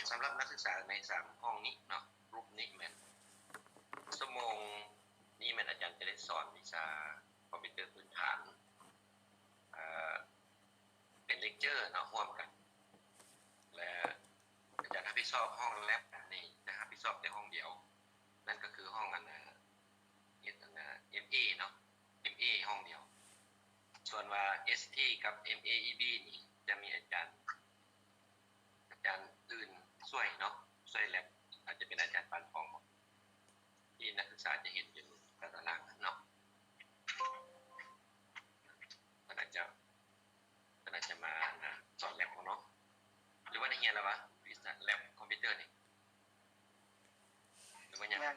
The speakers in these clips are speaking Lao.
ສຳລັບນັກສຶກສາໃນສາມຫ້ອງນີ້ເນາະ ກຸ່ມນີ້ແມ່ນ ຊົ່ວໂມງນີ້ແມ່ນອາຈານຈະໄດ້ສອນວິຊາຄອມພິວເຕີພື້ນຖານ ເອີ ເປັນເລັກເຈີເນາະ ຮ່ວມກັນ ແລະ ອາຈານຮັບຜິດຊອບຫ້ອງແລັບນີ້ ຈະຮັບຜິດຊອບແຕ່ຫ້ອງດຽວ ນັ້ນກໍຄືຫ້ອງອັນ ເຮັດອັນ ເອັມເອ ເນາະ ເອັມເອ ຫ້ອງດຽວ. ສ່ວນວ່າ ເອສທີ ກັບ ເອັມເອ ອີ ບີ ນີ້ ຈະມີອາຈານ ອາຈານອື່ນຊ່ວຍເນາະ ຊ່ວຍແລັບ ອາດຈະເປັນອາຈານປານທອງບໍ ທີ່ນັກສຶກສາຈະເຫັນຢູ່ຕາຕະລາງນັ້ນເນາະ. ເພິ່ນອາດຈະ ເພິ່ນອາດຈະມາອັນນະ ສອນແລັບຂອງເຮົາເນາະ ຫຼືວ່າໄດ້ຮຽນແລ້ວວະ ວິຊາແລັບຄອມພິວເຕີນີ້ ຫຼືວ່າຍັງ? ຍັງ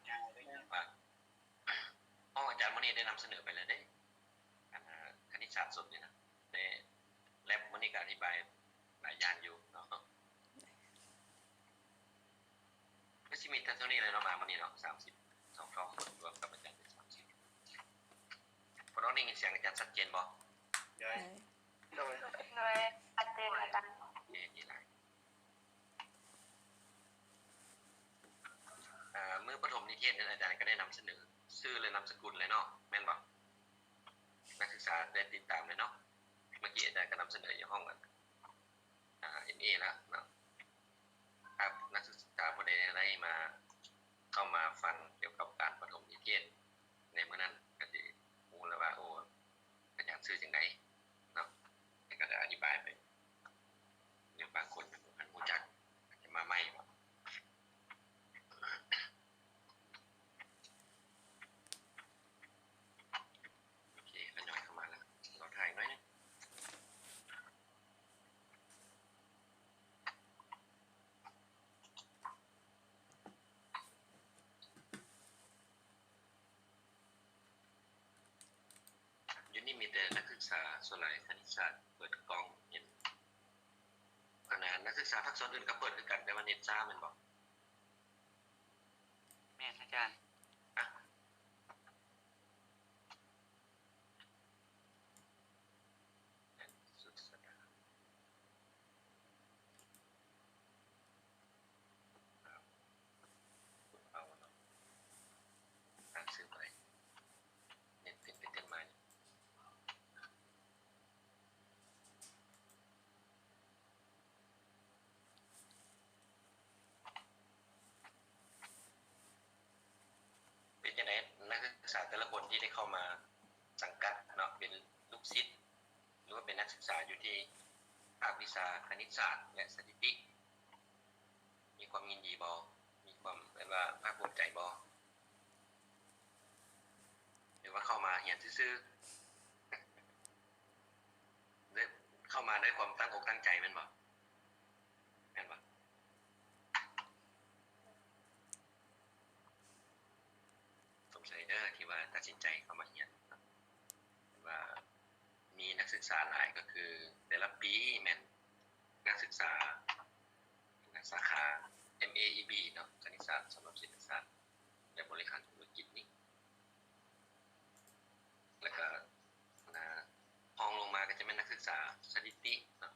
ຍັງ ຍັງ ວ່າ ເພາະອາຈານມື້ນີ້ໄດ້ນຳສະເໜີໄປແລ້ວເດ້ ອັນນະ ຄະນິດສາດສົດນີ້ນະ ແຕ່ແລັບມື້ນີ້ກໍອະທິບາຍຫຼາຍຢ່າງຢູ່ເນາະ. ກໍຊິມີແຕ່ເທົ່ານີ້ແຫຼະເນາະ ມາມື້ນີ້ເນາະ ສາມສິບສອງ ເກົ້າຄົນ ລວມກັບອາຈານເປັນສາມສິບ. ພວກນ້ອງໄດ້ຍິນສຽງອາຈານຊັດເຈນບໍ່? ໂດຍ ໂດຍ ໂດຍ ໂດຍ ຊັດເຈນອາຈານ. ໂອເຄ ດີຫຼາຍ. ເອີ ມື້ປະຖົມນິເທດນັ້ນ ອາຈານກໍໄດ້ນຳສະເໜີຊື່ ແລະ ນາມສະກຸນແລ້ວເນາະ ແມ່ນບໍ່? ນັກສຶກສາໄດ້ຕິດຕາມແລ້ວເນາະ. ເມື່ອກີ້ອາຈານກໍນຳສະເໜີຢູ່ຫ້ອງອັນ ອ່າ ເອັມເອ ແລ້ວເນາະ. ຖ້ານັກສຶກສາຜູ້ໃດໄດ້ມາ ເຂົ້າມາຟັງກ່ຽວກັບການປະຖົມນິເທດໃນມື້ນັ້ນ ກໍຊິຮູ້ແລ້ວວ່າ ໂອ້ ອາຈານຊື່ຈັ່ງໃດເນາະ ແລ້ວກໍໄດ້ອະທິບາຍໄປ. ຫຼືບາງຄົນຍັງບໍ່ທັນຮູ້ຈັກ ອາດຈະມາໃໝ່ບໍ? ໂອເຄ ຂະຫຍາຍເຂົ້າມາແລ້ວ ລໍຖ້າອີກໜ້ອຍໜຶ່ງ. ຢູ່ນີ້ມີແຕ່ນັກສຶກສາສ່ວນຫຼາຍຄະນິດສາດເປີດກ້ອງເຫັນ. ອັນນັ້ນ ນັກສຶກສາພາກສ່ວນອື່ນກໍເປີດຄືກັນ ແຕ່ວ່າເນັດຊ້າແມ່ນບໍ່? ແມ່ນອາຈານ. ເອົາເນາະ ອ່ານຊື່ໄປ ເນັດເປັນໄປເຕັມມານີ້ ເປັນຈັ່ງໃດ ນັກສຶກສາແຕ່ລະຄົນທີ່ໄດ້ເຂົ້າມາສັງກັດເນາະ ເປັນລູກສິດ ຫຼືວ່າເປັນນັກສຶກສາຢູ່ທີ່ພາກວິຊາຄະນິດສາດ ແລະ ສະຖິຕິ ມີຄວາມຍິນດີບໍ່? ມີຄວາມ ເອີ້ນວ່າ ພາກພູມໃຈບໍ່? ຫຼືວ່າເຂົ້າມາຮຽນຊື່ໆ? ເຂົ້າມາດ້ວຍຄວາມຕັ້ງອົກຕັ້ງໃຈແມ່ນບໍ່? ແມ່ນບໍ່? ສົມໃຈເດີທີ່ວ່າຕັດສິນໃຈເຂົ້າມາຮຽນ ວ່າມີນັກສຶກສາຫຼາຍ ກໍຄືແຕ່ລະປີແມ່ນນັກສຶກສາສາຂາ ເອັມເອ ອີ ບີ ເນາະ ຄະນິດສາດສຳລັບເສດຖະສາດ ແລະ ບໍລິຫານທຸລະກິດນີ້ ແລ້ວກໍ ນະ ຮອງລົງມາກໍຈະແມ່ນນັກສຶກສາສະຖິຕິເນາະ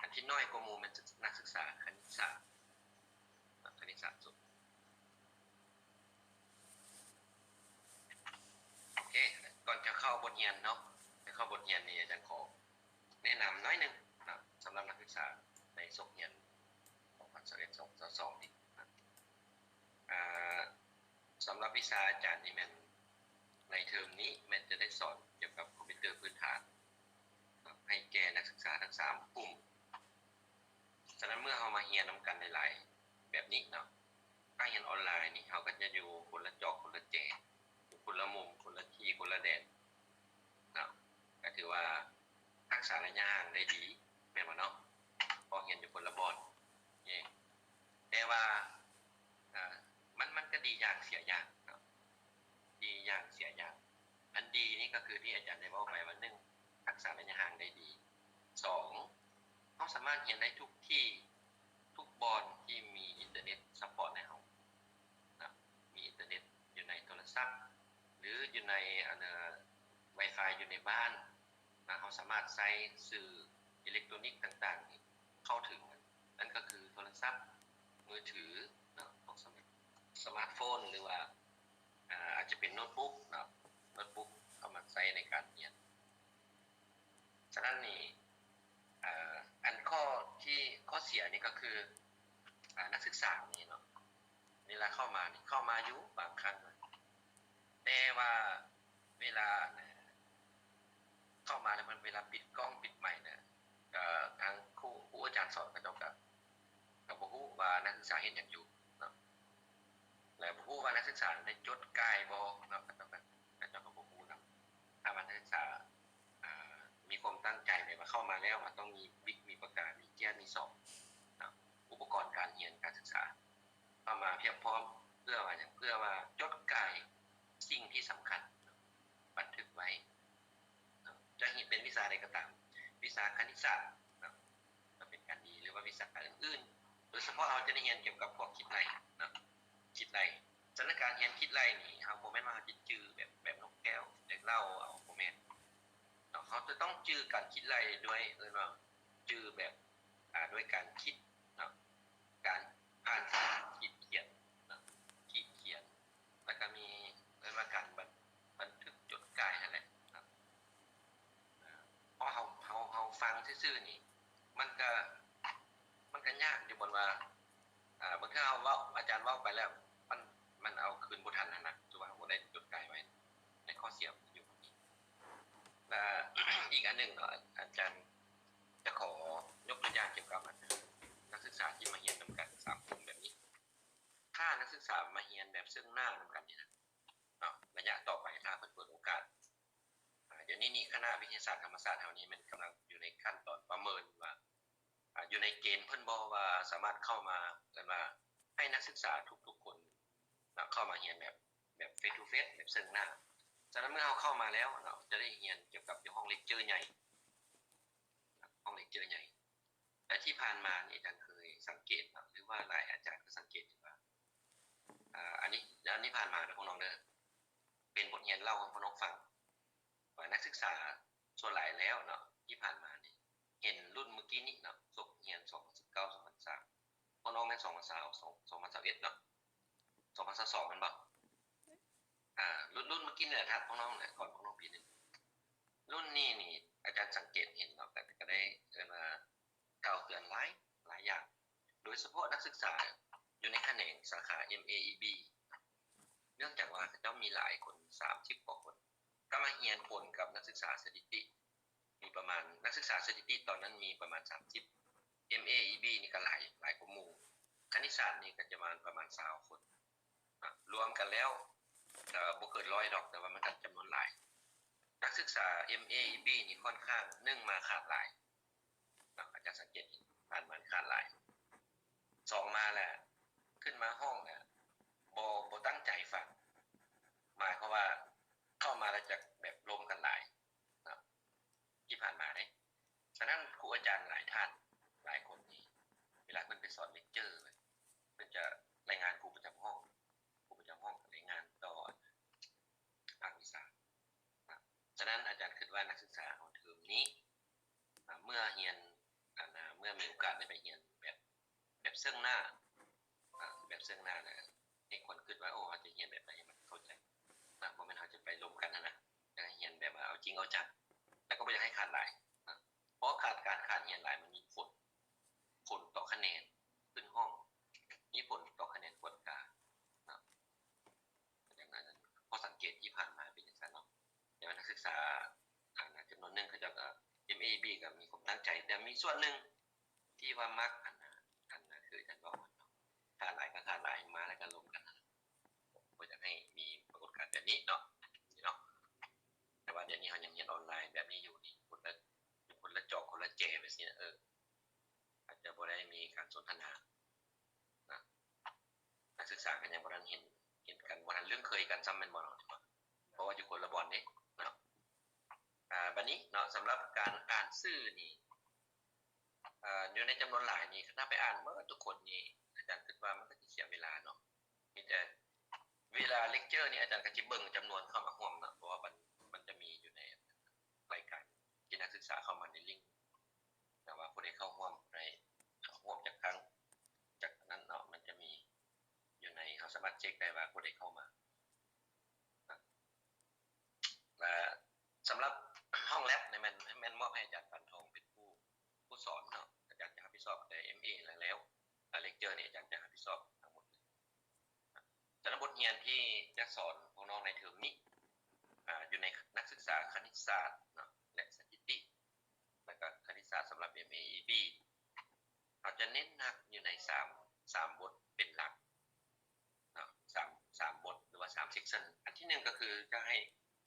ອັນທີ່ນ້ອຍກວ່າໝູ່ແມ່ນນັກສຶກສາຄະນິດສາດເນາະ ຄະນິດສາດສົດ. ໂອເຄ ກ່ອນຈະເຂົ້າບົດຮຽນເນາະ ຈະເຂົ້າບົດຮຽນນີ້ ອາຈານຂໍແນະນຳໜ້ອຍໜຶ່ງເນາະ ສຳລັບນັກສຶກສາໃນສົກຮຽນສອງພັນຊາວເອັດ ສອງພັນຊາວສອງນີ້ເນາະ ອ່າ ສຳລັບວິຊາອາຈານນີ້ແມ່ນ ໃນເທີມນີ້ແມ່ນຈະໄດ້ສອນກ່ຽວກັບຄອມພິວເຕີພື້ນຖານເນາະ ໃຫ້ແກ່ນັກສຶກສາທັງສາມກຸ່ມ. ສະນັ້ນເມື່ອເຮົາມາຮຽນນຳກັນຫຼາຍໆແບບນີ້ເນາະ ການຮຽນອອນລາຍນີ້ ເຮົາກໍຈະຢູ່ຄົນລະຈອກຄົນລະແຈ ຢູ່ຄົນລະມຸມ ຄົນລະທີ່ ຄົນລະແດນເນາະ ກໍຖືວ່າຮັກສາໄລຍະຫ່າງໄດ້ດີ ແມ່ນບໍ່ເນາະ? ເພາະຮຽນຢູ່ຄົນລະບ່ອນ ເອີ ແຕ່ວ່າ ອ່າ ມັນ ມັນກໍດີຢ່າງເສຍຢ່າງເນາະ ດີຢ່າງເສຍຢ່າງ. ອັນດີນີ້ກໍຄືທີ່ອາຈານໄດ້ເວົ້າໄປວ່າ ໜຶ່ງ ຮັກສາໄລຍະຫ່າງໄດ້ດີ, ສອງ ເຮົາສາມາດຮຽນໄດ້ທຸກທີ່ ທຸກບ່ອນທີ່ມີອິນເຕີເນັດຊັບພອດໃຫ້ເຮົາເນາະ, ມີອິນເຕີເນັດຢູ່ໃນໂທລະສັບ ຫຼື ຢູ່ໃນ ອັນ ວາຍຟາຍຢູ່ໃນບ້ານ ນະ ເຮົາສາມາດໃຊ້ສື່ອິເລັກໂຕຣນິກຕ່າງໆນີ້ເຂົ້າເຖິງ ນັ້ນກໍຄືໂທລະ ສັບມືຖືເນາະ ພວກສະມາດ ສະມາດໂຟນ ຫຼືວ່າ ອາ ອາດຈະເປັນໂນ້ດບຸກເນາະ ໂນ້ດບຸກເອົາມາໃຊ້ໃນການຮຽນ. ສະນັ້ນນີ້ ອາ ອັນຂໍ້ທີ່ ຂໍ້ເສຍນີ້ກໍຄື ອາ ນັກສຶກສານີ້ເນາະ ເວລາເຂົ້າມານີ້ ເຂົ້າມາຢູ່ບາງຄັ້ງ ແຕ່ວ່າເວລາ ເຂົ້າມາແລ້ວ ເວລາປິດກ້ອງປິດໄມນະ ກໍທາງຄູ ຄູອາຈານສອນເຂົາເຈົ້າກໍ ກໍບໍ່ຮູ້ວ່ານັກສຶກສາເຮັດຫຍັງຢູ່ເນາະ ແລະ ບໍ່ຮູ້ວ່ານັກສຶກສາໄດ້ຈົດກ່າຍບໍ່ເນາະ ເຂົາເຈົ້າກໍ ເຂົາເຈົ້າກໍບໍ່ຮູ້ນຳ. ຖ້າວ່ານັກສຶກສາ ອາ ມີຄວາມຕັ້ງໃຈແບບວ່າເຂົ້າມາແລ້ວ ວ່າຕ້ອງມີບິກ ມີປາກກາ ມີເຈ້ຍ ມີຊອກເນາະ ອຸປະກອນການຮຽນການສຶກສາ ເຂົ້າມາພຽບພ້ອມ ເພື່ອວ່າຫຍັງ? ເພື່ອວ່າຈົດກ່າຍສິ່ງທີ່ສຳຄັນ ບັນທຶກໄວ້ເນາະ ຈະເປັນວິຊາໃດກໍຕາມ ວິຊາຄະນິດສາດເນາະ ກໍເປັນການດີ ຫຼືວ່າວິຊາອື່ນໆ ໂດຍສະເພາະເຮົາຈະໄດ້ຮຽນກ່ຽວກັບພວກຄິດໄລ່ເນາະ ຄິດໄລ່. ສະນັ້ນການຮຽນຄິດໄລ່ນີ້ ເຮົາບໍ່ແມ່ນວ່າເຮົາຈະຈື່ແບບ ແບບນົກແກ້ວ ແບບເລົ່າເອົາ ບໍ່ແມ່ນເນາະ ເຮົາຈະຕ້ອງຈື່ການຄິດໄລ່ດ້ວຍ ເອີ້ນວ່າຈື່ແບບ ອາ ດ້ວຍການຄິດເນາະ ການຜ່ານການຂີດຂຽນເນາະ ຂີດຂຽນ ແລ້ວກໍມີ ເອີ້ນວ່າການບັນ ບັນທຶກຈົດກ່າຍຫັ້ນແຫຼະເນາະ. ເພາະເຮົາ ເຮົາ ເຮົາຟັງຊື່ໆນີ້ ມັນກະ ມັນກະຍາກຢູ່ບ່ອນວ່າ ອາ ບາງເທື່ອເຮົາເວົ້າ ອາຈານເວົ້າໄປແລ້ວ ມັນ ມັນເອົາຄືນບໍ່ທັນຫັ້ນນະ ຄືວ່າເຮົາບໍ່ໄດ້ຈົດກ່າຍໄວ້ ໃນຂໍ້ເສຍມັນຢູ່ບ່ອນນີ້. ແລະ ອີກອັນໜຶ່ງເນາະ ອາຈານຈະຂໍຍົກຕົວຢ່າງກ່ຽວກັບ ອັນ ນັກສຶກສາທີ່ມາຮຽນນຳກັນສາມຄົນແບບນີ້ ຖ້ານັກສຶກສາມາຮຽນແບບເຊິ່ງໜ້ານຳກັນນີ້ນະເນາະ ໄລຍະຕໍ່ໄປຖ້າເພິ່ນເປີດໂອກາດ ອາ ດຽວນີ້ນີ້ຄະນະວິທະຍາສາດທຳມະຊາດເຮົານີ້ແມ່ນກຳລັງຢູ່ໃນຂັ້ນຕອນປະເມີນວ່າ ອາ ຢູ່ໃນເກນເພິ່ນບໍ່ ວ່າສາມາດເຂົ້າມາ ເອີ້ນວ່າໃຫ້ນັກສຶກສາທຸກໆຄົນເນາະ ເຂົ້າມາຮຽນແບບ ແບບ face to face ແບບເຊິ່ງໜ້າ. ສະນັ້ນເມື່ອເຮົາເຂົ້າມາແລ້ວເນາະ ຈະໄດ້ຮຽນກ່ຽວກັບຢູ່ຫ້ອງເລັກເຈີໃຫຍ່ ຫ້ອງເລັກເຈີໃຫຍ່. ແລະທີ່ຜ່ານມານີ້ ອາຈານເຄີຍສັງເກດເນາະ ຫຼືວ່າຫຼາຍອາຈານກໍສັງເກດເຫັນວ່າ ອາ ອັນນີ້ ອັນນີ້ຜ່ານມາເດີພວກນ້ອງເດີ ເປັນບົດຮຽນເລົ່າໃຫ້ພວກນ້ອງຟັງ ວ່ານັກສຶກສາສ່ວນຫຼາຍແລ້ວເນາະ ທີ່ຜ່ານມານີ້ ເຫັນລຸ້ນມື້ກີ້ນີ້ເນາະ ສົກຮຽນສອງພັນສິບເກົ້າ ສອງພັນຊາວ ພວກນ້ອງແມ່ນສອງພັນຊາວ ສອງ ສອງພັນຊາວເອັດເນາະ ສອງພັນຊາວສອງແມ່ນບໍ່? ອາ ລຸ້ນ ລຸ້ນມື້ກີ້ນີ້ແຫຼະ ຖັດພວກນ້ອງແຫຼະ ກ່ອນພວກນ້ອງປີໜຶ່ງ. ລຸ້ນນີ້ນີ້ ອາຈານສັງເກດເຫັນເນາະ ກໍ ກໍໄດ້ ເອີ້ນວ່າ ກ່າວເຕືອນຫຼາຍ ຫຼາຍຢ່າງ ໂດຍສະເພາະນັກສຶກສາຢູ່ໃນຂະແໜງສາຂາ ເອັມເອ ອີ ບີ ເນື່ອງຈາກວ່າເຂົາເຈົ້າມີຫຼາຍຄົນ ສາມສິບກວ່າຄົນ ກໍມາຮຽນປົນກັບນັກສຶກສາສະຖິຕິ ມີປະມານ ນັກສຶກສາສະຖິຕິຕອນນັ້ນມີປະມານສາມສິບ ເອັມເອ ອີ ບີ ນີ້ກໍຫຼາຍ ຫຼາຍກວ່າໝູ່ ຄະນິດສາດນີ້ກໍຈະປະມານ ປະມານຊາວຄົນ ລວມກັນແລ້ວກໍບໍ່ເກີນຮ້ອຍດອກ ແຕ່ວ່າມັນກໍຈຳນວນຫຼາຍ. ນັກສຶກສາ ເອັມເອ ອີ ບີ ນີ້ຂ້ອນຂ້າງ ໜຶ່ງມາຂາດຫຼາຍເນາະ ອາຈານສັງເກດເຫັນຜ່ານມາຂາດຫຼາຍ ສອງມາແລ້ວ ຂຶ້ນມາຫ້ອງແລ້ວ ບໍ່ ບໍ່ຕັ້ງໃຈຟັງ ໝາຍຄວາມວ່າເຂົ້າມາແລ້ວຈະແບບລົມກັນຫຼາຍເນາະ ທີ່ຜ່ານມາເດ້. ສະນັ້ນຄູອາຈານຫຼາຍທ່ານ ຫຼາຍຄົນນີ້ ເວລາເພິ່ນໄປສອນເລັກເຈີ ເພິ່ນຈະລາຍງານຄູປະຈຳຫ້ອງ ຄູປະຈຳຫ້ອງກໍລາຍງານຕໍ່ພາກວິຊາ. ສະນັ້ນອາຈານຄິດວ່ານັກສຶກສາເຮົາເທີມນີ້ ເມື່ອຮຽນ ອັນ ເມື່ອມີໂອກາດໄດ້ໄປຮຽນແບບ ແບບເຊິ່ງໜ້າ ອາ ແບບເຊິ່ງໜ້ານະ ໃຫ້ຄົນຄິດວ່າ ໂອ້ ເຮົາຈະຮຽນແບບໃດໃຫ້ມັນເຂົ້າໃຈນະ ບໍ່ແມ່ນເຮົາຈະໄປລົມກັນຫັ້ນນະ ຢາກໃຫ້ຮຽນແບບວ່າເອົາຈິງເອົາຈັງ ແລ້ວກໍບໍ່ຢາກໃຫ້ຂາດຫຼາຍນະ ເພາະຂາດ ການຂາດຮຽນຫຼາຍມັນມີຜົນ ຜົນຕໍ່ຄະແນນຂຶ້ນຫ້ອງ ມີຜົນຕໍ່ຄະແນນກວດກາເນາະ. ດັ່ງນັ້ນ ຂໍ້ສັງເກດທີ່ຜ່ານມາເປັນຈັ່ງຊັ້ນເນາະ ແຕ່ວ່ານັກສຶກສາ ອາ ຈຳນວນໜຶ່ງເຂົາເຈົ້າກໍ ເອັມເອ ບີ ກໍມີຄວາມຕັ້ງໃຈ ແຕ່ມີສ່ວນໜຶ່ງທີ່ວ່າມັກ ອັນ ອັນ ຄືອາຈານເວົ້າເນາະ ຂາດຫຼາຍກໍຂາດຫຼາຍ ມາແລ້ວກໍລົມກັນ ບໍ່ຢາກໃຫ້ມີປາກົດການແບບນີ້ເນາະ ນີ້ເນາະ. ແຕ່ວ່າດຽວນີ້ເຮົາຍັງຮຽນອອນລາຍແບບນີ້ຢູ່ນີ້ ຄົນລະ ຄົນລະຈອກ ຄົນລະແຈແບບຊີ້ນະ ເອີ ອາດຈະບໍ່ໄດ້ມີການສົນທະນານະ ນັກສຶກສາກໍຍັງບໍ່ທັນເຫັນ ເຫັນກັນ ບໍ່ທັນລຶ້ງເຄີຍກັນຊ້ຳແມ່ນບໍ່ເນາະ ເພາະວ່າຢູ່ຄົນລະບ່ອນເດ້ເນາະ. ອາ ບັດນີ້ເນາະ ສຳລັບການອ່ານຊື່ນີ້ ອາ ຢູ່ໃນຈຳນວນຫຼາຍນີ້ ຖ້າໄປອ່ານເໝິດທຸກຄົນນີ້ ອາຈານຄິດວ່າມັນກໍຊິເສຍເວລາເນາະ. ມີແຕ່ເວລາເລັກເຈີນີ້ ອາຈານກໍຊິເບິ່ງຈຳນວນເຂົ້າມາຮ່ວມເນາະ ເພາະວ່າມັນ ມັນຈະມີຢູ່ໃນລາຍການທີ່ນັກສຶກສາເຂົ້າມາໃນລິ້ງ ແຕ່ວ່າຜູ້ໃດເຂົ້າຮ່ວມ ຜູ້ໃດເຂົ້າຮ່ວມຈັກຄັ້ງ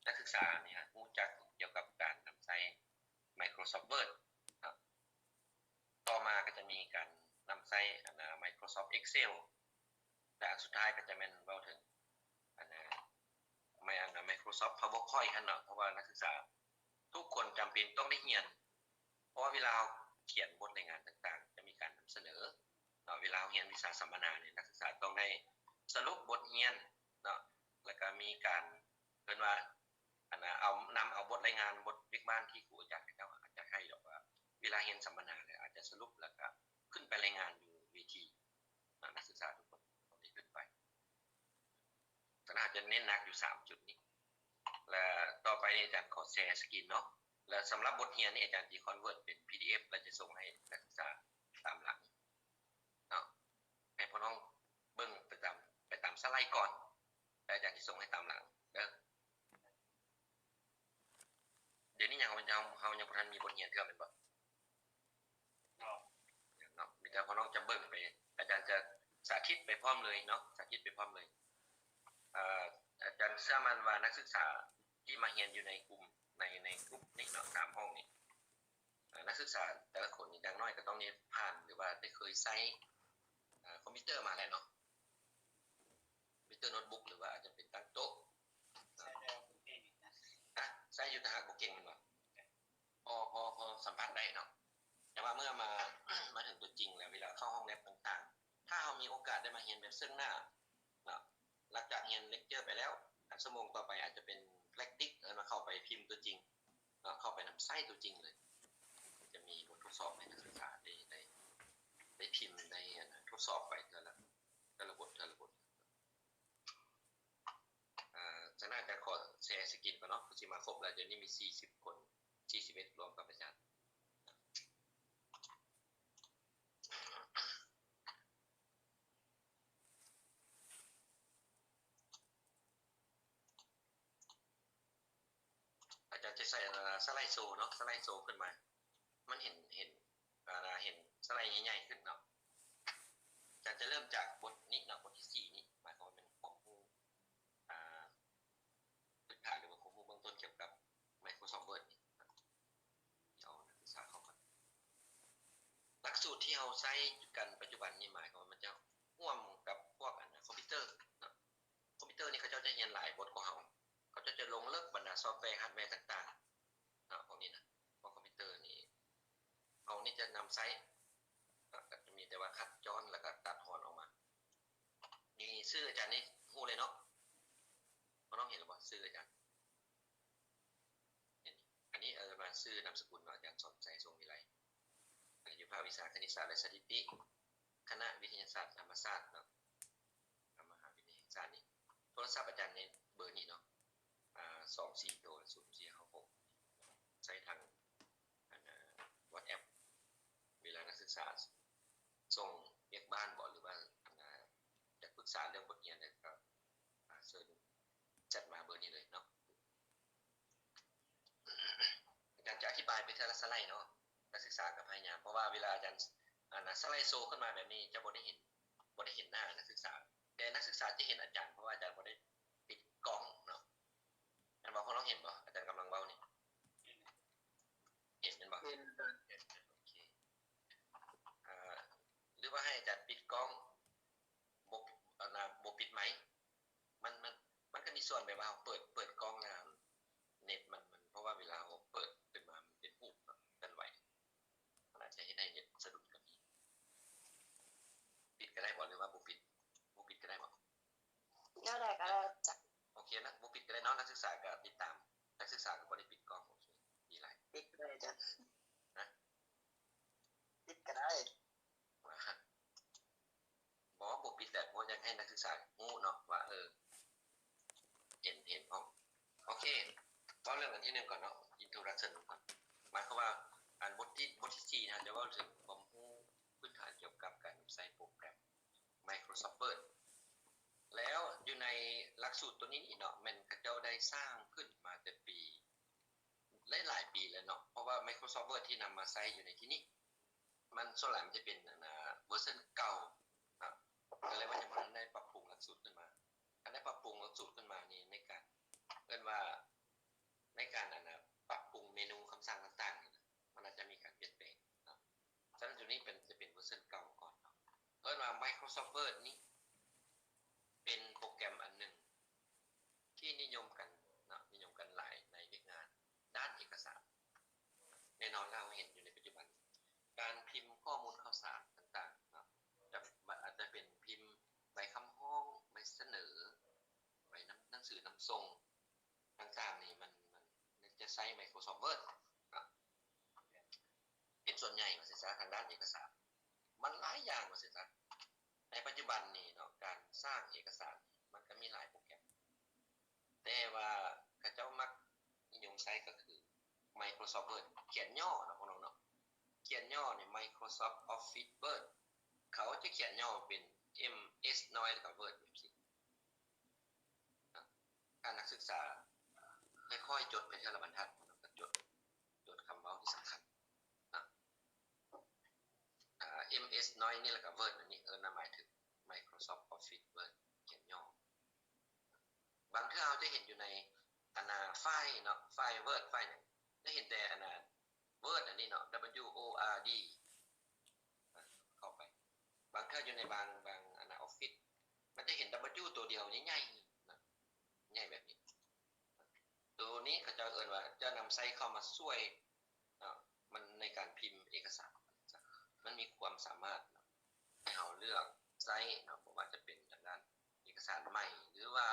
ນັກສຶກສານີ້ຮູ້ຈັກກ່ຽວກັບການນຳໃຊ້ Microsoft Word ເນາະ. ຕໍ່ມາກໍຈະມີການນຳໃຊ້ອັນນາ Microsoft Excel ແລະ ອັນສຸດທ້າຍກໍຈະແມ່ນເວົ້າເຖິງອັນນາ ໄມ ອັນນາ Microsoft PowerPoint ຫັ້ນເນາະ ເພາະວ່ານັກສຶກສາທຸກຄົນຈຳເປັນຕ້ອງໄດ້ຮຽນ ເພາະວ່າເວລາເຮົາຂຽນບົດລາຍງານຕ່າງໆ ຈະມີການນຳສະເໜີເນາະ. ເວລາເຮົາຮຽນວິຊາສຳມະນານີ້ ນັກສຶກສາຕ້ອງໄດ້ສະຫຼຸບບົດຮຽນເນາະ ແລ້ວກໍມີການ ເອີ້ນວ່າ ອັນນາ ເອົາ ນຳເອົາບົດລາຍງານ ບົດວຽກບ້ານທີ່ຄູອາຈານເຂົາເຈົ້າອາດຈະໃຫ້ດອກວ່າ ເວລາຮຽນສຳມະນາແລ້ວອາດຈະສະຫຼຸບ ແລ້ວກໍຂຶ້ນໄປລາຍງານຢູ່ເວທີເນາະ. ນັກສຶກສາທຸກຄົນຕ້ອງໄດ້ຂຶ້ນໄປ. ຄະນະຈະເນັ້ນໜັກຢູ່ສາມຈຸດນີ້ ແລະ ຕໍ່ໄປນີ້ອາຈານຂໍແຊສະກຣີນເນາະ ແລະ ສຳລັບບົດຮຽນນີ້ອາຈານຊິຄອນເວີດເປັນ PDF ແລະ ຈະສົ່ງໃຫ້ນັກສຶກສາຕາມຫຼັງເນາະ. ໃຫ້ພວກນ້ອງເບິ່ງໄປຕາມ ໄປຕາມສະໄລກ່ອນ ແລະ ອາຈານຊິສົ່ງໃຫ້ຕາມຫຼັງເດີ. ດຽວນີ້ຍັງ ເຮົາ ເຮົາ ເຮົາຍັງບໍ່ທັນມີບົດຮຽນເທື່ອແມ່ນບໍ່? ເນາະ ມີແຕ່ພວກນ້ອງຈະເບິ່ງໄປ ອາຈານຈະສາທິດໄປພ້ອມເລີຍເນາະ ສາທິດໄປພ້ອມເລີຍ. ເອີ ອາຈານເຊື່ອໝັ້ນວ່ານັກສຶກສາທີ່ມາຮຽນຢູ່ໃນກຸ່ມ ໃນ ໃນກຸ່ມນີ້ເນາະ ສາມຫ້ອງນີ້ ເອີ ນັກສຶກສາແຕ່ລະຄົນນີ້ຢ່າງໜ້ອຍກໍຕ້ອງໄດ້ຜ່ານ ຫຼືວ່າໄດ້ເຄີຍໃຊ້ ເອີ ຄອມພິວເຕີມາແລ້ວເນາະ. ຄອມພິວເຕີໂນ້ດບຸກ ຫຼືວ່າອາດຈະເປັນຕັ້ງໂຕະ ໃຊ້ແລ້ວບໍ່ເກັ່ງນະ ໃຊ້ຢູ່ ແຕ່ຫາກບໍ່ເກັ່ງແມ່ນບໍ່? ພໍ ພໍ ພໍສຳຜັດໄດ້ເນາະ ແຕ່ວ່າເມື່ອມາ ມາເຖິງຕົວຈິງແລ້ວ ເວລາເຂົ້າຫ້ອງແລັບຕ່າງໆ ຖ້າເຮົາມີໂອກາດໄດ້ມາຮຽນແບບເຊິ່ງໜ້າເນາະ ຫຼັງຈາກຮຽນເລັກເຈີໄປແລ້ວ ອັນຊົ່ວໂມງຕໍ່ໄປອາດຈະເປັນ practice ເອີ້ນວ່າເຂົ້າໄປພິມຕົວຈິງເນາະ ເຂົ້າໄປນຳໃຊ້ຕົວຈິງເລີຍ ຈະມີບົດທົດສອບໃຫ້ນັກສຶກສາໄດ້ ໄດ້ ໄດ້ພິມ ໄດ້ ອັນ ທົດສອບໄປເທື່ອລະ ເທື່ອລະບົດ ເທື່ອລະບົດ. ເອີ ສະນັ້ນອາຈານຂໍແຊສະກຣີນກ່ອນເນາະ ຄືຊິມາຄົບແລ້ວ ດຽວນີ້ມີສີ່ສິບຄົນ ສີ່ສິບເອັດ ລວມກັບອາຈານ. ອາຈານຈະໃສ່ອັນ ສະໄລໂຊເນາະ ສະໄລໂຊຂຶ້ນມາ ມັນເຫັນ ເຫັນ ອ່າ ເຫັນສະໄລໃຫຍ່ໆຂຶ້ນເນາະ. ອາຈານຈະເລີ່ມຈາກບົດນີ້ເນາະ ບົດທີສີ່ນີ້ ໝາຍຄວາມວ່າແມ່ນຄວາມຮູ້ ອ່າ ພື້ນຖານ ຫຼືວ່າຄວາມຮູ້ເບື້ອງຕົ້ນກ່ຽວກັບ Microsoft Word ນີ້ເນາະ. ເອົານັກສຶກສາເຂົ້າມາ ຫຼັກສູດທີ່ເຮົາໃຊ້ກັນປັດຈຸບັນນີ້ ໝາຍຄວາມວ່າມັນຈະຮ່ວມກັບພວກອັນຄອມພິວເຕີເນາະ. ຄອມພິວເຕີນີ້ເຂົາເຈົ້າຈະຮຽນຫຼາຍບົດກວ່າເຮົາ ເຂົາເຈົ້າຈະລົງເລິກບັນດາຊອບແວ ຮາດແວຕ່າງໆເນາະ ພວກນີ້ນະ. ເພາະຄອມພິວເຕີນີ້ ເຮົານີ້ຈະນຳໃຊ້ ກໍຈະມີແຕ່ວ່າຄັດຈ້ອນ ແລ້ວກໍຕັດຮອນອອກມາ. ນີ້ຊື່ອາຈານນີ້ຮູ້ເລີຍເນາະ ພວກນ້ອງເຫັນແລ້ວບໍ່? ຊື່ອາຈານ ເຫັນ ອັນນີ້ເອີ້ນວ່າຊື່ນາມສະກຸນເນາະ ອາຈານສອນໄຊ ສົງວິໄລ ຢູ່ພາກວິຊາຄະນິດສາດ ແລະ ສະຖິຕິ ຄະນະວິທະຍາສາດທຳມະຊາດເນາະ ມະຫາວິທະຍາໄລແຫ່ງຊາດນີ້. ໂທລະສັບອາຈານໃນເບີນີ້ເນາະ ອາ ສອງສີ່ໂຕ ສູນສີ່ຫ້າຫົກ ໃຊ້ທາງ ອັນ WhatsApp ເວລານັກສຶກສາສົ່ງວຽກບ້ານບໍ ຫຼືວ່າ ອັນ ຢາກປຶກສາເລື່ອງບົດຮຽນໃດກໍ ອາ ເຊີນແຊັດມາເບີນີ້ເລີຍເນາະ. ອາຈານຈະອະທິບາຍໄປເທື່ອລະສະໄລເນາະ ນັກສຶກສາກໍພະຍາຍາມ ເພາະວ່າເວລາອາຈານ ອັນ ສະໄລໂຊຂຶ້ນມາແບບນີ້ ຈະບໍ່ໄດ້ເຫັນ ບໍ່ໄດ້ເຫັນໜ້ານັກສຶກສາ ແຕ່ນັກສຶກສາຈະເຫັນອາຈານ ເພາະວ່າອາຈານບໍ່ໄດ້ປິດກ້ອງເນາະ. ແມ່ນບໍ່? ພວກນ້ອງເຫັນບໍ່? ອາຈານກຳລັງເວົ້ານີ້ ເຫັນແມ່ນບໍ່? ເຫັນ ເຫັນ ໂອເຄ ເອີ ຫຼືວ່າໃຫ້ອາຈານປິດກ້ອງ ບໍ່ ອັນນາ ບໍ່ປິດໄມ ມັນ ມັນ ມັນກໍມີສ່ວນແບບວ່າເຮົາເປີດ ເປີດກ້ອງນາ ເນັດມັນ ມັນ ເພາະວ່າເວລາເຮົາເປີດຂຶ້ນມາ ມັນເປັນຮູບເນາະ ເຄື່ອນໄຫວ ມັນອາດຈະເຮັດໃຫ້ເນັດສະດຸດກໍມີ. ປິດກໍໄດ້ບໍ່ ຫຼືວ່າບໍ່ປິດ? ບໍ່ປິດກໍໄດ້ບໍ່? ແນວໃດກໍແລ້ວແຕ່. ໂອເຄນະ ບໍ່ປິດກໍໄດ້ເນາະ ນັກສຶກສາກໍຕິດຕາມ ນັກສຶກສາກໍບໍ່ໄດ້ປິດກ້ອງ. ໂອເຄ ດີຫຼາຍ. ປິດກໍໄດ້ຈ້ະ. ຮະ? ປິດກໍໄດ້. ວ່າ ບໍ່ ບໍ່ປິດແຫຼະ ເພາະຢາກໃຫ້ນັກສຶກສາຮູ້ເນາະວ່າ ເອີ ເຫັນ ເຫັນພ້ອມ. ໂອເຄ ເວົ້າເລື່ອງອັນທີໜຶ່ງກ່ອນເນາະ introduction ກ່ອນ. ໝາຍຄວາມວ່າ ອັນ ບົດທີ ບົດທີສີ່ນະ ຈະເວົ້າເຖິງຄວາມຮູ້ພື້ນຖານກ່ຽວກັບການນຳໃຊ້ໂປຣແກຣມ Microsoft Word ແລ້ວຢູ່ໃນຫຼັກສູດຕົວນີ້ນີ້ເນາະ ແມ່ນເຂົາເຈົ້າໄດ້ສ້າງຂຶ້ນມາແຕ່ປີ ຫຼາຍໆປີແລ້ວເນາະ ເພາະວ່າ Microsoft Word ທີ່ນຳມາໃຊ້ຢູ່ໃນທີ່ນີ້ ມັນສ່ວນຫຼາຍມັນຈະເປັນ ອັນນາ ເວີຊັນເກົ່າເນາະ ກໍເລີຍວ່າຍັງບໍ່ທັນໄດ້ປັບປຸງຫຼັກສູດຂຶ້ນມາ. ຄັນໄດ້ປັບປຸງຫຼັກສູດຂຶ້ນມານີ້ ໃນການ ເອີ້ນວ່າ ນວ່າ Microsoft Word ນີ້ເປັນໂປຣແກຣມອັນໜຶ່ງທີ່ນິຍົມກັນເນາະ ນິຍົມກັນຫຼາຍໃນວຽກງານດ້ານເອກະສານ. ແນ່ນອນແລ້ວ ເຮົາເຫັນຢູ່ໃນປັດຈຸບັນ ການພິມຂໍ້ມູນຂ່າວສານຕ່າງໆເນາະ ຈະ ອາດຈະເປັນພິມໃບຄຳຮ້ອງ ໃບສະເໜີ ໃບນຳ ໜັງສືນຳສົ່ງຕ່າງໆນີ້ ມັນ ມັນ ມັນຈະໃຊ້ Microsoft Word ເນາະ ເປັນສ່ວນໃຫຍ່ວ່າຊັ້ນຊະ ທາງດ້ານເອກະສານ ມັນຫຼາຍຢ່າງວ່າຊັ້ນຊະ. ໃນປັດຈຸບັນນີ້ເນາະ ການສ້າງເອກະສານມັນກໍມີຫຼາຍໂປຣແກຣມ ແຕ່ວ່າເຂົາເຈົ້າມັກນິຍົມໃຊ້ກໍຄື Microsoft Word ຂຽນຫຍໍ້ເນາະພວກນ້ອງເນາະ ຂຽນຫຍໍ້ນີ້ Microsoft Office Word ເຂົາຈະຂຽນຫຍໍ້ເປັນ ເອັມ ເອສ ນ້ອຍ ແລ້ວກໍ Word ແບບຊີ້. ຖ້ານັກສຶກສາຄ່ອຍໆຈົດໄປເທື່ອລະບັນທັດ ແລ້ວກໍຈົດ ຕົວຄຳເວົ້າທີ່ສຳຄັນນະ ອ່າ ເອັມ ເອສ ນ້ອຍນີ້ ແລ້ວກໍ Word ອັນນີ້ ເອີ້ນວ່າໝາຍເຖິງ Microsoft Office Word ຂຽນຫຍໍ້. ບາງເທື່ອເຮົາຈະເຫັນຢູ່ໃນອັນນ່າໄຟລ໌ເນາະ ໄຟລ໌ Word ໄຟລ໌ຫຍັງ ຈະເຫັນແຕ່ອັນນ່າ Word ອັນນີ້ເນາະ W O R D ອ່າ ເຂົ້າໄປ ບາງເທື່ອຢູ່ໃນບາງ ບາງອັນນ່າ Office ມັນຈະເຫັນ W ຕົວດຽວໃຫຍ່ໆນະ ໃຫຍ່ແບບນີ້. ໂຕນີ້ເຂົາເຈົ້າເອີ້ນວ່າຈະນຳໃຊ້ເຂົ້າມາຊ່ວຍເນາະ ມັນໃນການພິມເອກະສານ ມັນມີຄວາມສາມາດເນາະ ໃຫ້ເຮົາເລືອກໃຊ້ເນາະ ບໍ່ວ່າຈະເປັນທາງດ້ານເອກະສານໃໝ່ ຫຼືວ່າ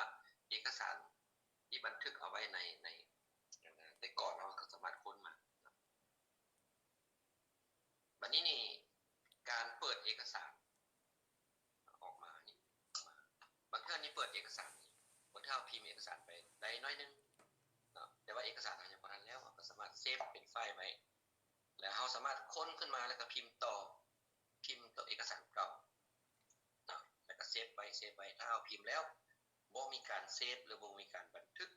ເອກະສານທີ່ບັນທຶກເອົາໄວ້ໃນ ໃນ ໃນ ແຕ່ກ່ອນ ເຮົາກໍສາມາດຄົ້ນມາເນາະ. ບັດນີ້ນີ້ ການເປີດເອກະສານອອກມານີ້ ອອກມາ ບາງເທື່ອນີ້ເປີດເອກະສານນີ້ ບາງເທື່ອເຮົາພິມເອກະສານໄປໄດ້ໜ້ອຍໜຶ່ງເນາະ ແຕ່ວ່າເອກະສານເຮົາຍັງບໍ່ທັນແລ້ວ ເຮົາກໍສາມາດເຊບເປັນໄຟລ໌ໄວ້ ແລ້ວເຮົາສາມາດຄົ້ນຂຶ້ນມາ ແລ້ວກໍພິມຕໍ່ ພິມຕໍ່ເອກະສານເກົ່າເນາະ ແລ້ວກໍເຊບໄວ້ ເຊບໄວ້ ຖ້າເຮົາພິມແລ້ວ ບໍ່ມີການເຊບ ຫຼືບໍ່ມີການບັນທຶກ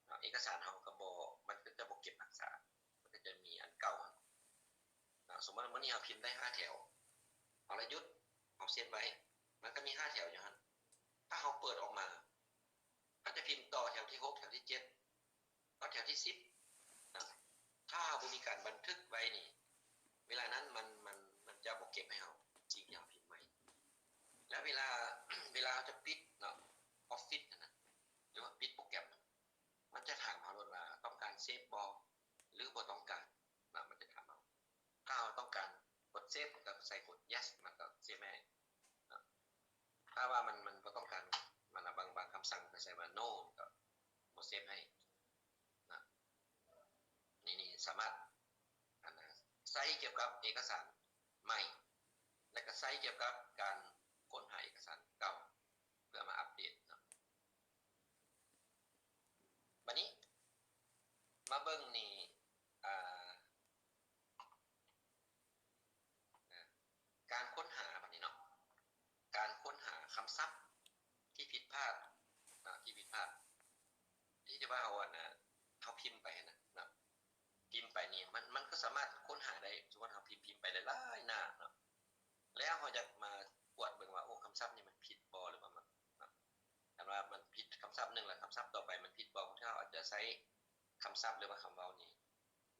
ເນາະ ເອກະສານເຮົາກໍບໍ່ ມັນກໍຈະບໍ່ເກັບຮັກສາ ມັນກໍຈະມີອັນເກົ່າຫັ້ນເນາະ. ສົມມຸດວ່າມື້ນີ້ເຮົາພິມໄດ້ຫ້າແຖວ ເຮົາລະຢຸດ ເຮົາເຊບໄວ້ ມັນກໍມີຫ້າແຖວຢູ່ຫັ້ນ ຖ້າເຮົາເປີດອອກມາ ເຮົາຈະພິມຕໍ່ແຖວທີຫົກ ແຖວທີເຈັດ ຮອດແຖວທີສິບນະ ຖ້າເຮົາບໍ່ມີການບັນທຶກໄວ້ນີ້ ເວລານັ້ນມັນ ມັນ ມັນຈະບໍ່ເກັບໃຫ້ເຮົາສິ່ງທີ່ເຮົາພິມໄວ້ ແລ້ວເວລາ ເວລາເຮົາຈະປິດເນາະ Office ຫັ້ນນະ ຫຼືວ່າປິດໂປຣແກຣມ ມັນຈະຖາມເຮົາໂລດວ່າຕ້ອງການເຊບບໍ່ ຫຼືບໍ່ຕ້ອງການນະ ມັນຈະຖາມເຮົາ. ຖ້າເຮົາຕ້ອງການກົດເຊບ ກໍໃສ່ກົດ yes ມັນກໍເຊບໃຫ້ເນາະ. ຖ້າວ່າມັນ ມັນບໍ່ຕ້ອງການ ມັນ ບາງ ບາງຄຳສັ່ງກໍໃສ່ວ່າ no ກໍບໍ່ເຊບໃຫ້ນະ. ນີ້ ນີ້ສາມາດ ອັນນະ ໃຊ້ກ່ຽວກັບເອກະສານໃໝ່ ແລະກໍໃຊ້ກ່ຽວກັບການຄົ້ນຫາເອກະສານເກົ່າ ເພື່ອມາອັບເດດເນາະ. ບັດນີ້ມາເບິ່ງນີ້ ອ່າ ນະ ການຄົ້ນຫາບັດນີ້ເນາະ ການຄົ້ນຫາຄຳສັບທີ່ຜິດພາດເນາະ ທີ່ຜິດພາດ ທີ່ ທີ່ວ່າເຮົາ ອັນນະ ເຮົາພິມໄປຫັ້ນນະເນາະ ພິມໄປນີ້ ມັນ ມັນກໍສາມາດຄົ້ນຫາໄດ້. ສົມມຸດເຮົາພິມ ພິມໄປຫຼາຍໆໜ້າເນາະ ແລ້ວເຮົາຢາກມາກວດເບິ່ງວ່າ ໂອ້ ຄຳສັບນີ້ມັນຜິດບໍ່ ຫຼືວ່າມັນ ເນາະ ຄັນວ່າມັນຜິດຄຳສັບໜຶ່ງ ແລ້ວຄຳສັບຕໍ່ໄປມັນຜິດບໍ່ ບາງເທື່ອເຮົາອາດຈະໃຊ້ຄຳສັບ ຫຼືວ່າຄຳເວົ້ານີ້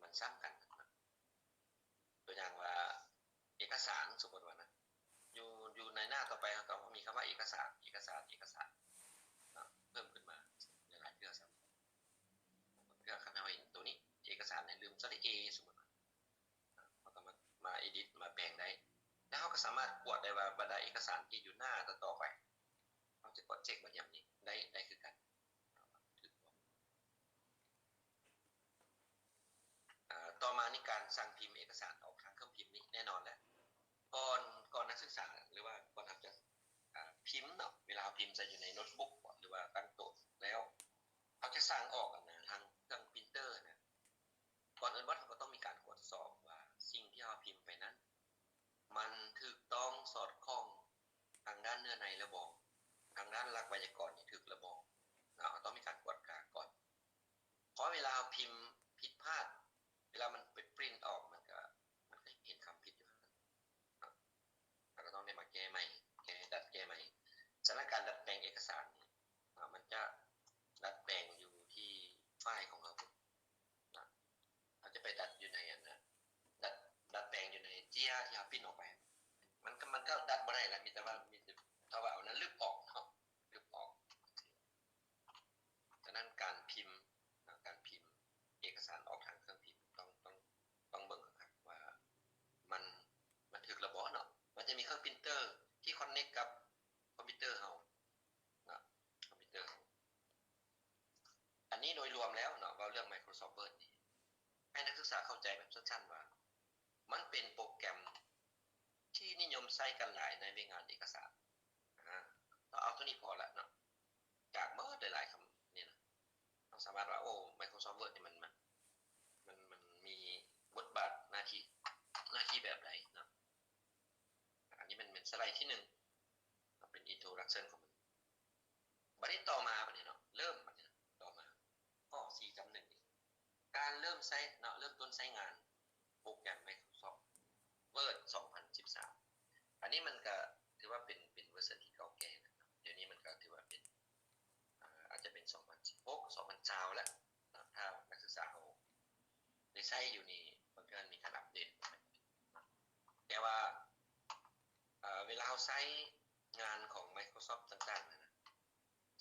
ມັນຊ້ຳກັນເນາະ. ຕົວຢ່າງວ່າເອກະສານ ສົມມຸດວ່ານະ ຢູ່ ຢູ່ໃນໜ້າຕໍ່ໄປ ເຮົາກໍມີຄຳວ່າເອກະສານ ເອກະສານ ເອກະສານເນາະ ເພີ່ມຂຶ້ນມາຫຼາຍໆເທື່ອຊ້ຳ. ບາງເທື່ອຄັນເຮົາເຫັນໂຕນີ້ ເອກະສານໃນລືມສະຫຼະເອ ສົມມຸດວ່າ ເຮົາກໍມາ ມາເອດິດ ມາແປງໄດ້ ແລ້ວເຮົາກໍສາມາດກວດໄດ້ວ່າບັນດາເອກະສານທີ່ຢູ່ໜ້າຕໍ່ໆໄປ ເຮົາຈະກວດເຊັກບັດຍາມນີ້ໄດ້ ໄດ້ຄືກັນ ຖືກບໍ່. ອ່າ ຕໍ່ມານີ້ການສັ່ງພິມເອກະສານອອກທາງເຄື່ອງພິມນີ້ແນ່ນອນແຫຼະ ກ່ອນ ກ່ອນນັກສຶກສາ ຫຼືວ່າກ່ອນເຮົາຈະ ອ່າ ພິມເນາະ ເວລາເຮົາພິມໃສ່ຢູ່ໃນໂນ້ດບຸກ ຫຼືວ່າຕັ້ງໂຕະແລ້ວ ເຮົາຈະສັ່ງອອກ ອັນນະ ທາງເຄື່ອງ printer ນະ ກ່ອນອື່ນໝົດເຮົາກໍຕ້ອງມີການກວດສອບວ່າສິ່ງທີ່ເຮົາພິມໄປນັ້ນ ມັນຖືກຕ້ອງສອດຄ່ອງທາງດ້ານເນື້ອໃນຫຼືບໍ່ ທາງດ້ານຫຼັກໄວຍາກອນນີ້ຖືກຫຼືບໍ່ເນາະ ເຮົາຕ້ອງມີການກວດກາກ່ອນ. ເພາະເວລາເຮົາພິມຜິດພາດ ເວລາມັນໄປ print ອອກ ມັນກະ ມັນກະເຫັນຄຳຜິດຢູ່ຫັ້ນເນາະ ເຮົາກະຕ້ອງໄດ້ມາແກ້ໃໝ່ ແກ້ ດັດແກ້ໃໝ່. ສະນັ້ນການດັດແປງເອກະສານນີ້ ເນາະ ມັນຈະດັດແປງຢູ່ທີ່ໄຟລ໌ຂອງເຮົາພຸ້ນເນາະ ເຮົາຈະໄປດັດຢູ່ໃນອັນນະ ດັດ ດັດແປງຢູ່ໃນເຈ້ຍທີ່ເຮົາ print ອອກໄປ ມັນກໍ ມັນກໍດັດບໍ່ໄດ້ລະ ມີແຕ່ວ່າ ມີແຕ່ ຖ້າວ່າເອົານັ້ນລຶບອອກເນາະ ລຶບອອກ. ສະນັ້ນການພິມເນາະ ການພິມເອກະສານອອກທາງເຄື່ອງພິມ ຕ້ອງ ຕ້ອງ ຕ້ອງເບິ່ງຄັກໆວ່າມັນ ມັນຖືກແລ້ວບໍ່ເນາະ. ມັນຈະມີເຄື່ອງ printer ທີ່ connect ກັບຄອມພິວເຕີເຮົາເນາະ ຄອມພິວເຕີເຮົາ. ອັນນີ້ໂດຍລວມແລ້ວເນາະ ເວົ້າເລື່ອງ Microsoft Word ນີ້ ໃຫ້ນັກສຶກສາເຂົ້າໃຈແບບສັ້ນໆວ່າ ມັນເປັນໂປຣແກຣມທີ່ນິຍົມໃຊ້ກັນຫຼາຍໃນວຽກງານເອກະສານ. ອາ ເຮົາເອົາເທົ່ານີ້ພໍລະເນາະ ຈາກໝົດຫຼາຍໆຄຳນີ້ນະ ເຮົາສາມາດວ່າ ໂອ້ Microsoft Word ນີ້ມັນ ມັນ ມັນ ມັນມີບົດບາດໜ້າທີ່ ໜ້າທີ່ແບບໃດເນາະ. ອັນນີ້ແມ່ນ ແມ່ນສະໄລທີໜຶ່ງເນາະ ເປັນ introduction ຂອງມັນ. ບັດນີ້ຕໍ່ມາ ບັດນີ້ເນາະ ເລີ່ມ ບັດນີ້ເນາະ ຕໍ່ມາ ຂໍ້ສີ່ຈຸດໜຶ່ງນີ້ ການເລີ່ມໃຊ້ເນາະ ເລີ່ມຕົ້ນໃຊ້ງານໂປຣແກຣມ Microsoft Word ສອງພັນສິບສາມ. ອັນນີ້ມັນກະຖືວ່າເປັນ ເປັນເວີຊັນທີ່ເກົ່າແກ່ແລ້ວເນາະ ດຽວນີ້ມັນກະຖືວ່າເປັນ ອາ ອາດຈະເປັນສອງພັນສິບຫົກ ສອງພັນຊາວແລ້ວເນາະ ຖ້ານັກສຶກສາເຮົາໄດ້ໃຊ້ຢູ່ນີ້ ບາງເທື່ອມັນມີການອັບເດດ. ແຕ່ວ່າ ເອີ ເວລາເຮົາໃຊ້ງານຂອງ Microsoft ຕ່າງໆນັ້ນນະ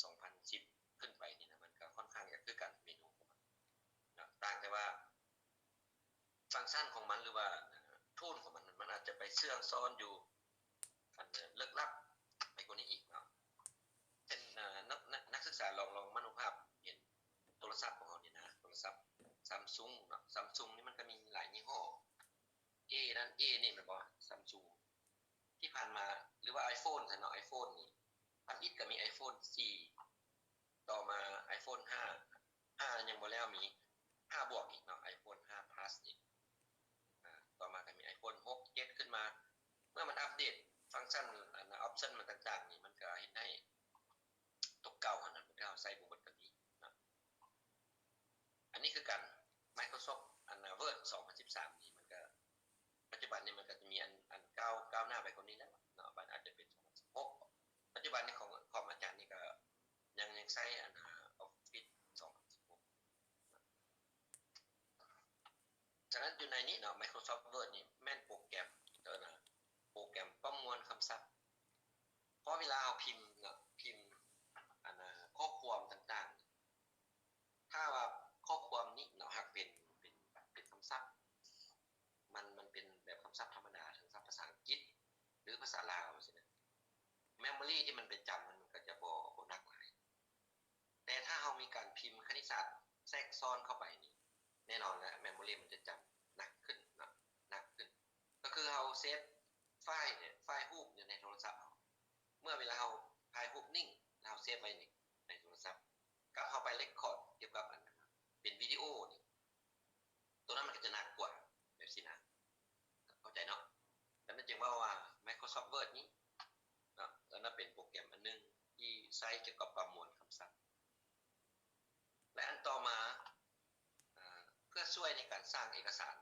ສອງພັນສິບຂຶ້ນໄປນີ້ນະ ມັນກໍຄ່ອນຂ້າງຈະຄືກັນ ເມນູຂອງມັນເນາະ ຕ່າງແຕ່ວ່າຟັງຊັນຂອງມັນ ຫຼືວ່າ ເອີ ທູນຂອງມັນ ມັນອາດຈະໄປເຊື່ອງຊ້ອນຢູ່ ອັນເລິກລັບໄປກວ່ານີ້ອີກເນາະ. ເຊັ່ນ ເອີ ນັກ ນັກ ນັກສຶກສາລອງ ລອງມະໂນພາບເຫັນໂທລະສັບຂອງເຮົານີ້ນະ ໂທລະສັບ Samsung ເນາະ Samsung ນີ້ມັນກໍມີຫຼາຍຍີ່ຫໍ້ A ນັ້ນ A ນີ້ແມ່ນບໍ່ Samsung ທີ່ຜ່ານມາ ຫຼືວ່າ iPhone ຊັ້ນເນາະ iPhone ນີ້ ທຳອິດກໍມີ iPhone ສີ່ ຕໍ່ມາ iPhone ຫ້າ ຫ້າຍັງບໍ່ແລ້ວ ມີຫ້າບວກອີກເນາະ iPhone ຫ້າ Plus ອີກ ອາ ຕໍ່ມາກໍມີ iPhone ຫົກ ເຈັດ ຂຶ້ນມາ. ເມື່ອມັນອັບເດດຟັງຊັນ ອັນ option ມັນຕ່າງໆນີ້ ມັນກໍເຮັດໃຫ້ຕົວເກົ່າຫັ້ນນະ ບາງເທື່ອເຮົາໃຊ້ບໍ່ໝົດກໍມີເນາະ. ອັນນີ້ຄືກັນ Microsoft ອັນ Word ສອງພັນສິບສາມນີ້ ມັນກໍ ປັດຈຸບັນນີ້ມັນກໍຈະມີອັນ ອັນກ້າວ ກ້າວໜ້າໄປກວ່ານີ້ແລ້ວເນາະ ມັນອາດຈະເປັນສອງພັນສິບຫົກ. ປັດຈຸບັນນີ້ຂອງ ຂອງອາຈານນີ້ກໍຍັງ ຍັງໃຊ້ອັນ Office ສອງພັນສິບຫົກ. ສະນັ້ນຢູ່ໃນນີ້ເນາະ Microsoft Word ນີ້ແມ່ນໂປຣແກຣມ ເອີ້ນວ່າໂປຣແກຣມປະມວນຄຳສັບ. ເພາະເວລາເຮົາພິມເນາະ ພິມອັນ ຂໍ້ຄວາມຕ່າງໆ ຖ້າວ່າຂໍ້ຄວາມນີ້ເນາະ ຫາກເປັນ ເປັນ ເປັນຄຳສັບ ມັນ ມັນເປັນແບບຄຳສັບທຳມະດາ ຄຳສັບພາສາອັງກິດ ຫຼື ພາສາລາວຊີ້ນະ memory ທີ່ມັນໄປຈຳ ມັນ ມັນກໍຈະບໍ່ ບໍ່ໜັກຫຼາຍ. ແຕ່ຖ້າເຮົາມີການພິມຄະນິດສາດແຊກຊ້ອນເຂົ້າໄປນີ້ ແນ່ນອນແຫຼະ memory ມັນຈະຈຳໜັກຂຶ້ນເນາະ ໜັກຂຶ້ນ. ກໍຄືເຮົາເຊບໄຟລ໌ເນຍ ໄຟລ໌ຮູບຢູ່ໃນໂທລະສັບເຮົາ ເມື່ອເວລາເຮົາຖ່າຍຮູບນິ່ງ ແລ້ວເຮົາເຊບໄວ້ໃນ ໃນໂທລະສັບ ກັບເຮົາໄປ record ກ່ຽວກັບອັນ ເປັນວິດີໂອນີ້ ໂຕນັ້ນມັນກໍຈະໜັກກວ່າ ແບບຊີ້ນະ ເຂົ້າໃຈເນາະ. ແລ້ວມັນຈຶ່ງເວົ້າວ່າ Microsoft Word ນີ້ເນາະ ອັນນັ້ນເປັນໂປຣແກຣມອັນໜຶ່ງທີ່ໃຊ້ກ່ຽວກັບປະມວນຄຳສັບ. ແລະ ອັນຕໍ່ມາ ອາ ເພື່ອຊ່ວຍໃນການສ້າງເອກະສານ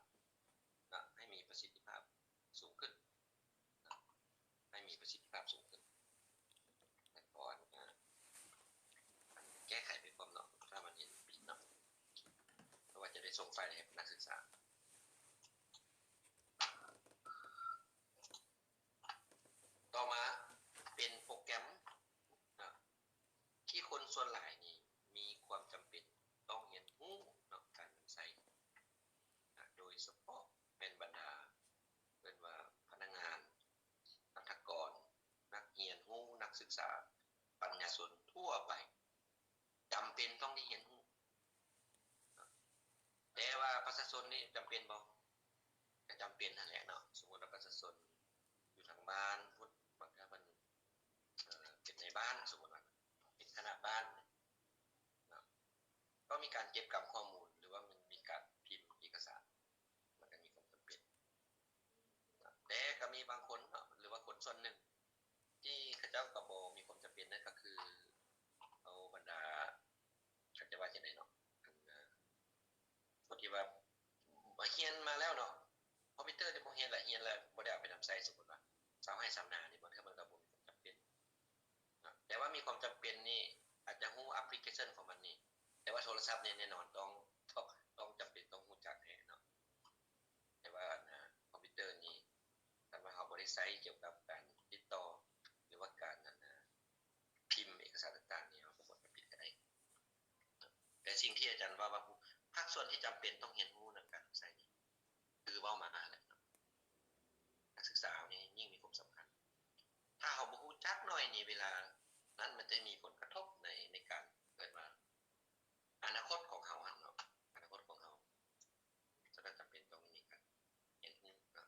ເນາະ ໃຫ້ມີປະສິດທິພາບສູງຂຶ້ນເນາະ ໃຫ້ມີປະສິດທິພາບສູງຂຶ້ນ. ແລະ ຂໍອະນຸຍາດ ອັນ ແກ້ໄຂໄປພ້ອມເນາະ ຖ້າມັນເຫັນຜິດເນາະ ເພາະວ່າຈະໄດ້ສົ່ງໄຟລ໌ໃຫ້ນັກສຶກສາ. ຕໍ່ມາເປັນໂປຣແກຣມເນາະ ທີ່ຄົນສ່ວນຫຼາຍນີ້ມີຄວາມຈຳເປັນຕ້ອງຮຽນຮູ້ເນາະ ການນຳໃຊ້ນະ ໂດຍສະເພາະແມ່ນບັນດາ ເອີ້ນວ່າພະນັກງານ, ລັດຖະກອນ, ນັກຮຽນຮູ້, ນັກສຶກສາ, ປັນຍາຊົນທົ່ວໄປ ຈຳເປັນຕ້ອງໄດ້ຮຽນຮູ້. ແຕ່ວ່າປະຊາຊົນນີ້ຈຳເປັນບໍ່? ກໍຈຳເປັນຫັ້ນແຫຼະເນາະ. ສົມມຸດວ່າປະຊາຊົນຢູ່ທາງບ້ານພຸ້ນ ບາງເທື່ອເພິ່ນ ເອີ ເປັນນາຍບ້ານ ສົມມຸດວ່າເປັນຄະນະບ້ານເນາະ ຕ້ອງມີການເກັບກຳຂໍ້ມູນ ຫຼືວ່າມັນມີການພິມເອກະສານ ມັນກໍມີຄວາມຈຳເປັນ. ແຕ່ກໍມີບາງຄົນເນາະ ຫຼືວ່າຄົນສ່ວນໜຶ່ງທີ່ເຂົາເຈົ້າກໍບໍ່ມີຄວາມຈຳເປັນ ນັ້ນກໍຄືເອົາບັນດາ ເຂົາຈະວ່າຈັ່ງໃດເນາະ ອັນ ຄົນທີ່ວ່າຮຽນມາແລ້ວເນາະ ຄອມພິວເຕີນີ້ບໍ່ຮຽນລະ ຮຽນແລ້ວບໍ່ໄດ້ເອົາໄປນຳໃຊ້. ສົມມຸດວ່າຊາວໄຮ່ຊາວນານີ້ ບາງເທື່ອມັນກໍບໍ່ມີຄວາມຈຳເປັນເນາະ ແຕ່ວ່າມີຄວາມຈຳເປັນນີ້ ອາດຈະຮູ້ແອັບພລິເຄຊັນຂອງມັນນີ້ ແຕ່ວ່າໂທລະສັບນີ້ແນ່ນອນຕ້ອງ ຕ້ອງ ຕ້ອງຈຳເປັນຕ້ອງຮູ້ຈັກແທ້ເນາະ. ແຕ່ວ່າ ອັນ ຄອມພິວເຕີນີ້ ຄັນວ່າເຮົາບໍ່ໄດ້ ໃຊ້ກ່ຽວກັບການຕິດຕໍ່ ຫຼືວ່າການ ອັນນ່າ ພິມເອກະສານຕ່າງໆນີ້ ເຮົາກໍບໍ່ຈຳເປັນກໍໄດ້. ແຕ່ສິ່ງທີ່ອາຈານເວົ້າວ່າ ພາກສ່ວນທີ່ຈຳເປັນຕ້ອງຮຽນຮູ້ນຳການນຳໃຊ້ນີ້ ຄືເວົ້າມາຫັ້ນແຫຼະເນາະ, ນັກສຶກສາເຮົານີ້ຍິ່ງມີຄວາມສຳຄັນ. ຖ້າເຮົາບໍ່ຮູ້ຈັກໜ້ອຍນີ້ ເວລານັ້ນມັນຈະມີຜົນກະທົບໃນ ໃນການ ເອີ້ນວ່າ ອະນາຄົດຂອງເຮົາຫັ້ນເນາະ, ອະນາຄົດຂອງເຮົາ. ສະນັ້ນຈຳເປັນຕ້ອງມີການຮຽນຮູ້ເນາະ.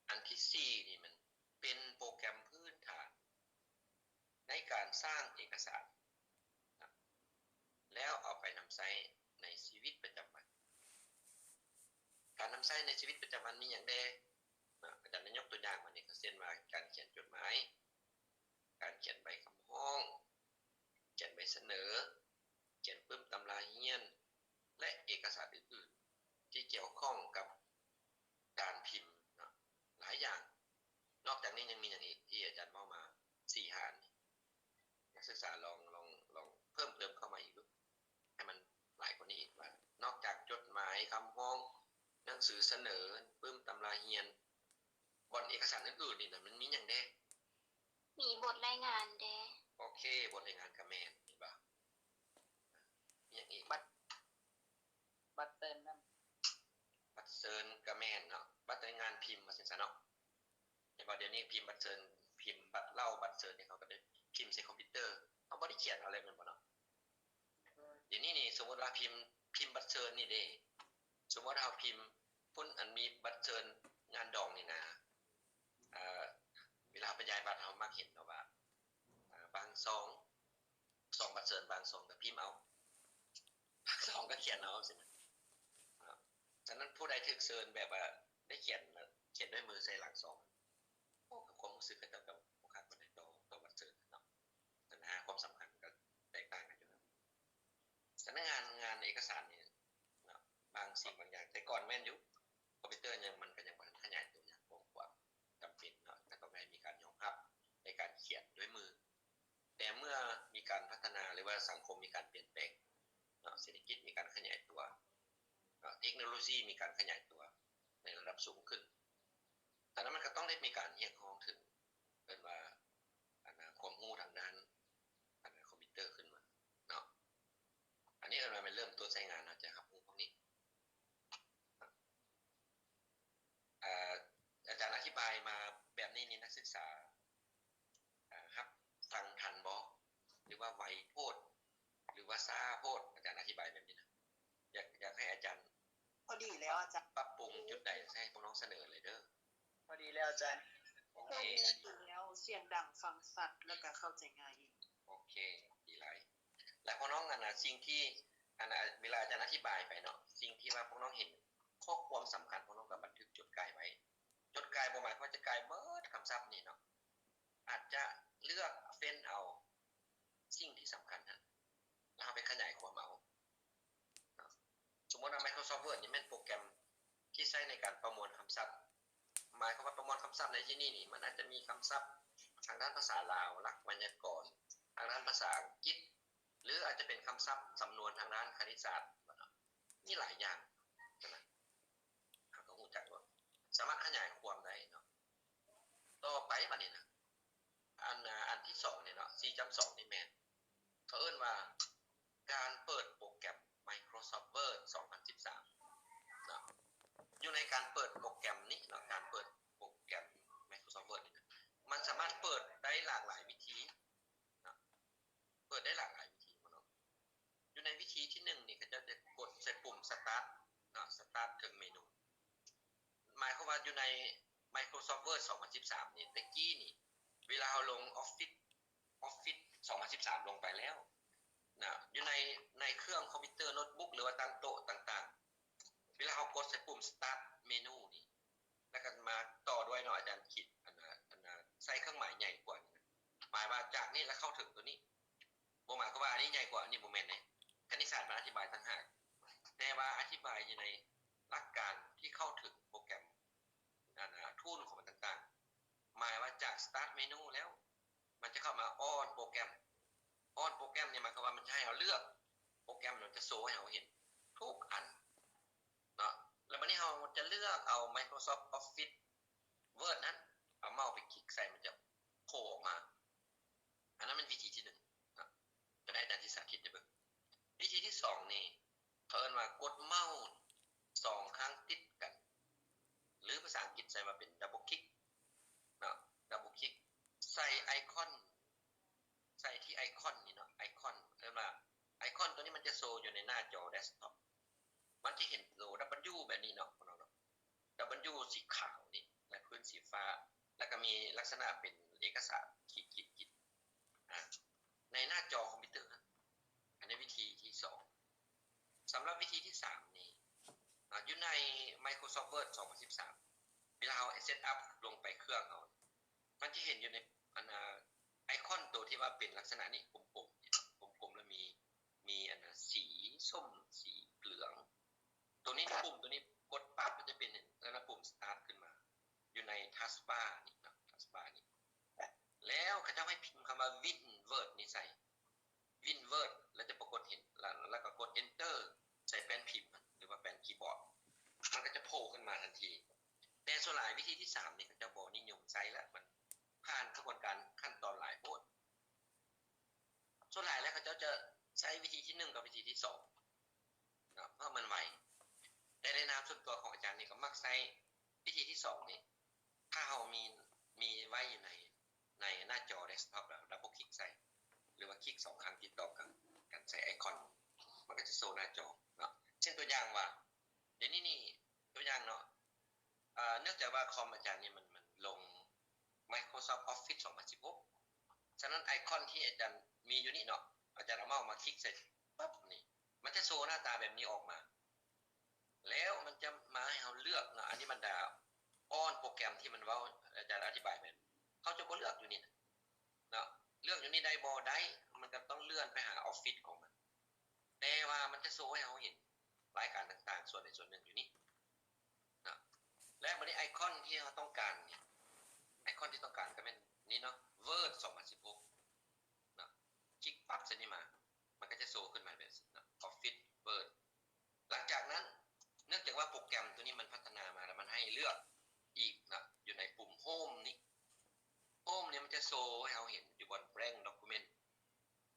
ອັນທີສີ່ນີ້ ມັນເປັນໂປຣແກຣມພື້ນຖານໃນການສ້າງເອກະສານນະ ແລ້ວເອົາໄປນຳໃຊ້ໃນຊີວິດປະຈຳວັນ. ການນຳໃຊ້ໃນຊີວິດປະຈຳວັນມີຫຍັງແດ່? ນະ ອາຈານໄດ້ຍົກຕົວຢ່າງມານີ້ ກໍເຊັ່ນວ່າ ການຂຽນຈົດໝາຍ, ການຂຽນໃບຄຳຮ້ອງ, ຂຽນໃບສະເໜີ, ຂຽນປຶ້ມຕຳລາຮຽນ ແລະ ເອກະສານອື່ນໆ ທີ່ກ່ຽວຂ້ອງກັບການພິມເນາະ ຫຼາຍຢ່າງ. ນອກຈາກນີ້ຍັງມີຫຍັງອີກທີ່ອາຈານເວົ້າມາສີ່ຫ້າອັນນີ້? ນັກສຶກສາລອງ ລອງ ລອງເພີ່ມເຕີມເຂົ້າມາອີກດູ ໃຫ້ມັນຫຼາຍກວ່ານີ້ອີກວ່າ ນອກຈາກຈົດໝາຍຄຳຮ້ອງ, ໜັງສືສະເໜີ, ປຶ້ມຕຳລາຮຽນ, ບ່ອນເອກະສານອື່ນໆນີ້ນະ ມັນມີຫຍັງແດ່? ມີບົດລາຍງານແດ່. ໂອເຄ, ບົດລາຍງານກໍແມ່ນ, ເຫັນບໍ່? ມີຫຍັງອີກ? ບັດ ບັດເຊີນນຳ. ບັດເຊີນກໍແມ່ນເນາະ, ບັດລາຍງານພິມວ່າຊັ້ນຊະເນາະ. ເຫັນບໍ່? ດຽວນີ້ພິມບັດເຊີນ, ພິມບັດເລົ່າບັດເຊີນນີ້ ເຂົາກໍໄດ້ພິມໃສ່ຄອມພິວເຕີ, ເຮົາບໍ່ໄດ້ຂຽນເອົາເລີຍແມ່ນບໍ່ເນາະ? ດຽວນີ້ນີ້ ສົມມຸດວ່າພິມ, ພິມບັດເຊີນນີ້ເດ້, ສົມມຸດເຮົາພິມພຸ້ນ ອັນມີບັດເຊີນງານດອງນີ້ນາ, ເອີ ເວລາເຮົາໄປຢາຍບັດ ເຮົາມັກເຫັນເນາະວ່າ ເອີ ບາງຊອງ, ຊອງບັດເຊີນບາງຊອງກໍພິມເອົາ, ບາງຊອງກໍຂຽນເອົາ ຈັ່ງຊີ້ນະ. ສະນັ້ນຜູ້ໃດຖືກເຊີນແບບວ່າໄດ້ຂຽນ, ຂຽນດ້ວຍມືໃສ່ຫຼັງຊອງ, ໂອ້ ຄວາມຮູ້ສຶກເຂົາເຈົ້າກໍບໍ່ຄັກປານໃດຕໍ່, ຕໍ່ບັດເຊີນເນາະ. ອັນນະ ຄວາມສຳຄັນກໍແຕກຕ່າງກັນຢູ່ນະ. ສະນັ້ນງານ, ງານເອກະສານນີ້ເນາະ, ບາງສິ່ງບາງຢ່າງ ແຕ່ກ່ອນແມ່ນຢູ່, ຄອມພິວເຕີຍັງ, ມັນກໍຍັງບໍ່ທັນຂະຫຍາຍຕົວຢ່າງກວ້າງຂວາງ, ຈຳເປັນເນາະ, ກໍຕ້ອງໄດ້ມີການຍອມຮັບໃນການຂຽນດ້ວຍມື. ແຕ່ເມື່ອມີການພັດທະນາ ຫຼືວ່າສັງຄົມມີການປ່ຽນແປງເນາະ, ເສດຖະກິດມີການຂະຫຍາຍຕົວເນາະ, ເທັກໂນໂລຊີມີການຂະຫຍາຍຕົວໃນລະດັບສູງຂຶ້ນ, ອັນນັ້ນມັນກໍຕ້ອງໄດ້ມີການຮຽກຮ້ອງເຖິງ ເອີ້ນວ່າ ອັນນາ ຄວາມຮູ້ທາງດ້ານ ອັນນາ ຄອມພິວເຕີຂຶ້ນມາເນາະ. ອັນນີ້ເອີ້ນວ່າແມ່ນເລີ່ມຕົ້ນໃຊ້ງານ ເຮົາຈະຮັບຮູ້ພວກນີ້. ອາ ອາຈານອະທິບາຍມາແບບນີ້ນີ້ ນັກສຶກສາ ອາ ຮັບຟັງທັນບໍ່? ຫຼືວ່າໄວໂພດ? ຫຼືວ່າຊ້າໂພດ? ອາຈານອະທິບາຍແບບນີ້ນະ. ຢາກ, ຢາກໃຫ້ອາຈານ ພໍດີແລ້ວອາຈານ ປັບປຸງຈຸດໃດໃຫ້ພວກນ້ອງສະເໜີເລີຍເດີ. ພໍດີແລ້ວອາຈານ. ໂອເຄ ພໍດີແລ້ວ, ສຽງດັງ, ຟັງຊັດ ແລ້ວກໍເຂົ້າໃຈງ່າຍອີກ. ໂອເຄ ດີຫຼາຍ. ແລ້ວພວກນ້ອງ ອັນນາ ສິ່ງທີ່ ອັນນາ ເວລາອາຈານອະທິບາຍໄປເນາະ, ສິ່ງທີ່ວ່າພວກນ້ອງເຫັນ ຂໍ້ຄວາມສຳຄັນ ພວກນ້ອງກໍບັນທຶກຈົດກ່າຍໄວ້. ຈົດກ່າຍບໍ່ໝາຍຄວາມວ່າຈະກ່າຍເບິດຄຳສັບນີ້ເນາະ, ອາດຈະເລືອກເຟ້ນເອົາສິ່ງທີ່ສຳຄັນຫັ້ນ ແລ້ວເຮົາໄປຂະຫຍາຍຄວາມເອົາເນາະ. ສົມມຸດວ່າ Microsoft Word ນີ້ແມ່ນໂປຣແກຣມທີ່ໃຊ້ໃນການປະມວນຄຳສັບ. ໝາຍຄວາມວ່າປະມວນຄຳສັບໃນທີ່ນີ້ນີ້ ມັນອາດຈະມີຄຳສັບທາງດ້ານພາສາລາວ, ຫຼັກໄວຍາກອນ, ທາງດ້ານພາສາອັງກິດ ຫຼື ອາດຈະເປັນຄຳສັບສຳນວນທາງດ້ານຄະນິດສາດເນາະ, ມີຫຼາຍຢ່າງຫັ້ນນະ. ເຮົາກໍຮູ້ຈັກວ່າສາມາດຂະຫຍາຍຄວາມໄດ້ເນາະ. ຕໍ່ໄປບາດນີ້ນະ ອັນ ອັນທີສອງນີ້ເນາະ ສີ່ຈຸດສອງນີ້ແມ່ນ ເຂົາເອີ້ນວ່າການເປີດໂປຣແກຣມ Microsoft Word ສອງພັນສິບສາມເນາະ. ຢູ່ໃນການເປີດໂປຣແກຣມນີ້ເນາະ ການເປີດໂປຣແກຣມ Microsoft Word ນີ້ນະ ມັນສາມາດເປີດໄດ້ຫຼາກຫຼາຍວິທີເນາະ. ເປີດໄດ້ຫຼາກຫຼາຍວິທີເນາະ. ຢູ່ໃນວິທີທີໜຶ່ງນີ້ ເຂົາເຈົ້າຈະກົດໃສ່ປຸ່ມ Start ເນາະ, Start ເທິງເມນູ. ໝາຍຄວາມວ່າຢູ່ໃນ Microsoft Word ສອງພັນສິບສາມນີ້ ແຕ່ກີ້ນີ້ ເວລາເຮົາລົງ Office Office ສອງພັນສິບສາມລົງໄປແລ້ວນະ ຢູ່ໃນ ໃນເຄື່ອງຄອມພິວເຕີ ໂນ້ດບຸກ ຫຼືວ່າຕັ້ງໂຕະຕ່າງໆ ເວລາເຮົາກົດໃສ່ປຸ່ມ Start ເມນູນີ້ ແລ້ວກໍມາຕໍ່ດ້ວຍເນາະ ອາຈານຂີດ ອັນນ່າ ອັນນ່າ ໃສ່ເຄື່ອງໝາຍໃຫຍ່ກວ່ານີ້ນະ ໝາຍວ່າຈາກນີ້ແລ້ວເຂົ້າເຖິງຕົວນີ້. ບໍ່ໝາຍຄວາມວ່າອັນນີ້ໃຫຍ່ກວ່າ ອັນນີ້ບໍ່ແມ່ນເດ້. ຄະນິດສາດມັນອະທິບາຍຕ່າງຫາກ, ແຕ່ວ່າອະທິບາຍຢູ່ໃນຫຼັກການທີ່ເຂົ້າເຖິງໂປຣແກຣມ ອັນນ່າ tool ຂອງມັນຕ່າງໆ. ໝາຍວ່າຈາກ Start ເມນູແລ້ວ ມັນຈະເຂົ້າມາ On ໂປຣແກຣມ. On ໂປຣແກຣມນີ້ໝາຍຄວາມວ່າມັນຈະໃຫ້ເຮົາເລືອກໂປຣແກຣມ, ມັນຈະໂຊໃຫ້ເຮົາເຫັນທຸກອັນເນາະ. ແລ້ວບັດນີ້ເຮົາຈະເລືອກເອົາ Microsoft Office Word ນັ້ນ ເອົາເມົ້າໄປຄລິກໃສ່ ມັນຈະໂຜ່ອອກມາ. ອັນນັ້ນແມ່ນວິທີທີໜຶ່ງເນາະ ກໍໄດ້ອາຈານຊິສາທິດໃຫ້ເບິ່ງ. ວິທີທີສອງນີ້ ເຂົາເອີ້ນວ່າກົດເມົ້າສອງຄັ້ງຕິດກັນ ຫຼືພາສາອັງກິດໃຊ້ວ່າເປັນ double click ເນາະ double click ໃສ່ໄອຄອນ ໃສ່ທີ່ໄອຄອນນີ້ເນາະ ໄອຄອນ ເອີ້ນວ່າໄອຄອນຕົວນີ້ມັນຈະໂຊຢູ່ໃນໜ້າຈໍເດັສທັອບ ມັນຈະເຫັນໂຕ W ແບບນີ້ເນາະ ພວກເຮົາເນາະ W ສີຂາວນີ້ ແລະພື້ນສີຟ້າ ແລ້ວກໍມີລັກສະນະເປັນເອກະສານຂີດໆໆ ອາ ໃນໜ້າຈໍຄອມພິວເຕີ. ອັນນີ້ວິທີທີສອງ. ສຳລັບວິທີທີສາມນີ້ ອາ ຢູ່ໃນ Microsoft Word ສອງພັນສິບສາມ ເວລາເຮົາເຊັດອັບລົງໄປເຄື່ອງເຮົາ ມັນຈະເຫັນຢູ່ໃນ ອັນ ອາ ໄອຄອນໂຕທີ່ວ່າເປັນລັກສະນະນີ້ ກົມໆ ກົມໆ ແລ້ວມີ ມີອັນນະ ສີສົ້ມ ສີເຫຼືອງ ໂຕນີ້ ປຸ່ມໂຕນີ້ກົດປັບ ມັນຈະເປັນ ອັນນະ ປຸ່ມ Start ຂຶ້ນມາ ຢູ່ໃນ Taskbar ນີ້ເນາະ Taskbar ນີ້ ແລ້ວເຂົາເຈົ້າໃຫ້ພິມຄຳວ່າ WinWord ນີ້ໃສ່ WinWord ແລ້ວຈະປາກົດເຫັນ ແລ້ວ ແລ້ວກໍກົດ Enter ໃສ່ແປ້ນພິມ ຫຼືວ່າແປ້ນຄີບອດ ມັນກໍຈະໂຜ່ຂຶ້ນມາທັນທີ. ແຕ່ສ່ວນຫຼາຍວິທີທີສາມນີ້ ເຂົາເຈົ້າບໍ່ນິຍົມໃຊ້ລະ ມັນຜ່ານຂະບວນການຂັ້ນຕອນຫຼາຍໂພດ. ສ່ວນຫຼາຍແລ້ວເຂົາເຈົ້າຈະໃຊ້ວິທີທີໜຶ່ງກັບວິທີທີສອງເນາະ ເພາະມັນໄວ. ແຕ່ໃນນາມສ່ວນຕົວຂອງອາຈານນີ້ກໍມັກໃຊ້ວິທີທີສອງນີ້ ຖ້າເຮົາມີ ມີໄວ້ຢູ່ໃນ ໃນໜ້າຈໍເດັສທັອບ ແລ້ວດັບເບິນຄລິກໃສ່ ຫຼືວ່າຄລິກສອງຄັ້ງຕິດຕໍ່ກັນ ກັນໃສ່ໄອຄອນ ມັນກໍຈະໂຊໜ້າຈໍເນາະ. ເຊັ່ນຕົວຢ່າງວ່າ ດຽວນີ້ນີ້ ຕົວຢ່າງເນາະ ເອີ ເນື່ອງຈາກວ່າຄອມອາຈານນີ້ມັນ ມັນລົງ Microsoft Office ສອງພັນສິບຫົກ ສະນັ້ນໄອຄອນທີ່ອາຈານມີຢູ່ນີ້ເນາະ ອາຈານເອົາເມົ້າມາຄລິກໃສ່ປັບນີ້ ມັນຈະໂຊໜ້າຕາແບບນີ້ອອກມາ ແລ້ວມັນຈະມາໃຫ້ເຮົາເລືອກເນາະ. ອັນນີ້ບັນດາອ້ອນໂປຣແກຣມທີ່ມັນເວົ້າ ອາຈານອະທິບາຍແມ່ນ ເຮົາຈະບໍ່ເລືອກຢູ່ນີ້ນະເນາະ ເລືອກຢູ່ນີ້ໄດ້ບໍ່? ໄດ້ ມັນກໍຕ້ອງເລື່ອນໄປຫາ Office ຂອງມັນ ແຕ່ວ່າມັນຈະໂຊໃຫ້ເຮົາເຫັນລາຍການຕ່າງໆ ສ່ວນໃດສ່ວນໜຶ່ງຢູ່ນີ້ເນາະ. ແລ້ວບັດນີ້ໄອຄອນທີ່ເຮົາຕ້ອງການນີ້ ໄອຄອນທີ່ຕ້ອງການກໍແມ່ນນີ້ເນາະ Word ສອງພັນສິບຫົກເນາະ ຄລິກປັບໃສ່ນີ້ມາ ມັນກໍຈະໂຊຂຶ້ນມາແບບນີ້ເນາະ Office Word. ຫຼັງຈາກນັ້ນ ເນື່ອງຈາກວ່າໂປຣແກຣມຕົວນີ້ມັນພັດທະນາມາແລ້ວ ມັນໃຫ້ເລືອກອີກເນາະ ຢູ່ໃນປຸ່ມ Home ນີ້ Home ນີ້ມັນຈະໂຊໃຫ້ເຮົາເຫັນຢູ່ບ່ອນ Blank Document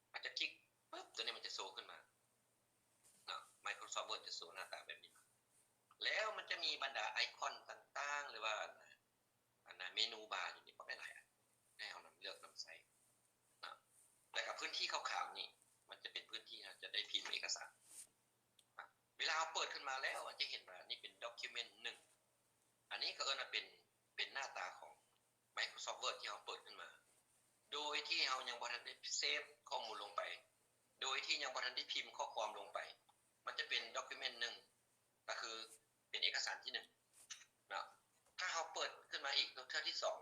ເຮົາຈະຄລິກປຶບ ຕົວນີ້ມັນຈະໂຊຂຶ້ນມາເນາະ Microsoft Word ຈະໂຊໜ້າຕາແບບນີ້ມາ ແລ້ວມັນຈະມີບັນດາໄອຄອນຕ່າງໆ ຫຼືວ່າອັນນະ ອັນນະ ເມນູບາຢູ່ນີ້ບັກຫຼາຍໆ ໃຫ້ເຮົານຳເລືອກນຳໃຊ້ເນາະ. ແລ້ວກໍພື້ນທີ່ຂາວໆນີ້ ມັນຈະເປັນພື້ນທີ່ເຮົາຈະໄດ້ພິມເອກະສານ. ເວລາເຮົາເປີດຂຶ້ນມາແລ້ວ ເຮົາຈະເຫັນວ່ານີ້ເປັນ Document ໜຶ່ງ ອັນນີ້ເຂົາເອີ້ນວ່າເປັນ ເປັນໜ້າຕາຂອງ Microsoft Word ທີ່ເຮົາເປີດຂຶ້ນມາ ໂດຍທີ່ເຮົາຍັງບໍ່ທັນໄດ້ເຊບຂໍ້ມູນລົງໄປ ໂດຍທີ່ຍັງບໍ່ທັນໄດ້ພິມຂໍ້ຄວາມລົງໄປ ມັນຈະເປັນ Document ໜຶ່ງ ກໍຄືເປັນເອກະສານທີໜຶ່ງເນາະ. ຖ້າເຮົາເປີດຂຶ້ນມາອີກເທື່ອທີສອງ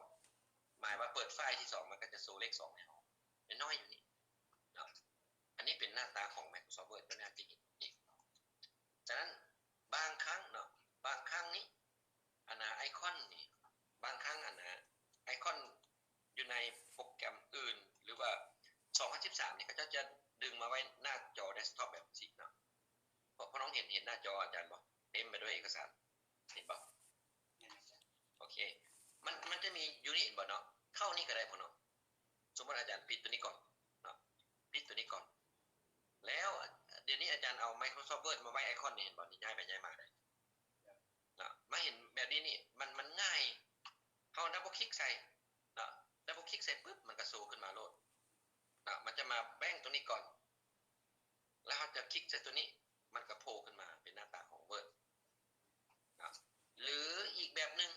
ໝາຍວ່າເປີດໄຟລ໌ທີສອງ ມັນກໍຈະໂຊເລກສອງໃຫ້ເຮົາ ນ້ອຍໆຢູ່ນີ້ເນາະ. ອັນນີ້ເປັນໜ້າຕາຂອງ Microsoft Word ກໍໜ້າຈະເຫັນອີກເນາະ. ສະນັ້ນບາງຄັ້ງເນາະ ບາງຄັ້ງນີ້ ອັນນະ ໄອຄອນນີ້ ບາງຄັ້ງ ອັນນະ ໄອຄອນຢູ່ໃນໂປຣແກຣມອື່ນ ຫຼືວ່າ ສອງພັນສິບສາມນີ້ ເຂົາເຈົ້າຈະດຶງມາໄວ້ໜ້າຈໍເດັສທັອບແບບຊີ້ເນາະ. ພວກ ພວກນ້ອງເຫັນ ເຫັນໜ້າຈໍອາຈານບໍ່? ເຕັມໄປດ້ວຍເອກະສານ ເຫັນບໍ່? ໂອເຄ ມັນ ມັນຈະມີຢູ່ນີ້ ເຫັນບໍ່ເນາະ? ເຂົ້ານີ້ກໍໄດ້ພວກນ້ອງ ສົມມຸດອາຈານປິດຕົວນີ້ກ່ອນເນາະ ປິດຕົວນີ້ກ່ອນ ແລ້ວດຽວນີ້ອາຈານເອົາ Microsoft Word ມາໄວ້ໄອຄອນນີ້ ເຫັນບໍ່? ນີ້ຍ້າຍໄປຍ້າຍມາໄດ້ເນາະ. ມາເຫັນແບບນີ້ນີ້ ມັນ ມັນງ່າຍ ເຮົາດັບເບິນຄລິກໃສ່ເນາະ ດັບເບິນຄລິກໃສ່ປຶບ ມັນກໍໂຊຂຶ້ນມາໂລດເນາະ. ມັນຈະມາ Blank ຕົວນີ້ກ່ອນ ແລ້ວເຮົາຈະຄລິກໃສ່ຕົວນີ້ ມັນກໍໂຜ່ຂຶ້ນມາເປັນໜ້າຕາຂອງ Word ເນາະ. ຫຼືອີກແບບໜຶ່ງ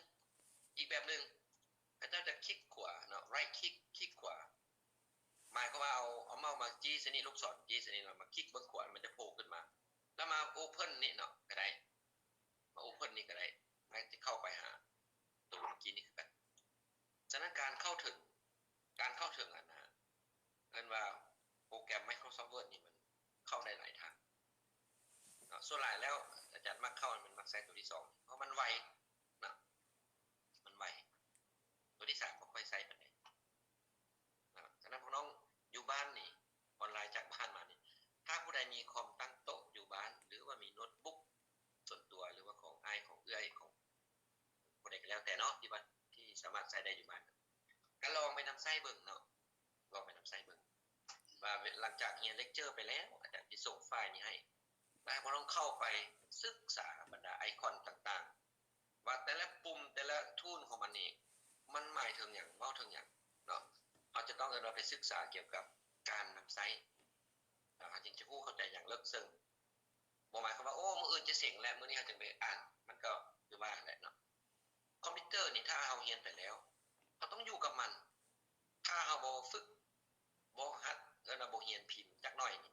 ອີກແບບໜຶ່ງ ເຂົາເຈົ້າຈະຄລິກຂວາເນາະ Right click ຄລິກຂວາ ໝາຍຄວາມວ່າເອົາ ເອົາເມົ້າມາຈີ້ໃສ່ນີ້ ລູກສອນຈີ້ໃສ່ນີ້ ແລ້ວມາຄລິກເບື້ອງຂວາ ມັນຈະໂຜ່ຂຶ້ນມາ ແລ້ວມາ Open ນີ້ເນາະ ກໍໄດ້ ມາ Open ນີ້ກໍໄດ້ ມັນຈະເຂົ້າໄປຫາຕົວເມື່ອກີ້ນີ້ຄືກັນ. ສະນັ້ນການເຂົ້າເຖິງ ການເຂົ້າເຖິງ ອັນນະ ເອີ້ນວ່າໂປຣແກຣມ Microsoft Word ນີ້ ມັນເຂົ້າໄດ້ຫຼາຍທາງເນາະ. ສ່ວນຫຼາຍແລ້ວອາຈານມັກເຂົ້າ ມັນມັກໃຊ້ຕົວທີສອງ ເພາະມັນໄວເນາະ ມັນໄວ. ຕົວທີສາມບໍ່ຄ່ອຍໃຊ້ປານໃດເນາະ. ສະນັ້ນພວກນ້ອງຢູ່ບ້ານນີ້ ອອນລາຍຈາກບ້ານມານີ້ ຖ້າຜູ້ໃດມີຄອມຕັ້ງໂຕະຢູ່ບ້ານ ຫຼືວ່າມີໂນ້ດບຸກສ່ວນຕົວ ຫຼືວ່າຂອງອ້າຍ ຂອງເອື້ອຍ ຂອງຜູ້ໃດກໍແລ້ວແຕ່ເນາະ ທີ່ວ່າ ທີ່ສ ສາມາດໃຊ້ໄດ້ຢູ່ບ້ານ. ກໍລອງໄປນຳໃຊ້ເບິ່ງເນາະ, ລອງໄປນຳໃຊ້ເບິ່ງ ວ່າເວ- ຫຼັງຈາກຮຽນເລັກເຈີໄປແລ້ວ ອາຈານຊິສົ່ງໄຟລ໌ນີ້ໃຫ້ ແລ້ວໃຫ້ພວກນ້ອງເຂົ້າໄປສຶກສາບັນດາໄອຄອນຕ່າງໆ ວ່າແຕ່ລະປຸ່ມ ແຕ່ລະທູນຂອງມັນນີ້ ມັນໝາຍເຖິງຫຍັງ ເວົ້າເຖິງຫຍັງເນາະ. ເຮົາຈະຕ້ອງເອີ້ນວ່າໄປສຶກສາກ່ຽວກັບການນຳໃຊ້ ເຮົາຈຶ່ງຈະຮູ້ເຂົ້າໃຈຢ່າງເລິກເຊິ່ງ. ບໍ່ໝາຍຄວາມວ່າ ໂອ້ ມື້ອື່ນຈະເສັງແລ້ວ ມື້ນີ້ເຮົາຈຶ່ງໄປອ່ານ, ມັນກໍຄືວ່າແຫຼະເນາະ. ຄອມພິວເຕີນີ້ ຖ້າເຮົາຮຽນໄປແລ້ວ ເຮົາຕ້ອງຢູ່ກັບມັນ. ຖ້າເຮົາບໍ່ຝຶກ ບໍ່ຫັດ ເອີ້ນວ່າບໍ່ຮຽນພິມຈັກໜ້ອຍນີ້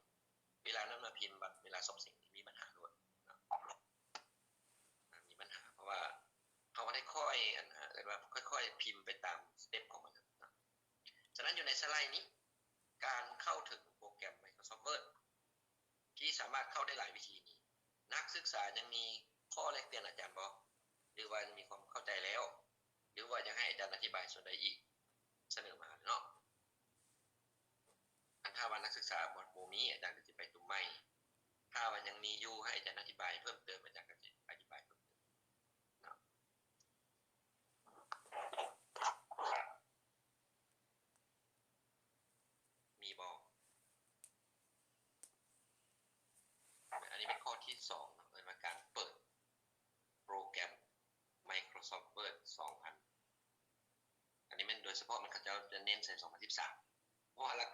ເວລານັ້ນມາພິມບັດເວລາສອບເສັງນີ້ມີບັນຫາໂລດເນາະ, ມີບັນຫາ ເພາະວ່າເຮົາບໍ່ໄດ້ຄ່ອຍ ອັນ ເອີ້ນວ່າຄ່ອຍໆພິມໄປຕາມສະເຕັບຂອງມັນເນາະ. ສະນັ້ນຢູ່ໃນສະໄລນີ້ ການເຂົ້າເຖິງໂປຣແກຣມ Microsoft Word ທີ່ສາມາດເຂົ້າໄດ້ຫຼາຍວິທີນີ້ ນັກສຶກສາຍັງມີຂໍ້ແລກປ່ຽນອາຈານບໍ່? ຫຼືວ່າຍັງມີຄວາມເຂົ້າໃຈແລ້ວ? ຫຼືວ່າຢາກໃຫ້ອາຈານອະທິບາຍສ່ວນໃດອີກ? ສະເໜີມາເນາະ. ຄັນຖ້າວ່ານັກສຶກສາບໍ່ ບໍ່ມີ ອາຈານກໍຊິໄປຕຸ່ມໃໝ່, ຖ້າວ່າຍັງມີຢູ່ ໃຫ້ອາຈານອະທິບາຍເພີ່ມເຕີມ ອາຈານກໍຊິອະທິບາຍເພີ່ມເຕີມເນາະ. ມີບໍ່? ອັນນີ້ແມ່ນຂໍ້ທີສອງເນາະ, ເອີ້ນວ່າການເປີດໂປຣແກຣມ Microsoft Word ສອງພັນ. ອັນນີ້ແມ່ນໂດຍສະເພາະມັນ ເຂົາເຈົ້າຈະເນັ້ນໃສ່ສອງພັນສິບສາມ ເພາະວ່າຫຼັກ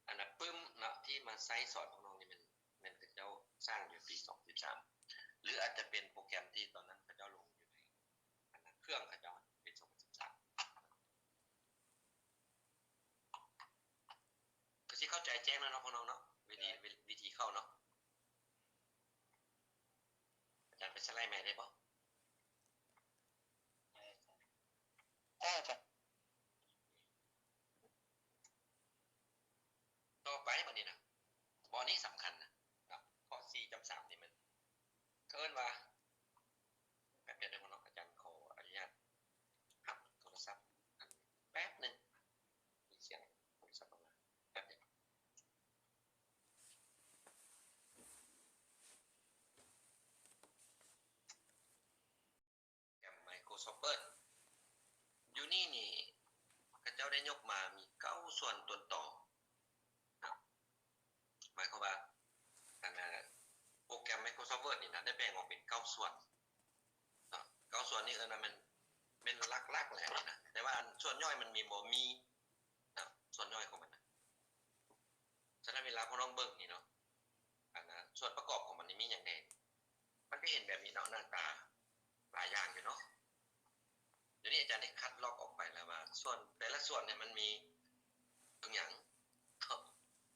ອັນນະປຶ້ມເນາະ ທີ່ມາໃຊ້ສອນຂອງນ້ອງນີ້ແມ່ນ ແມ່ນເຂົາເຈົ້າສ້າງຢູ່ປີສອງພັນສິບສາມ ຫຼືອາດຈະເປັນໂປຣແກຣມທີ່ຕອນນັ້ນເຂົາເຈົ້າລົງຢູ່ໃນ ອັນນະເຄື່ອງເຂົາເຈົ້າປີສອງພັນສິບສາມ. ຄືຊິເຂົ້າໃຈແຈ້ງແລ້ວເນາະພວກນ້ອງເນາະ ວິທີ ວິ ວິທີເຂົ້າເນາະ. ອາຈານໄປສະໄລໃໝ່ໄດ້ບໍ່? ໄດ້ອາຈານ. ຕໍ່ໄປບັດນີ້ນະ ບ່ອນນີ້ສຳຄັນນະ ເນາະ ຂໍ້ສີ່ຈ້ຳສາມນີ້ມັນ ເຂົາເອີ້ນວ່າ ແປັບດຽວເດີພວກນ້ອງ ອາຈານຂໍອະນຸຍາດຮັບໂທລະສັບອັນແປັບໜຶ່ງ ມີສຽງໂທລະສັບເຂົ້າມາ ແປັບດຽວ. ໂປຣແກຣມ Microsoft Word ຢູ່ນີ້ນີ້ ເຂົາເຈົ້າໄດ້ຍົກມາມີເກົ້າສ່ວນຕົ້ນຕໍ ນະ ໝາຍຄວາມວ່າ ອັນນະ ໂປຣແກຣມ Microsoft Word ນີ້ນະ ໄດ້ແບ່ງອອກເປັນເກົ້າສ່ວນເນາະ, ເກົ້າສ່ວນນີ້ເອີ້ນວ່າແມ່ນ ແມ່ນຫຼັກໆແຫຼະນະ ແຕ່ວ່າອັນສ່ວນຍ່ອຍມັນມີບໍ່ ມີນະ ສ່ວນຍ່ອຍຂອງມັນນະ. ສະນັ້ນເວລາພວກນ້ອງເບິ່ງນີ້ເນາະ ອັນນະ ສ່ວນປະກອບຂອງມັນນີ້ມີຫຍັງແດ່? ມັນຈະເຫັນແບບນີ້ເນາະ ໜ້າຕາຫຼາຍຢ່າງຢູ່ເນາະ. ດຽວນີ້ອາຈານໄດ້ຄັດລອກອອກໄປແລ້ວວ່າ ສ່ວນ ແຕ່ລະສ່ວນນີ້ມັນມີເຖິງຫຍັງ ເນາະ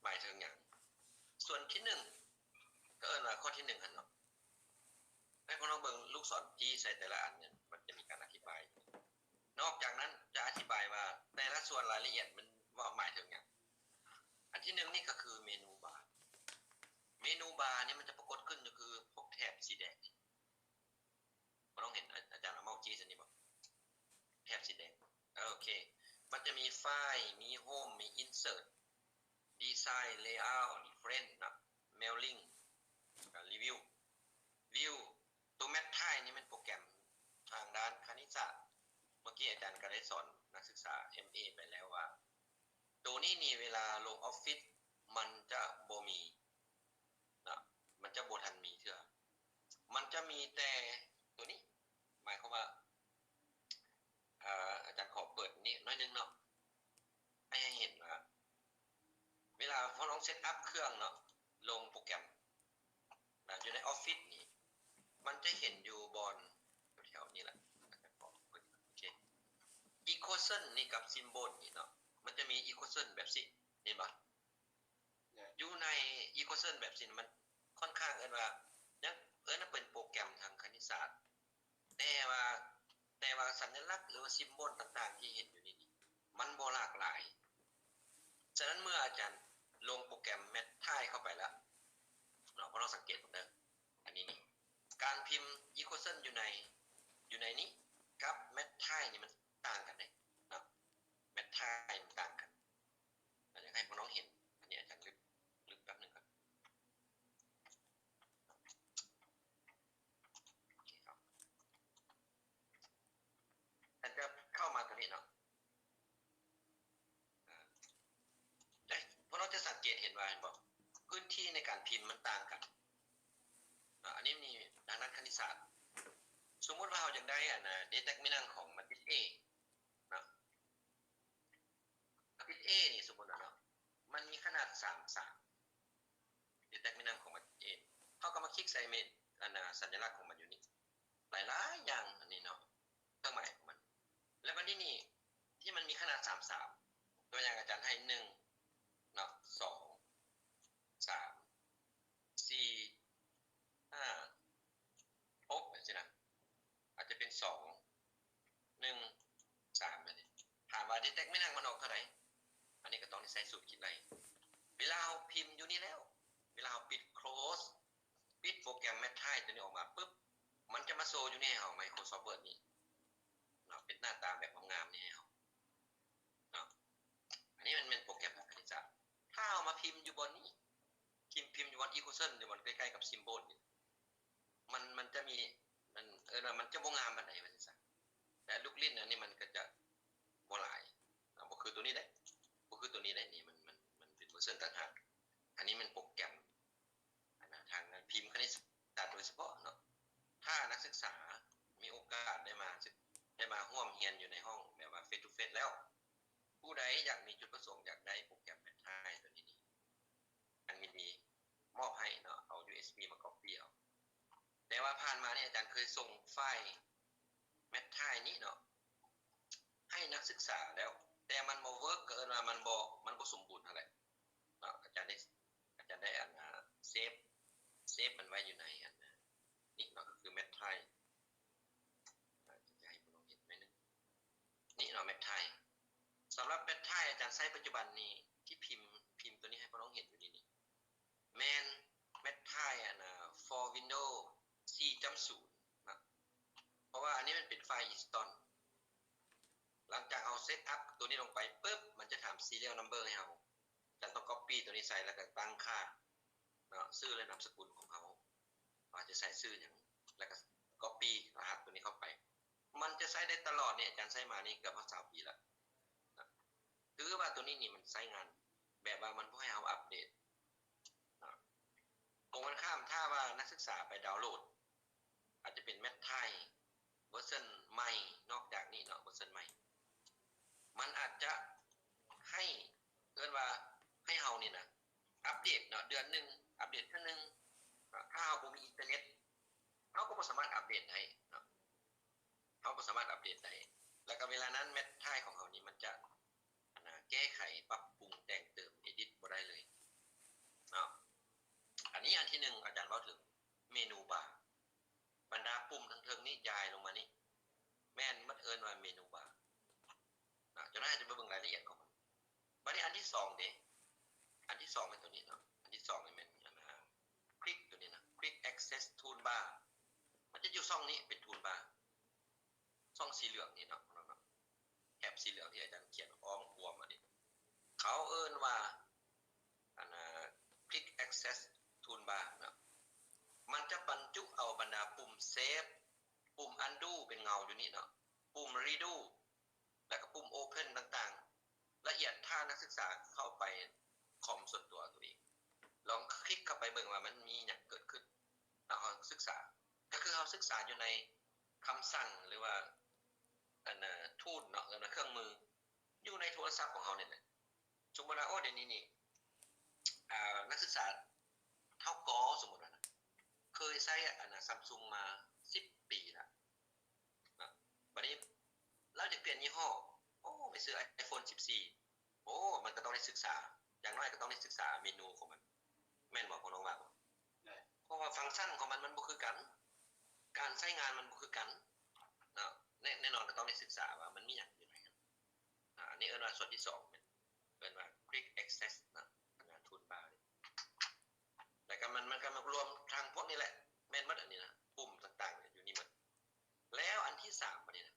ໝາຍເຖິງຫຍັງ. ສ່ວນທີໜຶ່ງ ກໍເອີ້ນວ່າຂໍ້ທີໜຶ່ງຫັ້ນເນາະ ໃຫ້ພວກນ້ອງເບິ່ງລູກສອນຈີ້ໃສ່ແຕ່ລະອັນນີ້ ມັນຈະມີການອະທິບາຍ. ນອກຈາກນັ້ນຈະອະທິບາຍວ່າແຕ່ລະສ່ວນລາຍລະອຽດມັນເວົ້າໝາຍເຖິງຫຍັງ. ອັນທີໜຶ່ງນີ້ກໍຄືເມນູບາ. ເມນູບານີ້ມັນຈະປາກົດຂຶ້ນກໍຄືພວກແຖບສີແດງ. ບໍ່ຕ້ອງເຫັນ ອາ ອາຈານເອົາເມົາຈີ້ໃສ່ນີ້ບໍ່? ແຖບສີແດງ. ເອີ ໂອເຄ. ມັນຈະມີຟາຍ, ມີໂຮມ, ມີອິນເສີດ, ດີໄຊ, ເລເອົາ, ດິເຟຣັເຣັນເນາະ, ເມວລິງ ແລ້ວກໍ ຣີວິວ. ວິວ ໂຕແມັດໄທນີ້ແມ່ນໂປຣແກຣມທາງດ້ານຄະນິດສາດ. ເມື່ອກີ້ອາຈານກໍໄດ້ສອນນັກສຶກສາເອັມເອໄປແລ້ວວ່າ ໂຕນີ້ນີ້ເວລາລົງອອບຟິດມັນຈະບໍ່ມີເນາະ, ມັນຈະບໍ່ທັນມີເທື່ອ. ມັນຈະມີແຕ່ໂຕນີ້ ໝາຍຄວາມວ່າ ເອີ ອາຈານຂໍເປີດນີ້ໜ້ອຍໜຶ່ງເນາະ. ໃຫ້ເຫັນວ່າ ເວລາເຮົາລອງເຊັດອັບເຄື່ອງເນາະ ລົງໂປຣແກຣມນະ ຢູ່ໃນອອບຟິດນີ້ ມັນຈະເຫັນຢູ່ບ່ອນແຖວໆນີ້ແຫຼະ. ໂອເຄ ອີຄວາຊັນນີ້ກັບຊິມໂບນນີ້ເນາະ ມັນຈະມີອີຄວາຊັນແບບຊີ້ ເຫັນບໍ່? ຢູ່ໃນອີຄວາຊັນແບບຊີ້ ມັນຄ່ອນຂ້າງເອີ້ນວ່າ ຍັງເອີ້ນວ່າເປັນໂປຣແກຣມທາງຄະນິດສາດ. ແຕ່ວ່າ ແຕ່ວ່າສັນຍະລັກ ຫຼືວ່າຊິມໂບນຕ່າງໆທີ່ເຫັນຢູ່ນີ້ ມັນບໍ່ຫຼາກຫຼາຍ. ສະນັ້ນເມື່ອອາຈານລົງໂປຣແກຣມແມັດໄທເຂົ້າໄປແລ້ວເນາະ, ພວກນ້ອງສັງເກດເບິ່ງເດີ ອັນນີ້ນີ້ ການພິມອີຄວາຊັນຢູ່ໃນ ຢູ່ໃນນີ້ກັບແມັດໄທນີ້ມັນຕ່າງກັນເດ້ເນາະ, ແມັດໄທມັນຕ່າງກັນ. ອາ ຢາກໃຫ້ພວກນ້ອງເຫັນ ອັນນີ້ອາຈານລຶບ ລຶບແປັບໜຶ່ງກ່ອນ. ໂອເຄເນາະ ທ່ານຈະເຂົ້າມາກໍ ນີ້ເນາະ ອາ ແລະ ພວກເຮົາຈະສັງເກດເຫັນວ່າ ເຫັນບໍ່ ພື້ນທີ່ໃນການພິມມັນຕ່າງກັນເນາະ. ອັນນີ້ນີ້ທາງດ້ານຄະນິດສາດ ສົມມຸດວ່າເຮົາຢາກໄດ້ອັນນາ determinant ຂອງ matrix A ເນາະ matrix A ນີ້ ສົມມຸດວ່າເນາະ ມັນມີຂະໜາດສາມ ສາມ determinant ຂອງ matrix A ເຮົາກໍມາຄລິກໃສ່ເມ ອັນນາ ສັນຍະລັກຂອງມັນຢູ່ນີ້ ຫຼາຍໆຢ່າງ ອັນນີ້ເນາະ ເຄື່ອງໝາຍຂອງມັນ ແລ້ວບັດນີ້ນີ້ ທີ່ມັນມີຂະໜາດສາມ ສາມ ຕົວຢ່າງອາຈານໃຫ້ໜຶ່ງເນາະ ສອງ ສາມ ສີ່ ຫ້າ ຫົກ ຈັ່ງຊີ້ນະ ອາດຈະເປັນ ສອງ ໜຶ່ງ ສາມ ແບບນີ້. ຖາມວ່າ determinant ມັນອອກເທົ່າໃດ? ອັນນີ້ກໍຕ້ອງໄດ້ໃຊ້ສູດຄິດໄລ່. ເວລາເຮົາພິມຢູ່ນີ້ແລ້ວ ເວລາເຮົາປິດ close ປິດໂປຣແກຣມ matrix ຕົວນີ້ອອກມາປຶບ ມັນຈະມາໂຊຢູ່ໃນເຮົາ Microsoft Word ນີ້ເນາະ ເປັນໜ້າຕາແບບງາມໆນີ້ໃຫ້ເຮົາເນາະ. ອັນນີ້ມັນແມ່ນໂປຣແກຣມທາງຄະນິດສາດ. ຖ້າເຮົາມາພິມຢູ່ບ່ອນນີ້ ພິມ ພິມຢູ່ບ່ອນ equation ຢູ່ບ່ອນໃກ້ໆກັບ symbol ນີ້ ມັນ ມັນຈະມີ ມັນ ເອີ້ນວ່າມັນຈະບໍ່ງາມປານໃດວ່າຊັ້ນຊະ. ແຕ່ລູກຫຼິ້ນອັນນີ້ມັນກໍຈະບໍ່ຫຼາຍເນາະ ບໍ່ຄືຕົວນີ້ເດ້ ບໍ່ຄືຕົວນີ້ເດ້. ນີ້ມັນ ມັນ ມັນເປັນເວີຊັນຕ່າງຫາກ. ອັນນີ້ແມ່ນໂປຣແກຣມ ອັນນາ ທາງດ້ານພິມຄະນິດສາດໂດຍສະເພາະເນາະ. ຖ້ານັກສຶກສາມີໂອກາດໄດ້ມາສຶກ ໄດ້ມາຮ່ວມຮຽນຢູ່ໃນຫ້ອງແບບວ່າ face to face ແລ້ວ ຜູ້ໃດຢາກມີຈຸດປະສົງຢາກໄດ້ໂປຣແກຣມ matrix ຕົວນີ້ນີ້ ທາງຍິນດີມອບໃຫ້ເນາະ ເອົາ USB ມາ copy ເອົາ. ແຕ່ວ່າຜ່ານມານີ້ອາຈານເຄີຍສົ່ງໄຟລ໌ matrix ນີ້ເນາະ ໃຫ້ນັກສຶກສາແລ້ວ ແຕ່ມັນບໍ່ work ກໍເອີ້ນວ່າມັນບໍ່ ມັນບໍ່ສົມບູນຫັ້ນແຫຼະເນາະ. ອາຈານໄດ້ ອາຈານໄດ້ອັນນາ save save ມັນໄວ້ຢູ່ໃນອັນນາ ນີ້ເນາະ ກໍຄື matrix ອາ ຈະໃຫ້ພວກນ້ອງເຫັນໜ້ອຍໜຶ່ງ ນີ້ເນາະ matrix. ສຳລັບ matrix ອາຈານໃຊ້ປັດຈຸບັນນີ້ ທີ່ພິມ ພິມຕົວນີ້ໃຫ້ພວກນ້ອງເຫັນຢູ່ນີ້ນີ້ ແມ່ນ matrix ອັນນາ for Windows ສີ່ຈຸດສູນ ເນາະ ເພາະວ່າອັນນີ້ມັນເປັນໄຟລ໌ install. ຫຼັງຈາກເຮົາ set up ຕົວນີ້ລົງໄປປຶບ ມັນຈະຖາມ serial number ໃຫ້ເຮົາ. ອາຈານຕ້ອງ copy ຕົວນີ້ໃສ່ ແລ້ວກໍຕັ້ງຄ່າເນາະ ຊື່ ແລະ ນາມສະກຸນຂອງເຮົາ ວ່າຈະໃສ່ຊື່ຫຍັງ ແລ້ວກໍ copy ລະຫັດຕົວນີ້ເຂົ້າໄປ. ມັນຈະໃຊ້ໄດ້ຕະຫຼອດນີ້ ອາຈານໃຊ້ມານີ້ເກືອບຮອດຊາວປີແລ້ວນະ. ຄືວ່າຕົວນີ້ນີ້ມັນໃຊ້ງານແບບວ່າມັນບໍ່ໃຫ້ເຮົາອັບເດດນະ. ກົງກັນຂ້າມ ຖ້າວ່ານັກສຶກສາໄປດາວໂຫຼດ ອາດຈະເປັນ matrix ເວີຊັນໃໝ່ ນອກຈາກນີ້ເນາະ ເວີຊັນໃໝ່ ມັນອາດຈະໃຫ້ ເອີ້ນວ່າໃຫ້ເຮົານີ້ນະ ອັບເດດເນາະ ເດືອນໜຶ່ງອັບເດດເທື່ອໜຶ່ງເນາະ. ຖ້າເຮົາບໍ່ມີອິນເຕີເນັດ ເຮົາກໍບໍ່ສາມາດອັບເດດໄດ້ເນາະ ເຮົາບໍ່ສາມາດອັບເດດໄດ້. ແລ້ວກໍເວລານັ້ນ matrix ຂອງເຮົານີ້ມັນຈະ ອັນນາ ແກ້ໄຂ ປັບປຸງ ແຕ່ງເຕີມ edit ບໍ່ໄດ້ເລີຍເນາະ. ອັນນີ້ອັນທີໜຶ່ງ ອາຈານເວົ້າເຖິງເມນູບາ ບັນດາປຸ່ມທາງເທິງນີ້ ຢາຍລົງມານີ້ ແມ່ນໝົດ ເອີ້ນວ່າເມນູບາເນາະ. ຈະໜ້ອຍຈະໄປເບິ່ງລາຍລະອຽດຂອງມັນ. ບັດນີ້ອັນທີສອງເດ ອັນທີສອງແມ່ນຕົວນີ້ເນາະ. ອັນທີສອງນີ້ແມ່ນອັນນາ ຄລິກຕົວນີ້ນະ Quick Access Toolbar ມັນຈະຢູ່ຊ່ອງນີ້ ເປັນ Toolbar ຊ່ອງສີເຫຼືອງນີ້ເນາະ ເນາະ ແຖບສີເຫຼືອງທີ່ອາຈານຂຽນອ້ອມຂວາມອັນນີ້ ເຂົາເອີ້ນວ່າ ອັນນາ Quick Access Toolbar ເນາະ. ມັນຈະບັນຈຸເອົາບັນດາປຸ່ມ Save ປຸ່ມ Undo ເປັນເງົາຢູ່ນີ້ເນາະ ປຸ່ມ Redo ແລ້ວກໍປຸ່ມ Open ຕ່າງໆ ລະອຽດ ຖ້ານັກສຶກສາເຂົ້າໄປຄອມສ່ວນຕົວຕົວເອງ ລອງຄລິກເຂົ້າໄປເບິ່ງວ່າມັນມີຫຍັງເກີດຂຶ້ນ ເຮົາສຶກສາ ກໍຄືເຮົາສຶກສາຢູ່ໃນຄຳສັ່ງ ຫຼືວ່າ ອັນນາ tool ເນາະ ເອີ້ນວ່າເຄື່ອງມື ຢູ່ໃນໂທລະສັບຂອງເຮົານີ້ແຫຼະ. ສົມມຸດວ່າ ໂອ້ ດຽວນີ້ນີ້ ອາ ນັກສຶກສາເຮົາກໍ ສົມມຸດວ່ານະ ເຄີຍໃຊ້ອັນນາ Samsung ມາສິບປີລະ ນະ ບັດນີ້ລາວຈະປ່ຽນຍີ່ຫໍ້ ໂອ້ ໄປຊື້ iPhone ສິບສີ່ ໂອ້ ມັນກໍຕ້ອງໄດ້ສຶກສາ ຢ່າງໜ້ອຍກໍຕ້ອງໄດ້ສຶກສາເມນູຂອງມັນ ແມ່ນບໍ່ ພວກນ້ອງວ່າບໍ່? ເພາະວ່າຟັງຊັນຂອງມັນ ມັນບໍ່ຄືກັນ ການໃຊ້ງານມັນບໍ່ຄືກັນເນາະ. ແນ່ ແນ່ນອນກໍຕ້ອງໄດ້ສຶກສາວ່າມັນມີຫຍັງຢູ່ໃນນັ້ນ. ອາ ອັນນີ້ເອີ້ນວ່າສ່ວນທີສອງ ແມ່ນ ເອີ້ນວ່າ Quick Access ເນາະ ອັນນາ Toolbar ນີ້ ແລ້ວກໍມັນ ມັນກໍມາລວມທັງພວກນີ້ແຫຼະ ແມ່ນໝົດ ອັນນີ້ນະ ປຸ່ມຕ່າງໆຢູ່ນີ້ໝົດ. ແລ້ວອັນທີສາມ ບັດນີ້ນະ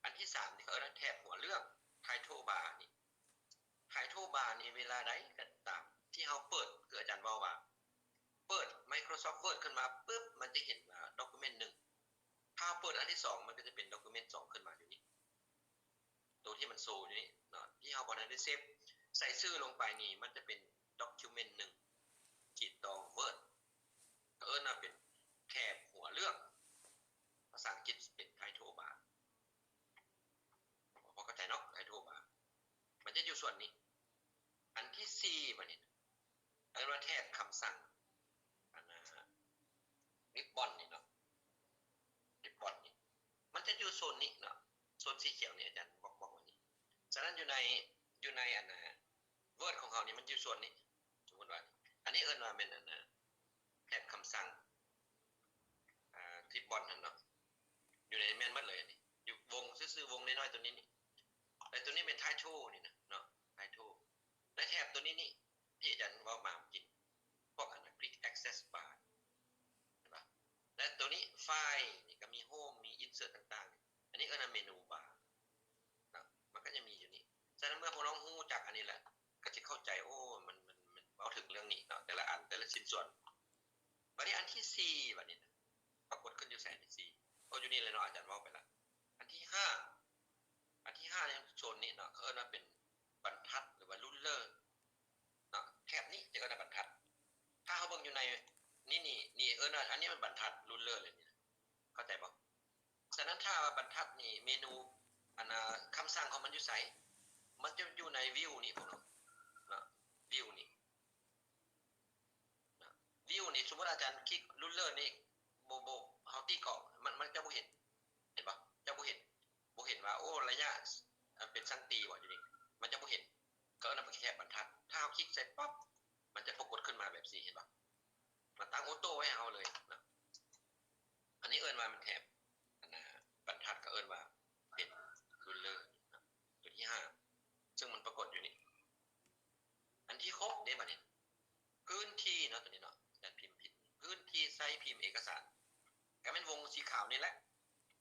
ອັນທີສາມທີ່ເຂົາເອີ້ນວ່າແຖບຫົວເລື່ອງ Title Bar ນີ້ Title Bar ນີ້ ເວລາໃດກໍຕາມທີ່ເຮົາເປີດ ຄືອາຈານເວົ້າວ່າ ເປີດ Microsoft Word ຂຶ້ນມາປຶບ ມັນຈະເຫັນວ່າ document ໜຶ່ງ ຖ້າເປີດອັນທີສອງ ມັນກໍຈະເປັນ document ສອງ ຂຶ້ນມາຢູ່ນີ້. ໂຊຢູ່ນີ້ເນາະ ທີ່ເຮົາບໍ່ໄດ້ເຊບ ໃສ່ຊື່ລົງໄປນີ້ ມັນຈະເປັນ document ໜຶ່ງ ທີ່ຕ້ອງ Word ເຂົາເອີ້ນວ່າເປັນແຖບຫົວເລືອກ ພາສາອັງກິດເປັນ title bar ພໍເຂົ້າໃຈເນາະ title bar ມັນຈະຢູ່ສ່ວນນີ້. ອັນທີສີ່ ບາດນີ້ ເອີ້ນວ່າແຖບຄຳສັ່ງ ອັນນ່າ ribbon ນີ້ເນາະ ribbon ນີ້ ມັນຈະຢູ່ໂຊນນີ້ເນາະ ໂຊນສີຂຽວນີ້ ອາຈານບອກ ບອກວ່ານີ້. ສະນັ້ນຢູ່ໃນ ຢູ່ໃນ ອັນນ່າ Word ຂອງເຮົານີ້ ມັນຢູ່ໂຊນນີ້ ສົມມຸດວ່າ ອັນນີ້ເອີ້ນວ່າແມ່ນ ອັນນ່າ ແຖບຄຳສັ່ງ ອ່າ ribbon ຫັ້ນເນາະ ຢູ່ໃນ ແມ່ນໝົດເລີຍ ອັນນີ້ ຢູ່ວົງຊື່ໆ ວົງນ້ອຍໆ ຕົວນີ້ນີ້ ແລະ ຕົວນີ້ແມ່ນ title ນີ້ນະເນາະ title ແລະ ແຖບຕົວນີ້ນີ້ ທີ່ອາຈານເວົ້າມາເມື່ອກີ້ ພວກອັນ quick access bar ເຫັນບໍ່? ແລະ ຕົວນີ້ file ນີ້ກໍມີ home ມີ insert ຕ່າງໆ ອັນນີ້ເອີ້ນວ່າ menu bar ເນາະ ມັນກໍຈະມີຢູ່ນີ້. ສະນັ້ນເມື່ອພວກນ້ອງຮູ້ຈັກອັນນີ້ແລ້ວ ກໍຈະເຂົ້າໃຈ ໂອ້ ມັນ ມັນ ມັນເວົ້າເຖິງເລື່ອງນີ້ເນາະ ແຕ່ລະອັນ ແຕ່ລະຊິ້ນສ່ວນ. ບາດນີ້ອັນທີສີ່ ບາດນີ້ນະ ປາກົດຂຶ້ນຢູ່ໃສ? ອັນທີສີ່ ໂອ້ ຢູ່ນີ້ແຫຼະເນາະ ອາຈານເວົ້າໄປລະ. ອັນທີຫ້າ ອັນທີຫ້າ ໃນໂຊນນີ້ເນາະ ເຂົາເອີ້ນວ່າເປັນບັນທັດ ຫຼືວ່າ ruler ເນາະ ແຖບນີ້ຈະເອີ້ນວ່າບັນທັດ. ຖ້າເຮົາເບິ່ງຢູ່ໃນນີ້ນີ້ ນີ້ເອີ້ນວ່າ ອັນນີ້ມັນບັນທັດ ruler ເລີຍນີ້ນະ ເຂົ້າໃຈບໍ່? ສະນັ້ນຖ້າວ່າບັນທັດນີ້ ເມນູ ອັນນ່າ ຄຳສັ່ງຂອງມັນຢູ່ໃສ? ມັນຈະຢູ່ໃນ view ນີ້ ພວກນ້ອງເນາະ view ນີ້ເນາະ view ນີ້ ສົມມຸດອາຈານຄລິກ ruler ນີ້ ບໍ່ ບໍ່ ເຮົາຕິກອອກ ມັນ ມັນຈະບໍ່ເຫັນ ເຫັນບໍ່? ຈະບໍ່ເຫັນ ບໍ່ເຫັນວ່າ ໂອ້ ໄລຍະ ອັນ ເປັນຊັງຕີບໍ່ ຢູ່ນີ້ ມັນຈະບໍ່ເຫັນ ເຂົາເອີ້ນວ່າແຖບບັນທັດ. ຖ້າເຮົາຄລິກໃສ່ປັບ ມັນຈະປາກົດຂຶ້ນມາແບບຊີ້ ເຫັນບໍ່? ມາຕັ້ງໂອໂຕ້ໄວ້ໃຫ້ເຮົາເລີຍເນາະ. ອັນນີ້ເອີ້ນວ່າມັນແຖບ ອັນນ່າ ບັນທັດ ກໍເອີ້ນວ່າເປັນ ruler ເນາະ ຕົວທີຫ້າ ເຊິ່ງມັນປາກົດຢູ່ນີ້. ອັນທີຫົກເດ້ ບາດນີ້ ພື້ນທີ່ເນາະ ຕົວນີ້ເນາະ ອາຈານພິມຜິດ ພື້ນທີ່ໃຊ້ພິມເອກະສານ ກໍແມ່ນວົງສີຂາວນີ້ແຫຼະ.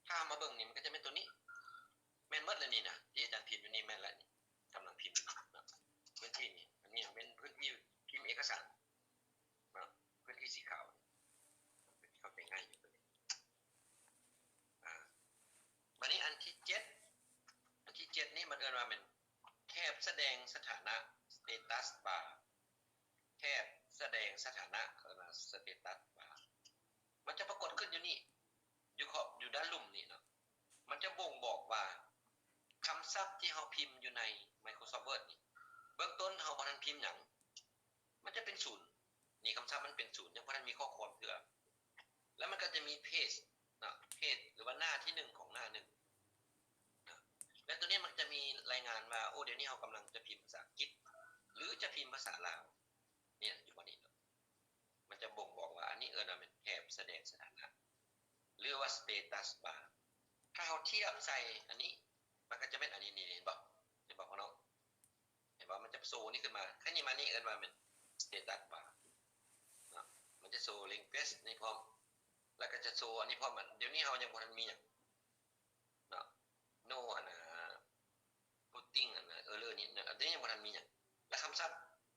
ຖ້າເຮົາມາເບິ່ງນີ້ ມັນກໍຈະແມ່ນຕົວນີ້ ແມ່ນໝົດແລ້ວນີ້ນະ ທີ່ອາຈານພິມຢູ່ນີ້ ແມ່ນແລ້ວນີ້ ກຳລັງພິມຢູ່ເນາະ. ພື້ນທີ່ນີ້ ອັນນີ້ແມ່ນພື້ນທີ່ພິມເອກະສານເນາະ ພື້ນທີ່ສີຂາວນີ້ ເຂົ້າໃຈງ່າຍຢູ່ຕົວນີ້. ອາ ບາດນີ້ອັນທີເຈັດ ອັນທີເຈັດນີ້ ມັນເອີ້ນວ່າແມ່ນແຖບສະແດງສະຖານະ status bar ແຖບສະແດງສະຖານະ ເອີ້ນວ່າ status bar ມັນຈະປາກົດຂຶ້ນຢູ່ນີ້ ຢູ່ຂອບ ຢູ່ດ້ານລຸ່ມນີ້ເນາະ. ມັນຈະບົ່ງບອກວ່າ ຄຳສັບທີ່ເຮົາພິມຢູ່ໃນ Microsoft Word ນີ້ ເບື້ອງຕົ້ນເຮົາບໍ່ທັນພິມຫຍັງ ມັນຈະເປັນສູນ ນີ້ ຄຳສັບມັນເປັນສູນ ຍັງບໍ່ທັນມີຂໍ້ຄວາມເທື່ອ. ແລ້ວມັນກໍຈະມີ page ເນາະ page ຫຼືວ່າໜ້າທີໜຶ່ງຂອງໜ້າໜຶ່ງເນາະ. ແລ້ວຕົວນີ້ມັນຈະມີລາຍງານວ່າ ໂອ້ ດຽວນີ້ເຮົາກຳລັງຈະພິມພາສາອັງກິດ ຫຼື ຈະພິມພາສາລາວ ນີ້ນະ ຢູ່ບ່ອນນີ້ເນາະ. ມັນຈະບົ່ງບອກວ່າ ອັນນີ້ເອີ້ນວ່າແມ່ນແຖບສະແດງສະຖານະ ຫຼືວ່າ status bar. ຖ້າເຮົາທຽບໃສ່ອັນນີ້ ມັນກໍຈະແມ່ນອັນນີ້ ນີ້ ເຫັນບໍ່? ເຫັນບໍ່ພວກນ້ອງ? ເຫັນບໍ່? ມັນຈະໂຊນີ້ຂຶ້ນມາ ຄັນນີ້ມານີ້ເອີ້ນວ່າແມ່ນ status bar ເນາະ. ມັນຈະໂຊ language ນີ້ພ້ອມ ແລ້ວກໍຈະໂຊອັນນີ້ພ້ອມ. ດຽວນີ້ເຮົາຍັງບໍ່ທັນມີຫຍັງເນາະ no ອັນນ່າ footing ອັນນ່າ error ນີ້ເນາະ ອັນນີ້ຍັງບໍ່ທັນມີຫຍັງ. ແລ້ວຄຳສັບ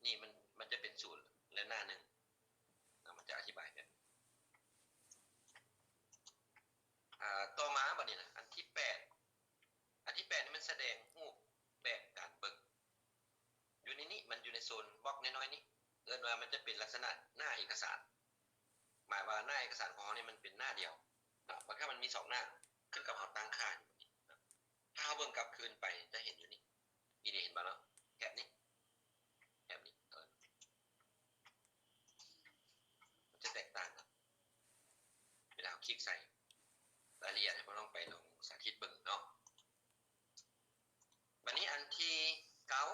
ນີ້ມັນ ມັນຈະເປັນສູນ ແລະ ໜ້າໜຶ່ງເນາະ ມັນຈະອະທິບາຍແບບ ອ່າ ຕໍ່ມາບາດນີ້ນະ ອັນທີແປດ ອັນທີແປດນີ້ມັນສະແດງຮູບແບບການເບິ່ງ ຢູ່ໃນນີ້ ມັນຢູ່ໃນໂຊນບັອກນ້ອຍໆນີ້ ເອີ້ນວ່າມັນຈະເປັນລັກສະນະໜ້າເອກະສານ ໝາຍວ່າໜ້າເອກະສານຂອງເຮົານີ້ມັນເປັນໜ້າດຽວເນາະ ບາງຄັ້ງມັນມີສອງໜ້າ ຂຶ້ນກັບເຮົາຕັ້ງຄ່າຢູ່ນີ້ເນາະ. ຖ້າເຮົາເບິ່ງກັບຄືນໄປ ຈະເຫັນຢູ່ນີ້ ນີ້ເດ ເຫັນບໍ່ເນາະ ແຖບນີ້ ແຖບນີ້ ເອີ ມັນຈະແຕກຕ່າງກັນ ເວລາເຮົາຄລິກໃສ່ ລາຍລະອຽດໃຫ້ພວກນ້ອງໄປລອງສາທິດເບິ່ງເນາະ. ບາດນີ້ອັນທີເກົ້າ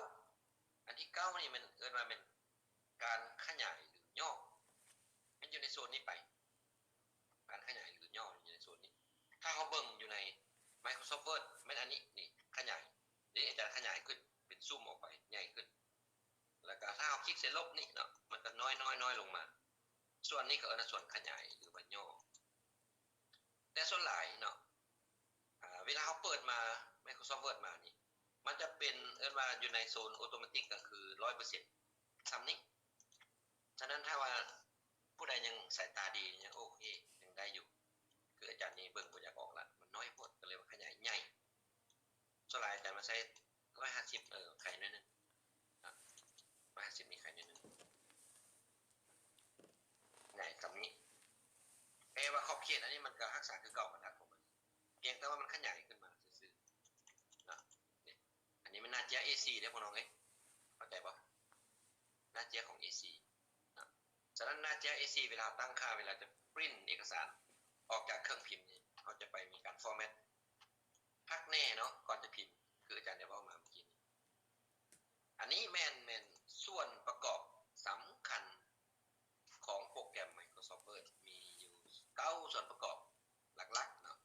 ອັນທີເກົ້ານີ້ແມ່ນເອີ້ນວ່າແມ່ນການຂະຫຍາຍ ຫຼື ຫຍໍ້ ມັນຢູ່ໃນໂຊນນີ້ໄປ ການຂະຫຍາຍ ຫຼື ຫຍໍ້ ຢູ່ໃນໂຊນນີ້. ຖ້າເຮົາເບິ່ງຢູ່ໃນ Microsoft Word ແມ່ນອັນນີ້ ນີ້ ຂະຫຍາຍ ນີ້ອາຈານຂະຫຍາຍຂຶ້ນ ເປັນຊູມອອກໄປ ໃຫຍ່ຂຶ້ນ ແລ້ວກໍຖ້າເຮົາຄລິກໃສ່ລົບນີ້ເນາະ ມັນກໍນ້ອຍໆໆລົງມາ. ສ່ວນນີ້ກໍເອີ້ນວ່າສ່ວນຂະຫຍາຍ ຫຼືວ່າຫຍໍ້. ແຕ່ສ່ວນຫຼາຍເນາະ ອາ ເວລາເຮົາເປີດມາ Microsoft Word ມານີ້ ມັນຈະເປັນ ເອີ້ນວ່າຢູ່ໃນໂຊນ automatic ກໍຄື ຮ້ອຍເປີເຊັນ ສ່ຳນີ້. ສະນັ້ນຖ້າວ່າຜູ້ໃດຍັງສາຍຕາດີ ຍັງໂອເຄ ຍັງໄດ້ຢູ່ ຄືອາຈານນີ້ເບິ່ງບໍ່ຢາກອອກລະ ມັນນ້ອຍໂພດ ກໍເລີຍວ່າຂະຫຍາຍໃຫຍ່. ສ່ວນຫຼາຍອາຈານມາໃຊ້ ສິບ ເອີ ໄຄໜ້ອຍໜຶ່ງເນາະ ຮ້ອຍຫ້າສິບນີ້ໄຄໜ້ອຍໜຶ່ງ ໃຫຍ່ສ່ຳນີ້ ແປວ່າຂອບເຂດອັນນີ້ມັນກໍຮັກສາຄືເກົ່າ ບັນດາຂອງມັນ ພຽງແຕ່ວ່າມັນຂະຫຍາຍຂຶ້ນມາຊື່ໆເນາະ. ນີ້ ອັນນີ້ມັນໜ້າເຈ້ຍເອສີ່ເດ້ພວກນ້ອງເອີຍ ເຂົ້າໃຈບໍ່? ໜ້າເຈ້ຍຂອງເອສີ່ເນາະ. ສະນັ້ນໜ້າເຈ້ຍເອສີ່ ເວລາເຮົາຕັ້ງຄ່າ ເວລາຈະປຣິ້ນເອກະສານອອກຈາກເຄື່ອງພິມນີ້ ເຮົາຈະໄປມີການຟໍແມັດພັກແນ່ເນາະ ກ່ອນຈະພິມ ຄືອາຈານໄດ້ເວົ້າມາເມື່ອກີ້ນີ້. ອັນນີ້ແມ່ນ ແມ່ນສ່ວນປະກອບສຳຄັນຂອງໂປຣແກຣມ Microsoft Word ມີຢູ່ເກົ້າສ່ວນປະກອບຫຼັກໆເນາະ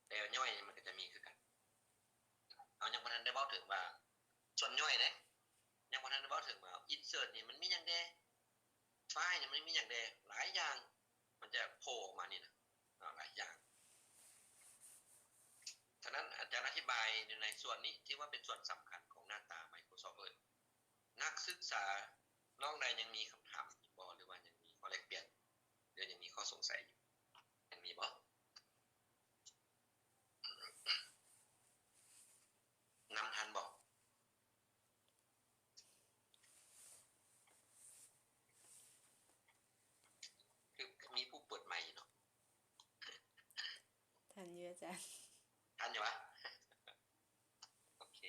ແຕ່ຍ່ອຍມັນກໍຈະມີຄືກັນ. ເຮົາຍັງບໍ່ທັນໄດ້ເວົ້າເຖິງວ່າສ່ວນຍ່ອຍເດ້ ຍັງບໍ່ທັນໄດ້ເວົ້າເຖິງວ່າ insert ນີ້ມັນມີຫຍັງແດ່ file ນີ້ມັນມີຫຍັງແດ່ ຫຼາຍຢ່າງ ມັນຈະໂຜ່ອອກມານີ້ນະ ເນາະ ຫຼາຍຢ່າງ. ສະນັ້ນອາຈານອະທິບາຍຢູ່ໃນສ່ວນນີ້ ຖືວ່າເປັນສ່ວນສຳຄັນຂອງໜ້າຕາ Microsoft Word. ນັກສຶກສານ້ອງໃດຍັງມີຄຳຖາມອີກບໍ່ ຫຼືວ່າຍັງມີຂໍ້ແລກປ່ຽນ ຫຼືຍັງມີຂໍ້ສົງໄສຢູ່? ຍັງມີບໍ່? ນຳທັນບໍ່? ຄື ຄືມີຜູ້ເປີດໄມເນາະ. ທັນຢູ່ອາຈານ. ທັນຢູ່ຫວາ? ໂອເຄ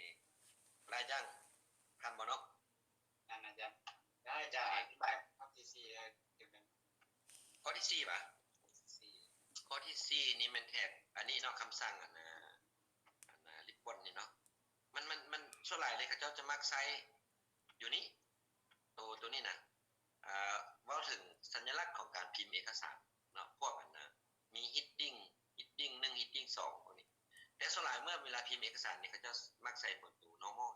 ລາຍຈັງ ທັນບໍ່ເນາະ? ນັ້ນອາຈານ ແລ້ວອາຈານອະທິບາຍຂໍ້ທີສີ່ເທື່ອໜຶ່ງ. ຂໍ້ທີສີ່ຫວາ? ຂໍ້ທີສີ່ ຂໍ້ທີສີ່ນີ້ແມ່ນແທັບອັນນີ້ເນາະ ຄຳສັ່ງອັນນ່າ ອັນນ່າ ລິບບອນນີ້ເນາະ. ມັນ ມັນ ມັນ ສ່ວນຫຼາຍເລີຍເຂົາເຈົ້າຈະມັກໃຊ້ຢູ່ນີ້ ໂຕ ໂຕນີ້ນະ ເວົ້າເຖິງສັນຍະລັກຂອງການພິມເອກະສານເນາະ ພວກອັນນ່າ ມີ heading heading ໜຶ່ງ heading ສອງ ພວກນີ້. ແຕ່ສ່ວນຫຼາຍເມື່ອເວລາພິມເອກະສານນີ້ ເຂົາເຈົ້າມັກໃສ່ຕົວ normal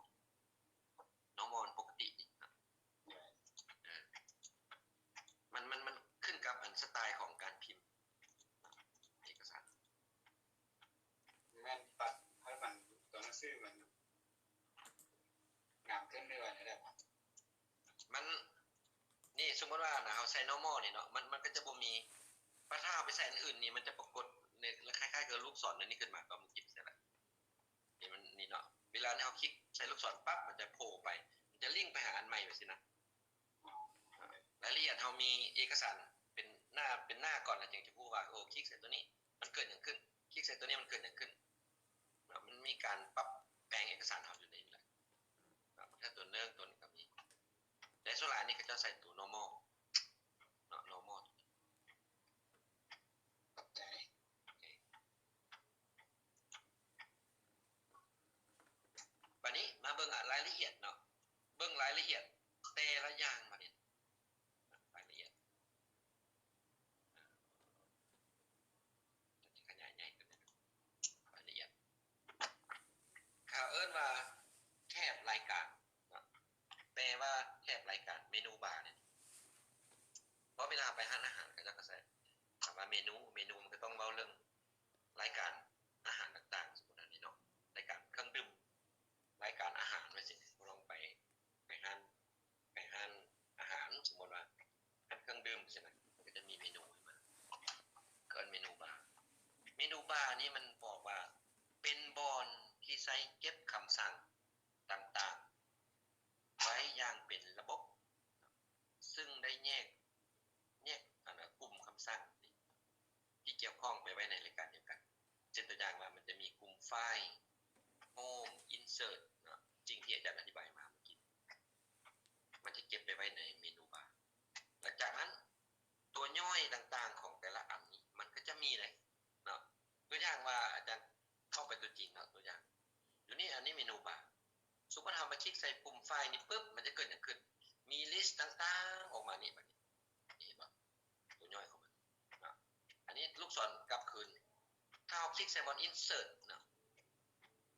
normal ປົກກະຕິນີ້ນະ. ເອີ ມັນ ມັນ ມັນຂຶ້ນກັບອັນສະໄຕຂອງການພິມເອກະສານ. ແມ່ນປັບໃຫ້ມັນ ຕົວໜັງສືມັນງາມຂຶ້ນ ຫຼືວ່າແນວໃດວະ? ມັນ ນີ້ ສົມມຸດວ່ານະ ເຮົາໃສ່ normal ນີ້ເນາະ ມັນ ມັນກໍຈະບໍ່ມີ ແຕ່ຖ້າເຮົາໄປໃສ່ອັນອື່ນນີ້ ມັນຈະປາກົດໃນ ຄ້າຍໆ ຄືລູກສອນອັນນີ້ຂຶ້ນມາ ຕອນເມື່ອກີ້ນີ້ແຫຼະ. ນີ້ມັນ ນີ້ເນາະ ເວລານີ້ເຮົາຄລິກໃສ່ລູກສອນປັບ ມັນຈະໂຜ່ໄປ ມັນຈະລິ້ງໄປຫາອັນໃໝ່ ແບບຊີ້ນະ. ລາຍລະອຽດເຮົາມີເອກະສານເປັນໜ້າ ເປັນໜ້າກ່ອນ ແລ້ວຈຶ່ງຈະຮູ້ວ່າ ໂອ້ ຄລິກໃສ່ຕົວນີ້ ມັນເກີດຫຍັງຂຶ້ນ ຄລິກໃສ່ຕົວນີ້ ມັນເກີດຫຍັງຂຶ້ນເນາະ. ມັນມີການປັບແປງເອກະສານເຮົາຢູ່ໃນນີ້ແຫຼະເນາະ. ຖ້າຕົວເນີງຕົວນີ້ກໍມີ ແຕ່ສ່ວນຫຼາຍນີ້ເຂົາເຈົ້າໃສ່ຕົວ normal ເນາະ normal ຂອບໃຈ. ໂອເຄ ບາດນີ້ມາເບິ່ງລາຍລະອຽດເນາະ ເບິ່ງລາຍລະອຽດແຕ່ລະຢ່າງບາດນີ້ ລາຍລະອຽດ ຈະຂະຫຍາຍໃຫຍ່ຂຶ້ນ ລາຍລະອຽດ ເຂົາເອີ້ນວ່າແຖບລາຍການເນາະ ແປວ່າແຖບລາຍການ menu bar ນີ້. ເພາະເວລາໄປຮ້ານອາຫານ ເຂົາເຈົ້າກໍໃສ່ຄຳວ່າ menu menu ມັນກໍຕ້ອງເວົ້າເລື່ອງ ລາຍການອາຫານຕ່າງໆ ສົມມຸດອັນນີ້ເນາະ ລາຍການເຄື່ອງດື່ມ ລາຍການອາຫານ ວ່າຊີ້ ພວກນ້ອງໄປ ໄປຮ້ານ ໄປຮ້ານອາຫານ ສົມມຸດວ່າຮ້ານເຄື່ອງດື່ມຊີ້ນະ ມັນກໍຈະມີເມນູໃຫ້ມາ ເອີ້ນ menu bar. Menu bar ນີ້ມັນບອກວ່າເປັນບ່ອນທີ່ໃຊ້ເກັບຄຳສັ່ງຕ່າງໆໄວ້ຢ່າງເປັນລະບົບ ຊຶ່ງໄດ້ແຍກ ແຍກ ອັນນ່າ ກຸ່ມຄຳສັ່ງທີ່ກ່ຽວຂ້ອງໄປໄວ້ໃນລາຍການດຽວກັນ. ເຊັ່ນຕົວຢ່າງວ່າມັນຈະມີກຸ່ມ File, Home, Insert ເນາະ ສິ່ງທີ່ອາຈານອະທິບາຍມາເມື່ອກີ້ ມັນຈະເກັບໄປໄວ້ໃນ menu bar. ຫຼັງຈາກນັ້ນ ຕົວຍ່ອຍຕ່າງໆຂອງແຕ່ລະອັນນີ້ ມັນກໍຈະມີເດ້ເນາະ. ຕົວຢ່າງວ່າອາຈານເຂົ້າໄປຕົວຈິງເນາະ ຕົວຢ່າງຢູ່ນີ້ ອັນນີ້ menu bar. ສົມມຸດເຮົາມາຄລິກໃສ່ປຸ່ມ File ນີ້ປຶບ ມັນຈະເກີດຫຍັງຂຶ້ນ? ມີ list ຕ່າງໆອອກມານີ້ ບາດນີ້ ເຫັນບໍ່? ຕົວຍ່ອຍຂອງມັນເນາະ. ອັນນີ້ລູກສອນກັບຄືນ ຖ້າເຮົາຄລິກໃສ່ບ່ອນ Insert ເນາະ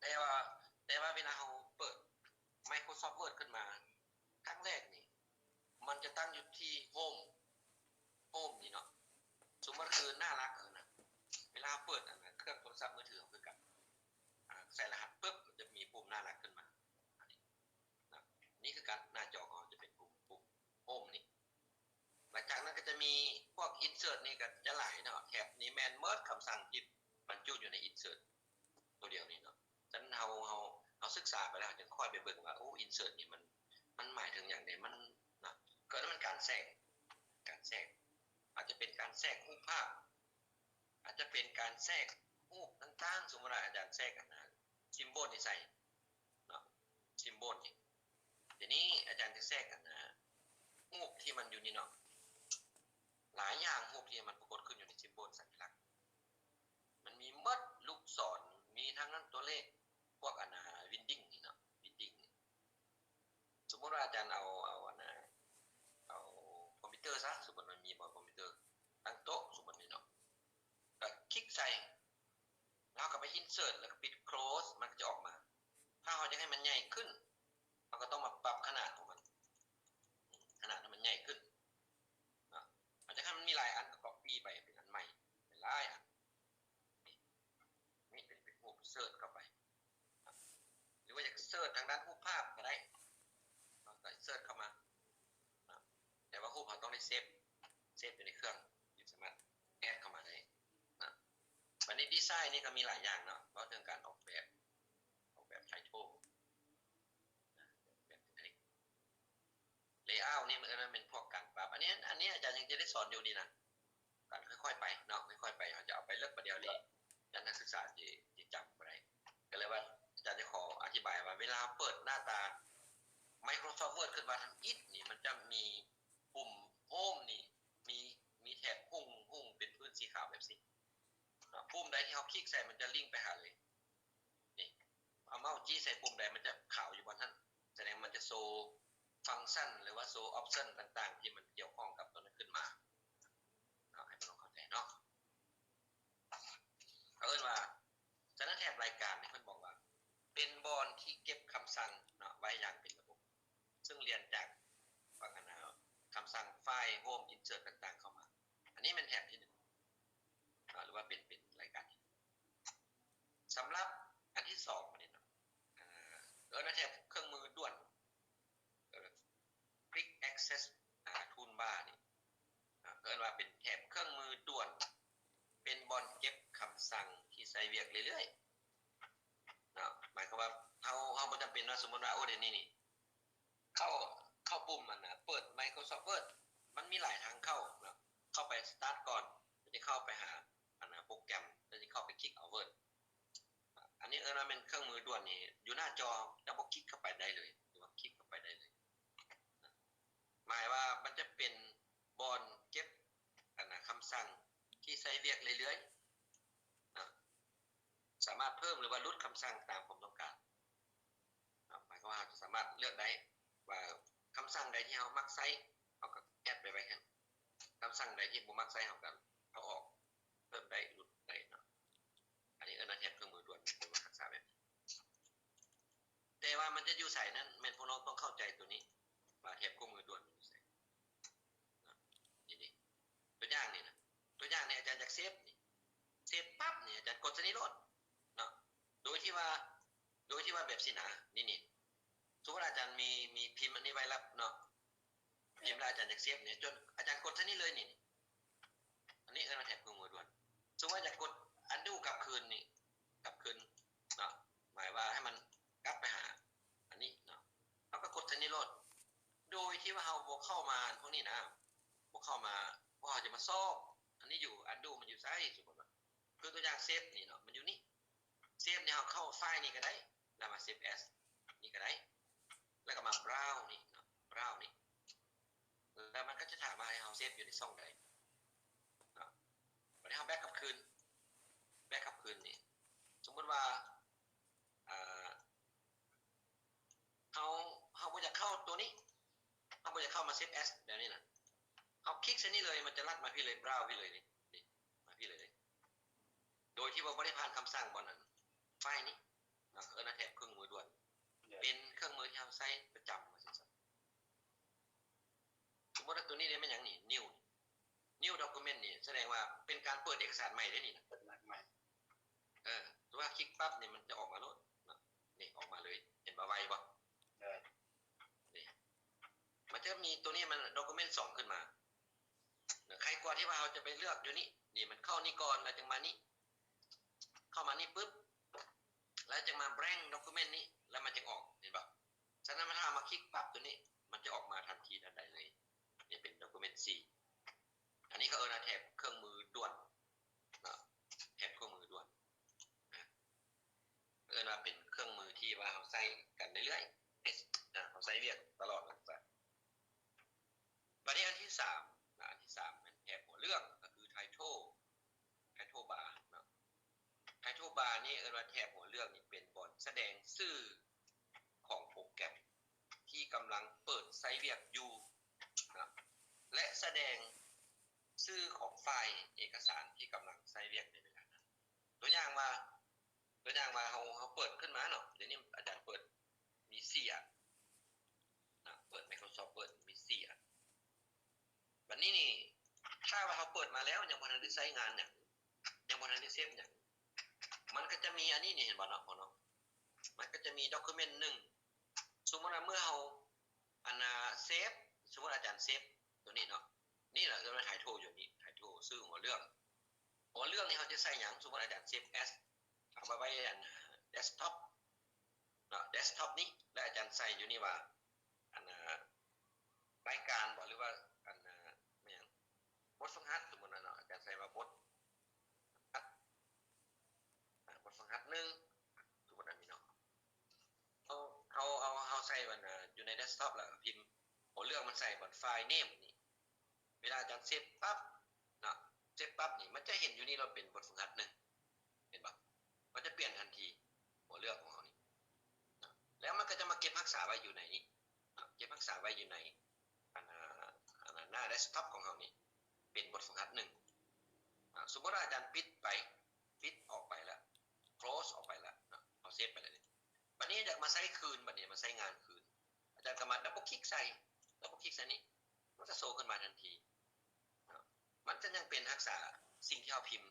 ແຕ່ວ່າ ແຕ່ວ່າເວລາເຮົາເປີດ Microsoft Word ຂຶ້ນມາ ຄັ້ງແລກນີ້ ມັນຈະຕັ້ງຢູ່ທີ່ Home Home ນີ້ເນາະ. ສົມມຸດຄືໜ້າຫຼັກຫັ້ນນະ ເວລາເຮົາເປີດອັນນະ ເຄື່ອງໂທລະສັບມືຖືເຮົາຄືກັນ ອາ ໃສ່ລະຫັດປຶບ ມັນຈະມີປຸ່ມໜ້າຫຼັກຂຶ້ນມາ ອັນນີ້ນະ ນີ້ຄືກັນ ໜ້າຈໍຂອງເຮົາຈະເປັນປຸ່ມ ປຸ່ມ Home ນີ້. ຫຼັງຈາກນັ້ນກໍຈະມີພວກ Insert ນີ້ກໍຈະຫຼາຍເນາະ ແທັບນີ້ແມ່ນໝົດຄຳສັ່ງທີ່ບັນຈຸຢູ່ໃນ Insert ຕົວດຽວນີ້ເນາະ. ສະນັ້ນເຮົາ ເຮົາ ເຮົາ ສຶກສາໄປແລ້ວ ເຮົາຈຶ່ງຄ່ອຍໄປເບິ່ງວ່າ ໂອ້ insert ນີ້ມັນ ມັນໝາຍເຖິງຫຍັງແດ່ ມັນນະ ເອີ້ນວ່າມັນການແຊກ ການແຊກ ອາດຈະເປັນການແຊກຮູບພາບ ອາດຈະເປັນການແຊກຮູບຕ່າງໆ ສົມມຸດວ່າອາຈານແຊກອັນນະ symbol ນີ້ໃສ່ເນາະ symbol ນີ້ ທີນີ້ອາຈານຈະແຊກອັນນະ ຮູບທີ່ມັນຢູ່ນີ້ເນາະ ຫຼາຍຢ່າງ ຮູບທີ່ມັນປາກົດຂຶ້ນຢູ່ໃນ symbol ສັນຍະລັກ ມັນມີໝົດ ລູກສອນ ມີທັງນັ້ນ ຕົວເລກ ພວກອັນນະ winding ນີ້ເນາະ winding ນີ້ ສົມມຸດວ່າອາຈານເອົາ ເອົາອັນນະ ເອົາຄອມພິວເຕີຊະ ສົມມຸດມັນມີບໍ່ຄອມພິວເຕີ ຕັ້ງໂຕະ ສົມມຸດນີ້ເນາະ ກໍຄລິກໃສ່ ແລ້ວເຮົາກໍໄປ insert ແລ້ວກໍປິດ close ມັນກໍຈະອອກມາ. ຖ້າເຮົາຢາກໃຫ້ມັນໃຫຍ່ຂຶ້ນ ເຮົາກໍຕ້ອງມາປັບຂະໜາດຂອງມັນ ຂະໜາດໃຫ້ມັນໃຫຍ່ຂຶ້ນເນາະ. ເຮົາຢາກໃຫ້ມັນມີຫຼາຍອັນ ກໍ copy ໄປເປັນອັນໃໝ່ ຫຼາຍອັນ ນີ້ ນີ້ເປັນ ເປັນຮູບ insert ເຂົ້າໄປ ຫຼືວ່າຢາກ insert ທາງດ້ານຮູບພາບກໍໄດ້ ເຮົາກໍ insert ເຂົ້າມາ ນະ ແຕ່ວ່າຮູບເຮົາຕ້ອງໄດ້ເຊບ ເຊບຢູ່ໃນເຄື່ອງ ຈຶ່ງສາມາດ add ເຂົ້າມາໄດ້ນະ. ບັດນີ້ design ນີ້ກໍມີຫຼາຍຢ່າງເນາະ ເວົ້າເຖິງການອອກແບບ ອອກແບບ title ນະ ແບບ layout ນີ້ມັນ ເອີ້ນວ່າແມ່ນພວກການປັບ ອັນນີ້ ອັນນີ້ອາຈານຍັງຈະໄດ້ສອນຢູ່ນີ້ນະ ການຄ່ອຍໆໄປເນາະ ຄ່ອຍໆໄປ ເຮົາຈະເອົາໄປເລິກບາດດຽວນີ້ ຢ້ານນັກສຶກສາຊິ ຊິຈຳບໍ່ໄດ້ ກໍເລີຍວ່າອາຈານຈະຂໍອະທິບາຍວ່າ ເວລາເປີດໜ້າຕາ Microsoft Word ຂຶ້ນມາທຳອິດນີ້ ມັນຈະມີປຸ່ມ Home ນີ້ ມີ ມີແຖບຮຸ່ງ ຮຸ່ງເປັນພື້ນສີຂາວແບບຊີ້ເນາະ ປຸ່ມໃດທີ່ເຮົາຄລິກໃສ່ ມັນຈະລິ້ງໄປຫາເລີຍ ນີ້ ເອົາເມົ້າຈີ້ໃສ່ປຸ່ມໃດ ມັນຈະຂາວຢູ່ບ່ອນນັ້ນ ສະແດງມັນຈະໂຊຟັງຊັນ ຫຼືວ່າໂຊອອບຊັນຕ່າງໆ ທີ່ມັນກ່ຽວຂ້ອງກັບຕົວນັ້ນຂຶ້ນມາເນາະ ໃຫ້ພວກເຮົາເຂົ້າໃຈເນາະ. ເຂົາເອີ້ນວ່າ ສະນັ້ນແຖບລາຍການນີ້ ເພິ່ນບອກວ່າ ເປັນບ່ອນທີ່ເກັບຄຳສັ່ງເນາະ ໄວ້ຢ່າງເປັນລະບົບ ເຊິ່ງລຽນຈາກຝັ່ງອັນນາ ຄຳສັ່ງ File Home Insert ຕ່າງໆ ເຂົ້າມາ. ອັນນີ້ແມ່ນແຖບທີໜຶ່ງເນາະ ຫຼືວ່າເປັນ ເປັນລາຍການທີໜຶ່ງ. ສຳລັບອັນທີສອງ ອັນນີ້ເນາະ ເອີ້ນວ່າແຖບເຄື່ອງມືດ່ວນ Quick Access Toolbar ນີ້ ເອີ້ນວ່າເປັນແຖບເຄື່ອງມືດ່ວນ ເປັນບ່ອນເກັບຄຳສັ່ງທີ່ໃຊ້ວຽກເລື້ອຍໆເນາະ. ໝາຍຄວາມວ່າເຮົາ ເຮົາບໍ່ຈຳເປັນວ່າ ສົມມຸດວ່າ ໂອ້ ດຽວນີ້ນີ້ ເຂົ້າ ເຂົ້າປຸ່ມອັນນະ ເປີດ Microsoft Word ມັນມີຫຼາຍທາງເຂົ້າເນາະ ເຂົ້າໄປ Start ກ່ອນ ແລ້ວຈຶ່ງເຂົ້າໄປຫາອັນນະ ໂປຣແກຣມ ແລ້ວຈຶ່ງເຂົ້າໄປຄລິກເອົາ Word. ອັນນີ້ເອີ້ນວ່າແມ່ນເຄື່ອງມືດ່ວນນີ້ ຢູ່ໜ້າຈໍ double click ເຂົ້າໄປໄດ້ເລີຍ ຫຼືວ່າຄລິກເຂົ້າໄປໄດ້ເລີຍ. ໝາຍວ່າມັນຈະເປັນບ່ອນເກັບອັນນະ ຄຳສັ່ງທີ່ໃຊ້ວຽກເລື້ອຍໆນະ ສາມາດເພີ່ມ ຫຼືວ່າຫຼຸດຄຳສັ່ງຕາມຄວາມຕ້ອງການນະ. ໝາຍຄວາມວ່າເຮົາຈະສາມາດເລືອກໄດ້ວ່າ ຄຳສັ່ງໃດທີ່ເຮົາມັກໃຊ້ ເຮົາກໍແອັດໄປໄວ້ຫັ້ນ ຄຳສັ່ງໃດທີ່ບໍ່ມັກໃຊ້ ເຮົາກໍເອົາອອກ ເພີ່ມໄດ້ ຫຼຸດໄດ້ເນາະ. ອັນນີ້ເອີ້ນວ່າແຖບເຄື່ອງມືດ່ວນ ເປັນວ່າຮັກສາແບບນີ້ ແຕ່ວ່າມັນຈະຢູ່ໃສນັ້ນ ແມ່ນພວກນ້ອງຕ້ອງເຂົ້າໃຈຕົວນີ້ ວ່າແຖບເຄື່ອງມືດ່ວນມັນຢູ່ໃສເນາະ. ນີ້ ນີ້ ຕົວຢ່າງນີ້ນະ ຕົວຢ່າງນີ້ອາຈານຢາກເຊບນີ້ ເຊບປັບນີ້ ອາຈານກົດໃສ່ນີ້ໂລດເນາະ ໂດຍທີ່ວ່າ ໂດຍທີ່ວ່າແບບຊີ້ນະ ນີ້ ນີ້ ສົມມຸດອາຈານມີ ມີພິມອັນນີ້ໄວ້ແລ້ວເນາະ ພິມແລ້ວອາຈານຢາກເຊບນີ້ ຈົນອາຈານກົດໃສ່ນີ້ເລີຍນີ້ ອັນນີ້ເອີ້ນວ່າແຖບເຄື່ອງມືດ່ວນ. ສົມມຸດວ່າຢາກກົດ undo ກັບຄືນນີ້ ກັບຄືນເນາະ ໝາຍວ່າໃຫ້ມັນກັບໄປຫາອັນນີ້ເນາະ ເຮົາກໍກົດໃສ່ນີ້ໂລດ ໂດຍທີ່ວ່າເຮົາບໍ່ເຂົ້າມາພວກນີ້ນະ ບໍ່ເຂົ້າມາ ພວກເຮົາຈະມາຊອກອັນນີ້ຢູ່ undo ມັນຢູ່ໃສ ສົມມຸດວ່າ ຄືຕົວຢ່າງເຊບນີ້ເນາະ ມັນຢູ່ນີ້ ເຊບນີ້ເຮົາເຂົ້າໄຟລ໌ນີ້ກໍໄດ້ ແລ້ວມາ save as ນີ້ກໍໄດ້ ແລ້ວກໍມາ browse ນີ້ເນາະ browse ນີ້ ແລ້ວມັນກໍຈະຖາມວ່າໃຫ້ເຮົາເຊບຢູ່ໃນຊ່ອງໃດເນາະ. ບັດນີ້ເຮົາ back ກັບຄືນ back ກັບຄືນນີ້ ສົມມຸດວ່າ ອ່າ ເຮົາ ເຮົາບໍ່ຢາກເຂົ້າຕົວນີ້ ເຮົາບໍ່ຢາກເຂົ້າມາ save as ແບບນີ້ນະ ເຮົາຄລິກໃສ່ນີ້ເລີຍ ມັນຈະລັດມາພີ້ເລີຍ browse ພີ້ເລີຍນີ້ ນີ້ ມາພີ້ເລີຍ ໂດຍທີ່ວ່າບໍ່ໄດ້ຜ່ານຄຳສັ່ງບ່ອນນັ້ນ ໄຟລ໌ນີ້ເນາະ ເອີ້ນວ່າແຖບເຄື່ອງມືດ່ວນ ເປັນເຄື່ອງມືທີ່ເຮົາໃຊ້ປະຈຳວ່າຊັ້ນຊະ. ສົມມຸດວ່າຕົວນີ້ເດ້ແມ່ນຫຍັງນີ້ new new document ນີ້ ສະແດງວ່າເປັນການເປີດເອກະສານໃໝ່ເດ້ນີ້ນະ ເປີດໜ້າໃໝ່ ເອີ ຕົວຄລິກປັບນີ້ມັນຈະອອກມາໂລດເນາະ ນີ້ອອກມາເລີຍ ເຫັນບໍ່ ໄວບໍ່ ເອີ ນີ້ ມັນຈະມີຕົວນີ້ມັນ document ສອງຂຶ້ນມາ ໃຄກວ່າທີ່ວ່າເຮົາຈະໄປເລືອກຢູ່ນີ້ ນີ້ມັນເຂົ້ານີ້ກ່ອນ ແລ້ວຈຶ່ງມານີ້ ເຂົ້າມານີ້ປຶບ ແລ້ວຈຶ່ງມາ blank document ນີ້ ແລ້ວມັນຈຶ່ງອອກ ເຫັນບໍ່? ສະນັ້ນ ຖ້າເຮົາມາຄລິກປັບຕົວນີ້ ມັນຈະອອກມາທັນທີທັນໃດເລີຍ. ນີ້ເປັນ document C. ອັນນີ້ເຂົາເອີ້ນວ່າແຖບເຄື່ອງມືດ່ວນເນາະ ແຖບເຄື່ອງມືດ່ວນນະ ເອີ້ນວ່າເປັນເຄື່ອງມືທີ່ວ່າເຮົາໃຊ້ກັນເລື້ອຍໆ ເຮົາໃຊ້ວຽກຕະຫຼອດວ່າຊັ້ນ. ບັດນີ້ອັນທີສາມນະ ອັນທີສາມແມ່ນແຖບຫົວເລື່ອງ ກໍຄື title title bar ເນາະ. title bar ນີ້ເອີ້ນວ່າແຖບຫົວເລື່ອງນີ້ເປັນບ່ອນສະແດງຊື່ຂອງໂປຣແກຣມທີ່ກຳລັງເປີດໃຊ້ວຽກຢູ່ນະ ແລະ ສະແດງຊື່ຂອງໄຟລ໌ເອກະສານທີ່ກຳລັງໃຊ້ວຽກໃນເວລານັ້ນ. ຕົວຢ່າງວ່າ ຕົວຢ່າງວ່າເຮົາ ເຮົາເປີດຂຶ້ນມາເນາະ ດຽວນີ້ອາຈານເປີດມີສີ່ອັນນະ ເປີດ Microsoft Word ມີສີ່ອັນ. ບັດນີ້ນີ້ ຖ້າວ່າເຮົາເປີດມາແລ້ວ ຍັງບໍ່ທັນໄດ້ໃຊ້ງານຫຍັງ ຍັງບໍ່ທັນໄດ້ເຊບຫຍັງ ມັນກໍຈະມີອັນນີ້ນີ້ ເຫັນບໍ່ເນາະ ເນາະ ມັນກໍຈະມີ document ໜຶ່ງ. ສົມມຸດວ່າເມື່ອເຮົາ ອັນນ່າ ເຊບ ສົມມຸດອາຈານເຊບຕົວນີ້ເນາະ ນີ້ລະເອີ້ນວ່າ title ຢູ່ນີ້ title ຊື່ຫົວເລື່ອງ. ຫົວເລື່ອງນີ້ເຮົາຈະໃສ່ຫຍັງ? ສົມມຸດອາຈານເຊບ as ເອົາໄວ້ ອັນ desktop ເນາະ desktop ນີ້ ແລ້ວອາຈານໃສ່ຢູ່ນີ້ວ່າ ອັນ ລາຍການບໍ ຫຼືວ່າ ອັນ ແມ່ນຫຍັງ ບົດຝຶກຫັດ ສົມມຸດເນາະ ອາຈານໃສ່ວ່າບົດຝຶກຫັດ ອາ ບົດຝຶກຫັດໜຶ່ງ ສົມມຸດອັນນີ້ເນາະ. ເຮົາ ເຮົາ ເຮົາ ເຮົາໃສ່ມັນ ອາ ຢູ່ໃນ desktop ແລ້ວພິມຫົວເລື່ອງມັນໃສ່ບ່ອນ file name ນີ້ ເວລາອາຈານເຊບປັບເນາະ ເຊບປັບນີ້ ມັນຈະເຫັນຢູ່ນີ້ໂລດ ເປັນບົດຝຶກຫັດໜຶ່ງ ເຫັນບໍ່? ມັນຈະປ່ຽນທັນທີ ຫົວເລື່ອງຂອງເຮົານີ້ເນາະ ແລ້ວມັນກໍຈະມາເກັບຮັກສາໄວ້ຢູ່ໃນນີ້ເນາະ ເກັບຮັກສາໄວ້ຢູ່ໃນ ອັນ ອາ ອັນ ໜ້າ desktop ຂອງເຮົານີ້ ເປັນບົດຝຶກຫັດໜຶ່ງ. ອາ ສົມມຸດວ່າອາຈານປິດໄປ ປິດອອກໄປແລ້ວ close ອອກໄປແລ້ວເນາະ ເຮົາເຊບໄປແລ້ວນີ້ ບັດນີ້ຢາກມາໃຊ້ຄືນ ບັດນີ້ມາໃຊ້ງານຄືນ ອາຈານກໍມາ double click ໃສ່ double click ໃສ່ນີ້ ມັນຈະໂຊຂຶ້ນມາທັນທີເນາະ. ມັນຈະຍັງເປັນຮັກສາສິ່ງທີ່ເຮົາພິມ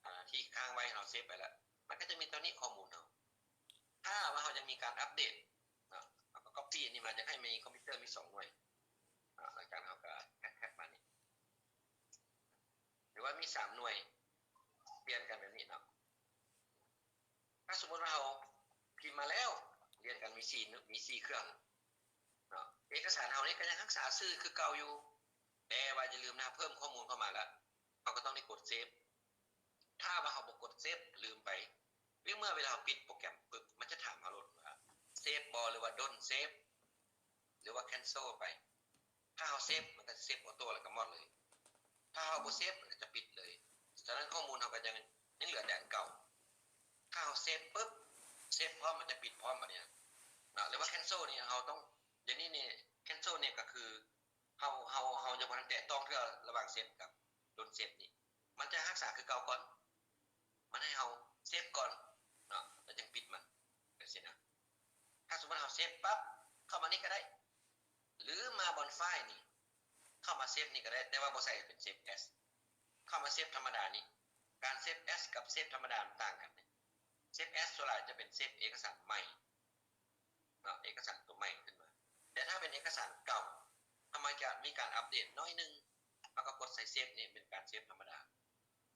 ອາ ທີ່ຄ້າງໄວ້ ເຮົາເຊບໄປແລ້ວ ມັນກໍຈະມີຕົວນີ້ ຂໍ້ມູນເຮົາ. ຖ້າວ່າເຮົາຢາກມີການອັບເດດເນາະ ເຮົາກໍ copy ອັນນີ້ມາ ຢາກໃຫ້ມີຄອມພິວເຕີມີສອງໜ່ວຍ ອາ ຫຼັງຈາກນັ້ນເຮົາກໍແທັບ ແທັບມານີ້ ຫຼືວ່າມີສາມໜ່ວຍ ປ່ຽນກັນແບບນີ້ເນາະ. ຖ້າສົມມຸດວ່າເຮົາພິມມາແລ້ວ ລຽນກັນມີສີ່ ມີສີ່ເຄື່ອງເນາະ ເອກະສານເຮົານີ້ກໍຍັງຮັກສາຊື່ຄືເກົ່າຢູ່ ແຕ່ວ່າຢ່າລືມນະ ເພີ່ມຂໍ້ມູນເຂົ້າມາແລ້ວ ເຮົາກໍຕ້ອງໄດ້ກົດເຊບ. ຖ້າວ່າເຮົາບໍ່ກົດເຊບ ລືມໄປ ເມື່ອເວລາເຮົາປິດໂປຣແກຣມປຶບ ມັນຈະຖາມເຮົາໂລດວ່າ save ບໍ່ ຫຼືວ່າ don't save ຫຼືວ່າ cancel ໄປ. ຖ້າເຮົາເຊບ ມັນກໍຈະເຊບອອໂຕ້ ແລ້ວກໍໝົດເລີຍ. ຖ້າເຮົາບໍ່ເຊບ ມັນກໍຈະປິດເລີຍ. ສະນັ້ນ ຂໍ້ມູນເຮົາກໍຍັງ ຍັງເຫຼືອແຕ່ອັນເກົ່າ. ຖ້າເຮົາເຊບປຶບ ເຊບພ້ອມ ມັນຈະປິດພ້ອມ ບາດນີ້ນະ ຫຼືວ່າ cancel ນີ້ ເຮົາຕ້ອງ ດຽວນີ້ນີ້ cancel ນີ້ກໍຄື ເຮົາ ເຮົາ ເຮົາຍັງບໍ່ທັນແຕະຕ້ອງເທື່ອ ລະຫວ່າງ save ກັບ don't save ນີ້ ມັນຈະຮັກສາຄືເກົ່າກ່ອນ. ມັນໃຫ້ເຮົາ save ກ່ອນເນາະ ແລ້ວຈຶ່ງປິດມັນ ຈັ່ງຊີ້ນະ. ຖ້າສົມມຸດເຮົາ save ປັບ ເຂົ້າມານີ້ກໍໄດ້ ຫຼືມາບ່ອນ file ນີ້ ເຂົ້າມາ save ນີ້ກໍໄດ້ ແຕ່ວ່າບໍ່ໃສ່ເປັນ save as ເຂົ້າມາ save ທຳມະດານີ້. ການ save as ກັບ save ທຳມະດາມັນຕ່າງກັນ. save as ສ່ວນຫຼາຍຈະເປັນ save ເອກະສານໃໝ່ ເນາະ ເອກະສານຕົວໃໝ່ຂຶ້ນມາ. ແຕ່ຖ້າເປັນເອກະສານເກົ່າ ຖ້າມັນຈະມີການອັບເດດໜ້ອຍໜຶ່ງ ເຮົາກໍກົດໃສ່ save ນີ້ເປັນການ save ທຳມະດາ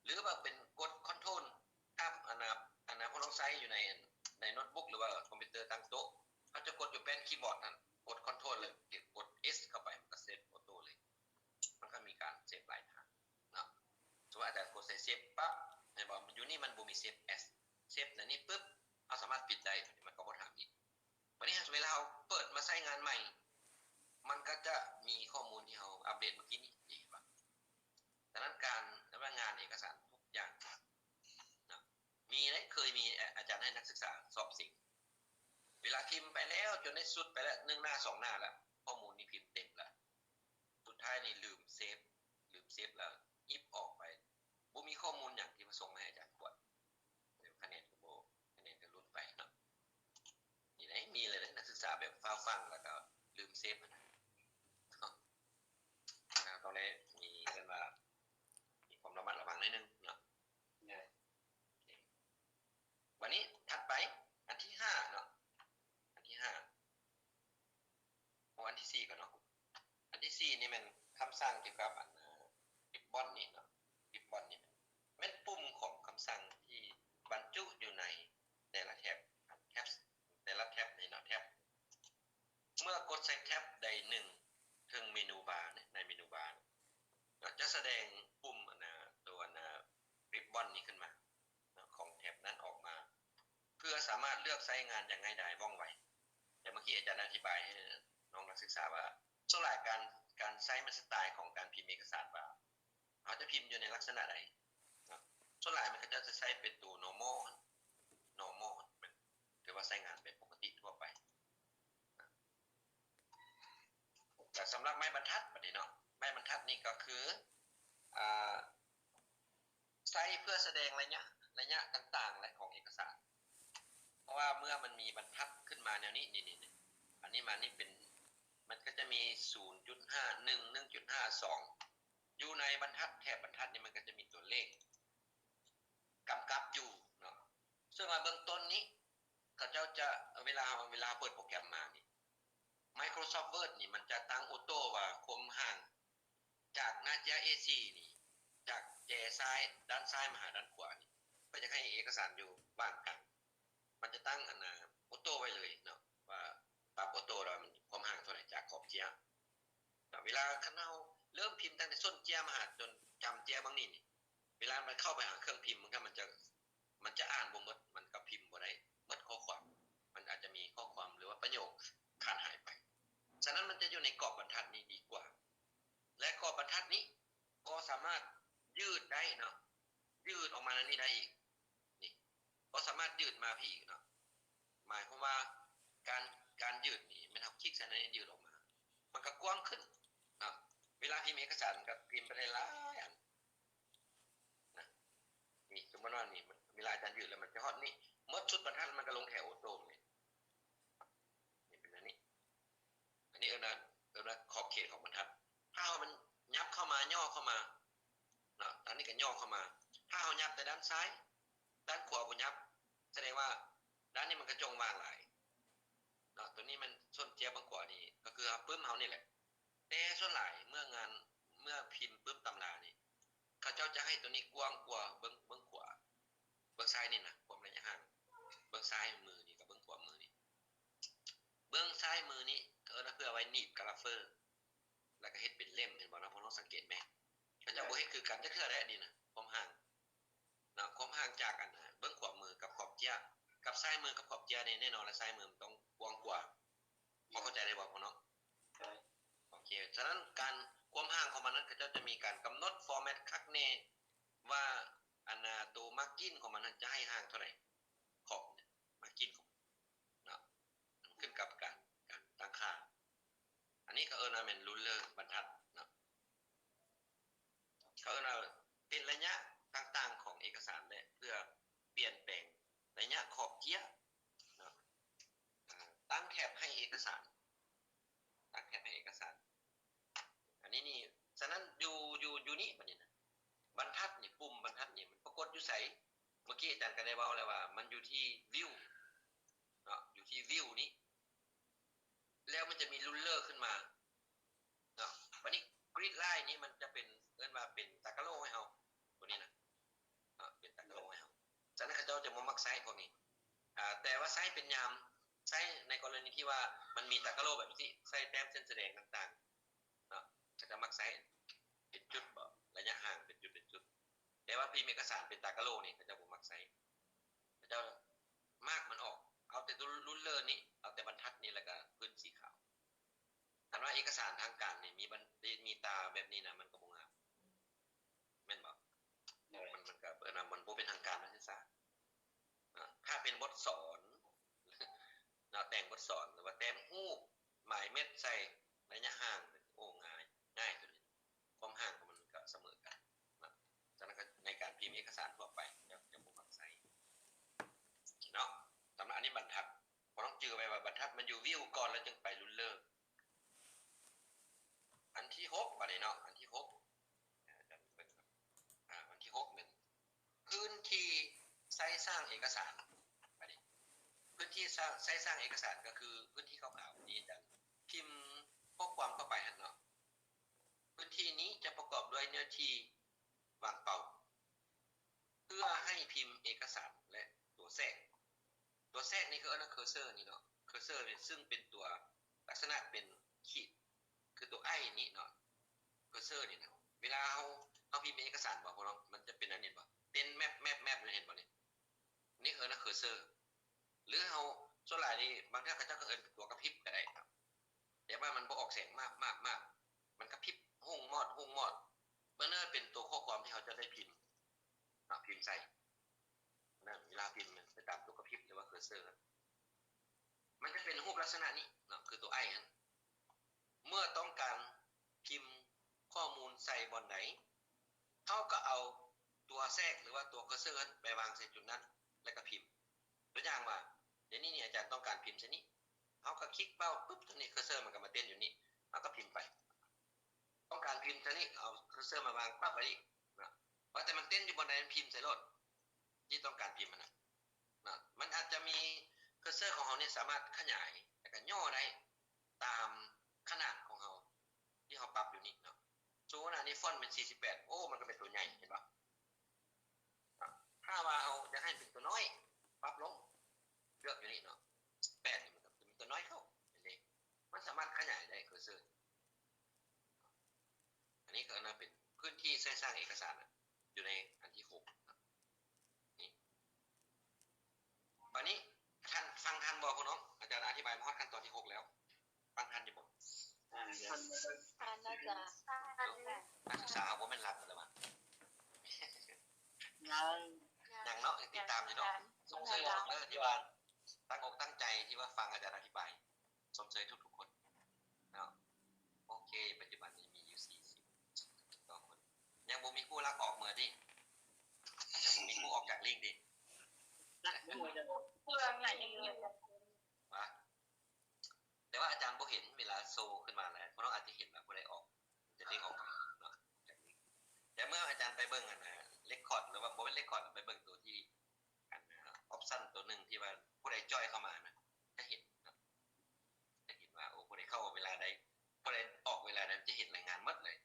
ຫຼືວ່າເປັນກົດ control ຖ້າອັນນ່າ ອັນນ່າ ພວກເຮົາໃຊ້ຢູ່ໃນ ໃນໂນ້ດບຸກ ຫຼືວ່າຄອມພິວເຕີຕັ້ງໂຕະ ເຮົາຈະກົດຢູ່ແປ້ນຄີບອດຫັ້ນ ກົດ control ເລີຍ ກົດ S ເຂົ້າໄປ ມັນກໍ save auto ເລີຍ. ມັນກໍມີການ save ຫຼາຍທາງເນາະ. ສົມມຸດອາຈານກົດໃສ່ save ປັບ ເຫັນບໍ່? ຢູ່ນີ້ມັນບໍ່ມີ save as save ໃນນີ້ປຶບ ເຮົາສາມາດປິດໄດ້ ມັນກໍບໍ່ຖາມອີກ. ບັດນີ້ເວລາເຮົາເປີດມາໃຊ້ງານໃໝ່ ມັນກໍຈະມີຂໍ້ມູນທີ່ເຮົາອັບເດດເມື່ອກີ້ນີ້ ເຫັນບໍ່? ສະນັ້ນການ ລະຫວ່າງງານເອກະສານທຸກຢ່າງເນາະ ມີເດ້ ເຄີຍມີ ອາ ອາຈານໃຫ້ນັກສຶກສາສອບເສັງ ເວລາພິມໄປແລ້ວ ຈົນໄດ້ສຸດໄປແລ້ວ ໜຶ່ງໜ້າ ສອງໜ້າແລ້ວ ຂໍ້ມູນນີ້ພິມເຕັມແລ້ວ ສຸດທ້າຍນີ້ລືມເຊບ ລືມເຊບແລ້ວ ຫຍິບອອກໄປ ບໍ່ມີຂໍ້ມູນຫຍັງທີ່ມາສົ່ງມາໃຫ້ອາຈານກວດ ຄະແນນກໍບໍ່ ຄະແນນກໍຫຼຸດໄປເນາະ. ນີ້ໄດ໋ ມີເລີຍເດ້ ນັກສຶກສາແບບຟ້າວຟັ່ງ ແລ້ວກໍລືມເຊບຫັ້ນນະ. ເຮົາຕ້ອງໄດ້ມີ ເອີ້ນວ່າ ມີຄວາມລະມັດລະວັງໜ້ອຍໜຶ່ງເນາະ. ບັດນີ້ຖັດໄປ ອັນທີຫ້າເນາະ ອັນທີຫ້າ ເອົາອັນທີສີ່ກ່ອນເນາະ. ອັນທີສີ່ນີ້ແມ່ນຄຳສັ່ງກ່ຽວກັບອັນ ribbon ນີ້ເນາະ ribbon ນີ້ແມ່ນ ກໍສາມາດເລືອກໃຊ້ງານຢ່າງງ່າຍດາຍວ່ອງໄວ. ແຕ່ເມື່ອກີ້ອາຈານອະທິບາຍໃຫ້ນ້ອງນັກສຶກສາວ່າ ສ່ວນຫຼາຍການ ການໃຊ້ມັນສະໄຕຂອງການພິມເອກະສານວ່າ ເຮົາຈະພິມຢູ່ໃນລັກສະນະໃດເນາະ. ສ່ວນຫຼາຍມັນ ເຂົາເຈົ້າຈະໃຊ້ເປັນຕົວ normal normal ແມ່ນ ຖືວ່າໃຊ້ງານແບບປົກກະຕິທົ່ວໄປ. ແລະ ສຳລັບໄມ້ບັນທັດບັດນີ້ເນາະ, ໄມ້ບັນທັດນີ້ກໍຄື ອ່າ ໃຊ້ເພື່ອສະແດງໄລຍະ ໄລຍະຕ່າງໆ ແລະ ຂອງເອກະສານ. ເພາະວ່າເມື່ອມັນມີບັນທັດຂຶ້ນມາແນວນີ້ ນີ້ໆ ອັນນີ້ມານີ້ເປັນ ມັນກໍຈະມີ ສູນຈຸດຫ້າ ໜຶ່ງ ໜຶ່ງຈຸດຫ້າ ສອງ ຢູ່ໃນບັນທັດ ແຖບບັນທັດນີ້ ມັນກໍຈະມີຕົວເລກກຳກັບຢູ່ເນາະ. ເຊິ່ງວ່າເບື້ອງຕົ້ນນີ້ ເຂົາເຈົ້າຈະ ເວລາ ເວລາເຮົາເປີດໂປຣແກຣມມານີ້ Microsoft Word ນີ້ ມັນຈະຕັ້ງໂອໂຕ້ວ່າຄວາມຫ່າງຈາກໜ້າເຈ້ຍ ເອສີ່ ນີ້ ຈາກແຈຊ້າຍ ດ້ານຊ້າຍມາຫາດ້ານຂວານີ້ ເພື່ອຈະໃຫ້ເອກະສານຢູ່ຫວ່າງກາງ ມັນຈະຕັ້ງອັນນ່າໂອໂຕ້ໄວ້ເລີຍເນາະ ວ່າປັບໂອໂຕ້ແລ້ວ ມັນຄວາມຫ່າງເທົ່າໃດຈາກຂອບເຈ້ຍ. ເວລາຄັນເຮົາເລີ່ມພິມຕັ້ງແຕ່ສົ້ນເຈ້ຍມາຫາຈົນຈຳເຈ້ຍບາງນີ້ນີ້ ເວລາມັນເຂົ້າໄປຫາເຄື່ອງພິມ ມັນກໍ ມັນຈະ ມັນຈະອ່ານບໍ່ໝົດ ມັນກໍພິມບໍ່ໄດ້ໝົດຂໍ້ຄວາມ ມັນອາດຈະມີຂໍ້ຄວາມ ຫຼືວ່າປະໂຫຍກຂາດຫາຍໄປ. ສະນັ້ນມັນຈະຢູ່ໃນກອບບັນທັດນີ້ດີກວ່າ ແລະ ກອບບັນທັດນີ້ກໍສາມາດຢືດໄດ້ເນາະ ຢືດອອກມາແນວນີ້ໄດ້ອີກ ນີ້ ກໍສາມາດຢືດມາພີ້ອີກເນາະ. ໝາຍຄວາມວ່າການ ການຢືດນີ້ ແມ່ນເຮົາຄລິກໃສ່ໃນນີ້ ຢືດອອກມາ ມັນກໍກວ້າງຂຶ້ນເນາະ. ເວລາພິມເອກະສານ ມັນກໍພິມໄປໄດ້ຫຼາຍອັນນະ. ນີ້ ສົມມຸດວ່ານີ້ ເວລາອາຈານຢືດແລ້ວ ມັນຈະຮອດນີ້ ໝົດຊຸດບັນທັດ ມັນກໍລົງແຖວໂອໂຕ້ນີ້ ນີ້ເປັນອັນນີ້. ອັນນີ້ເອີ້ນວ່າ ເອີ້ນວ່າຂອບເຂດຂອງບັນທັດ. ຖ້າເຮົາມັນຫຍັບເຂົ້າມາ ຫຍໍ້ເຂົ້າມາເນາະ, ທາງນີ້ກໍຫຍໍ້ເຂົ້າມາ. ຖ້າເຮົາຫຍັບແຕ່ດ້ານຊ້າຍ ດ້ານຂວາບໍ່ຫຍັບ ສະແດງວ່າດ້ານນີ້ມັນກະຈ່ອງຫວ່າງຫຼາຍເນາະ. ໂຕນີ້ມັນສົ້ນເຈ້ຍເບື້ອງຂວານີ້ ກໍຄືປຶ້ມເຮົານີ້ແຫຼະ. ແຕ່ສ່ວນຫຼາຍເມື່ອງານ ເມື່ອພິມປຶ້ມຕຳລານີ້ ເຂົາເຈົ້າຈະໃຫ້ໂຕນີ້ກວ້າງກວ່າເບື້ອງ ເບື້ອງຂວາ ເບື້ອງຊ້າຍນີ້ນະ ຄວາມໄລຍະຫ່າງເບື້ອງຊ້າຍມືນີ້ກັບເບື້ອງຂວາມືນີ້. ເບື້ອງຊ້າຍມືນີ້ ເຂົາເອີ້ນວ່າເພື່ອໄວ້ໜີບກາລາເຟີ ແລ້ວກໍເຮັດເປັນເຫຼັ້ມ ເຫັນບໍ່ເນາະ? ພວກນ້ອງສັງເກດແມ? ເຂົາເຈົ້າບໍ່ເຮັດຄືກັນຈັກເທື່ອໃດ໋ ອັນນີ້ນະ ຄວາມຫ່າງເນາະ, ຄວາມຫ່າງຈາກອັນນະ ເບື້ອງຂວາມືກັບຂອບເຈ້ຍ ກັບຊ້າຍມືກັບຂອບເຈ້ຍນີ້ ແນ່ນອນລະ ຊ້າຍມືມັນຕ້ອງກວ້າງກວ່າ. ພໍເຂົ້າໃຈໄດ້ບໍ່ພວກນ້ອງ? ໂອເຄ. ສະນັ້ນການ ຄວາມຫ່າງຂອງມັນນັ້ນ ເຂົາເຈົ້າຈະມີການກຳນົດຟໍແມັດຄັກແນ່ວ່າ ອັນນະ ໂຕມາກກິນຂອງມັນນັ້ນຈະໃຫ້ຫ່າງເທົ່າໃດ ຂອບມາກກິນຂອງ ເນາະ, ມັນຂຶ້ນກັບການ ການຕັ້ງຄ່າ. ອັນນີ້ເຂົາເອີ້ນວ່າແມ່ນລຸນເລີບັນທັດເນາະ, ເຂົາເອີ້ນວ່າເປັນໄລຍະຕ່າງໆຂອງເອກະສານ ແລະ ເພື່ອປ່ຽນແປງໄລຍະຂອບເຈ້ຍເນາະ, ອາ ຕັ້ງແທັບໃຫ້ເອກະສານ ຕັ້ງແທັບໃຫ້ເອກະສານ. ອັນນີ້ນີ້ ສະນັ້ນຢູ່ ຢູ່ ຢູ່ນີ້ບັດນີ້ນະ ບັນທັດນີ້ ປຸ່ມບັນທັດນີ້ ມັນປາກົດຢູ່ໃສ? ເມື່ອກີ້ອາຈານກໍໄດ້ເວົ້າແລ້ວວ່າ ມັນຢູ່ທີ່ວິວເນາະ, ຢູ່ທີ່ວິວນີ້ ແລ້ວມັນຈະມີລຸນເລີຂຶ້ນມາເນາະ. ບັດນີ້ກຣິດລາຍນີ້ ມັນຈະເປັນ ເອີ້ນວ່າເປັນຕາກະໂຫຼໃຫ້ເຮົາ ໂຕນີ້ນະເນາະ, ເປັນຕາກະໂຫຼໃຫ້ເຮົາ. ສະນັ້ນເຂົາເຈົ້າຈະບໍ່ມັກໃຊ້ພວກນີ້ ອາ ແຕ່ວ່າໃຊ້ເປັນຍາມ ໃຊ້ໃນກໍລະນີທີ່ວ່າມັນມີຕາກະໂຫຼແບບນີ້ ໃຊ້ແຕ້ມເສັ້ນສະແດງຕ່າງໆ ເນາະ, ເຂົາເຈົ້າມັກໃຊ້ເປັນຈຸດບໍ ໄລຍະຫ່າງເປັນຈຸດເປັນຈຸດ. ແຕ່ວ່າພິມເອກະສານເປັນຕາກະໂຫຼນີ້ ເຂົາເຈົ້າບໍ່ມັກໃຊ້, ເຂົາເຈົ້າມາກມັນອອກ ເອົາແຕ່ລຸນເລີນີ້ ເອົາແຕ່ບັນທັດນີ້ ແລ້ວກະພື້ນສີຂາວ. ຄັນວ່າເອກະສານທາງການນີ້ ມີບັນ ມີຕາແບບນີ້ນະ ມັນກໍບໍ່ງາມ ແມ່ນບໍ່? ໂດຍ. ມັນ ມັນກໍ ເອີ້ນວ່າມັນບໍ່ເປັນທາງການ ວ່າຊັ້ນຊະ. ອາ ຖ້າເປັນບົດສອນເນາະ ແຕ່ງບົດສອນ ຫຼືວ່າແຕ້ມຮູບ ໝາຍເມັດໃສ່ໄລຍະຫ່າງ ໂອ້ ງ່າຍ ງ່າຍໂຕນີ້ ຄວາມຫ່າງຂອງມັນກໍສະເໝີກັນເນາະ. ສະນັ້ນກໍໃນການພິມເອກະສານທົ່ວໄປ ຈະ ຈະບໍ່ມັກໃຊ້ເນາະ. ສຳລັບອັນນີ້ບັນທັດ ພວກນ້ອງຈື່ໄວ້ວ່າບັນທັດມັນຢູ່ວິວກ່ອນ ແລ້ວຈຶ່ງໄປລຸນເລີ. ອັນທີຫົກ ບາດນີ້ເນາະ ອັນທີຫົກ ອາ ອັນທີຫົກແມ່ນພື້ນທີ່ໃຊ້ສ້າງເອກະສານ. ບາດນີ້ພື້ນທີ່ສ້າງ ໃຊ້ສ້າງເອກະສານ ກໍຄືພື້ນທີ່ຂາວໆນີ້ ຈະພິມຂໍ້ຄວາມເຂົ້າໄປຫັ້ນເນາະ. ພື້ນທີ່ນີ້ຈະປະກອບດ້ວຍເນື້ອທີ່ວາງເປົ້າ ເພື່ອໃຫ້ພິມເອກະສານ ແລະ ຕົວແຊກ. ຕົວແຊກນີ້ຄືເອີ້ນວ່າເຄີເຊີນີ້ເນາະ, ເຄີເຊີນີ້ ຊຶ່ງເປັນຕົວ ລັກສະນະເປັນຂີດ ຄືຕົວໄອນີ້ເນາະ, ເຄີເຊີນີ້ນະ. ເວລາເຮົາ ເຮົາພິມເອກະສານບໍ່ ພວກນ້ອງ ມັນຈະເປັນອັນນີ້ບໍ່ ເປັນແມັບໆໆ ເຫັນບໍ່ນີ້? ນີ້ເອີ້ນວ່າເຄີເຊີ. ຫຼືເຮົາ ສ່ວນຫຼາຍນີ້ ບາງເທື່ອເຂົາເຈົ້າກໍເອີ້ນເປັນຕົວກະພິບກໍໄດ້ເນາະ ແຕ່ວ່າມັນບໍ່ອອກແສງມາກໆໆ ມັນກະພິບຮຸ່ງມອດ ຮຸ່ງມອດ ເບິ່ງເດີ ເປັນຕົວຂໍ້ຄວາມທີ່ເຮົາຈະໄດ້ພິມເນາະ ພິມໃສ່ ນັ້ນ ເວລາພິມໄປຕາມຕົວກະພິບ ຫຼືວ່າເຄີເຊີ ມັນຈະເປັນຮູບລັກສະນະນີ້ເນາະ ຄືຕົວໄອຫັ້ນ. ເມື່ອຕ້ອງການພິມຂໍ້ມູນໃສ່ບ່ອນໃດ ເຮົາກໍເອົາຕົວແຊກ ຫຼືວ່າຕົວເຄີເຊີຫັ້ນໄປວາງໃສ່ຈຸດນັ້ນ ແລ້ວກໍພິມ. ຕົວຢ່າງວ່າ ດຽວນີ້ນີ້ອາຈານຕ້ອງການພິມໃສ່ນີ້ ເຮົາກໍຄລິກເປົ້າປຶບ ຕົວນີ້ເຄີເຊີມັນກໍມາເຕັ້ນຢູ່ນີ້ ເຮົາກໍພິມໄປ. ຕ້ອງການພິມໃສ່ນີ້ ເອົາເຄີເຊີມາວາງປັບໄວ້ນີ້ນະ ວ່າແຕ່ມັນເຕັ້ນຢູ່ບ່ອນໃດ ມັນພິມໃສ່ໂລດ ທີ່ຕ້ອງການພິມຫັ້ນນະ ນະ ມັນອາດຈະມີ ເຄີເຊີຂອງເຮົານີ້ສາມາດຂະຫຍາຍ ແລ້ວກໍຫຍໍ້ໄດ້ຕາມຂະໜາດຂອງເຮົາ ທີ່ເຮົາປັບຢູ່ນີ້ເນາະ. ສົມມຸດວ່າອັນນີ້ຟອນເປັນສີ່ສິບແປດ ໂອ້ ມັນກໍເປັນຕົວໃຫຍ່ ເຫັນບໍ່? ນະ ຖ້າວ່າເຮົາຢາກໃຫ້ເປັນຕົວນ້ອຍ ປັບລົງ ເລືອກຢູ່ນີ້ເນາະ ແປດນີ້ ມັນກໍເປັນຕົວນ້ອຍເຂົ້າ ເຫັນເດ້ ມັນສາມາດຂະຫຍາຍໄດ້ ເຄີເຊີ. ອັນນີ້ກໍເອີ້ນວ່າເປັນພື້ນທີ່ໃຊ້ສ້າງເອກະສານນະ ຢູ່ໃນອັນທີຫົກນະ ນີ້. ບາດນີ້ ທ່ານຟັງທັນບໍ່ພວກນ້ອງ? ອາຈານອະທິບາຍມາຮອດຂັ້ນຕອນທີຫົກແລ້ວ ຟັງທັນຢູ່ບໍ່? ອ່າ ທັນ ທັນອາຈານ. ນັກສຶກສາເຮົາບໍ່ແມ່ນຫຼັບແລ້ວຫວາ? ຍັງ ຍັງເນາະ ຍັງຕິດຕາມຢູ່ເນາະ. ຊົມເຊີຍເດີທີ່ວ່າຕັ້ງອົກຕັ້ງໃຈທີ່ວ່າຟັງອາຈານອະທິບາຍ. ຊົມເຊີຍທຸກໆຄົນເນາະ. ໂອເຄ ປັດຈຸບັນນີ້ມີຢູ່ສີ່ສິບກວ່າຄົນ ຍັງບໍ່ມີຜູ້ລັກອອກເໝືອຕິ ຍັງບໍ່ມີຜູ້ອອກຈາກລິ້ງຕິ ເພື່ອໃຫ້ ວ່າ ແຕ່ວ່າອາຈານບໍ່ເຫັນເວລາໂຊຂຶ້ນມາແລ້ວ ພວກເຮົາອາດຈະເຫັນວ່າຜູ້ໃດອອກ ຈະເດ້ງອອກມາເນາະ ຈາກນີ້. ແຕ່ເມື່ອອາຈານໄປເບິ່ງອັນນະ ເລກຄອດ ຫຼືວ່າບໍ່ແມ່ນເລກຄອດ ໄປເບິ່ງຕົວທີ່ອັນນະ ອອບຊັນຕົວໜຶ່ງທີ່ວ່າຜູ້ໃດຈອຍເຂົ້າມານະ ຈະເຫັນເນາະ ຈະເຫັນວ່າ ໂອ້ ຜູ້ໃດເຂົ້າເວລາໃດ ຜູ້ໃດອອກເວລາໃດ ຈະເຫັນລາຍງານໝົດເລີຍ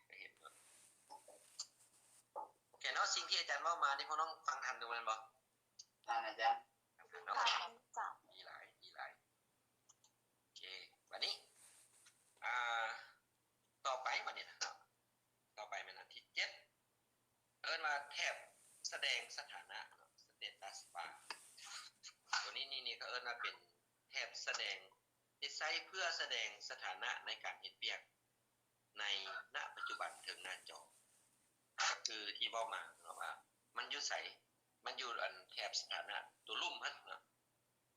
ຈະເຫັນໝົດ. ໂອເຄເນາະ ສິ່ງທີ່ອາຈານເວົ້າມານີ້ ພວກນ້ອງຟັງທັນຢູ່ແມ່ນບໍ່? ທ່ານອາຈານ ເນາະ ດີຫຼາຍ ດີຫຼາຍ. ໂອເຄ ບາດນີ້ ອ່າ ຕໍ່ໄປ ບາດນີ້ນະ ຕໍ່ໄປແມ່ນອັນທີເຈັດ ເອີ້ນວ່າແຖບສະແດງສະຖານະເນາະ ສະເຕຕັສບາ. ຕົວນີ້ນີ້ ນີ້ກໍເອີ້ນວ່າເປັນແຖບສະແດງ ທີ່ໃຊ້ເພື່ອສະແດງສະຖານະໃນການເຮັດວຽກ ໃນ ນະ ປັດຈຸບັນເທິງໜ້າຈໍ ກໍຄືທີ່ເວົ້າມາເນາະວ່າ ມັນຢູ່ໃສ ມັນຢູ່ອັນແຖບສະຖານະຕົວລຸ່ມຫັ້ນເນາະ.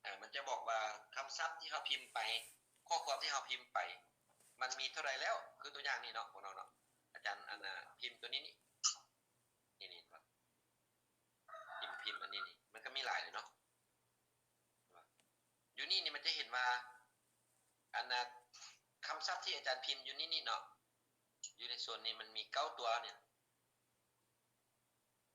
ເອີ ມັນຈະບອກວ່າຄຳສັບທີ່ເຮົາພິມໄປ ຂໍ້ຄວາມທີ່ເຮົາພິມໄປ ມັນມີເທົ່າໃດແລ້ວ. ຄືຕົວຢ່າງນີ້ເນາະ ພວກນ້ອງເນາະ ອາຈານອັນນ່າພິມຕົວນີ້ນີ້ ນີ້ ນີ້ເຫັນບໍ່? ພິມ ພິມອັນນີ້ນີ້ ມັນກໍມີຫຼາຍເລີຍເນາະ. ຢູ່ນີ້ນີ້ມັນຈະເຫັນວ່າ ອັນນ່າ ຄຳສັບທີ່ອາຈານພິມຢູ່ນີ້ນີ້ເນາະ ຢູ່ໃນສ່ວນນີ້ມັນມີເກົ້າຕົວນີ້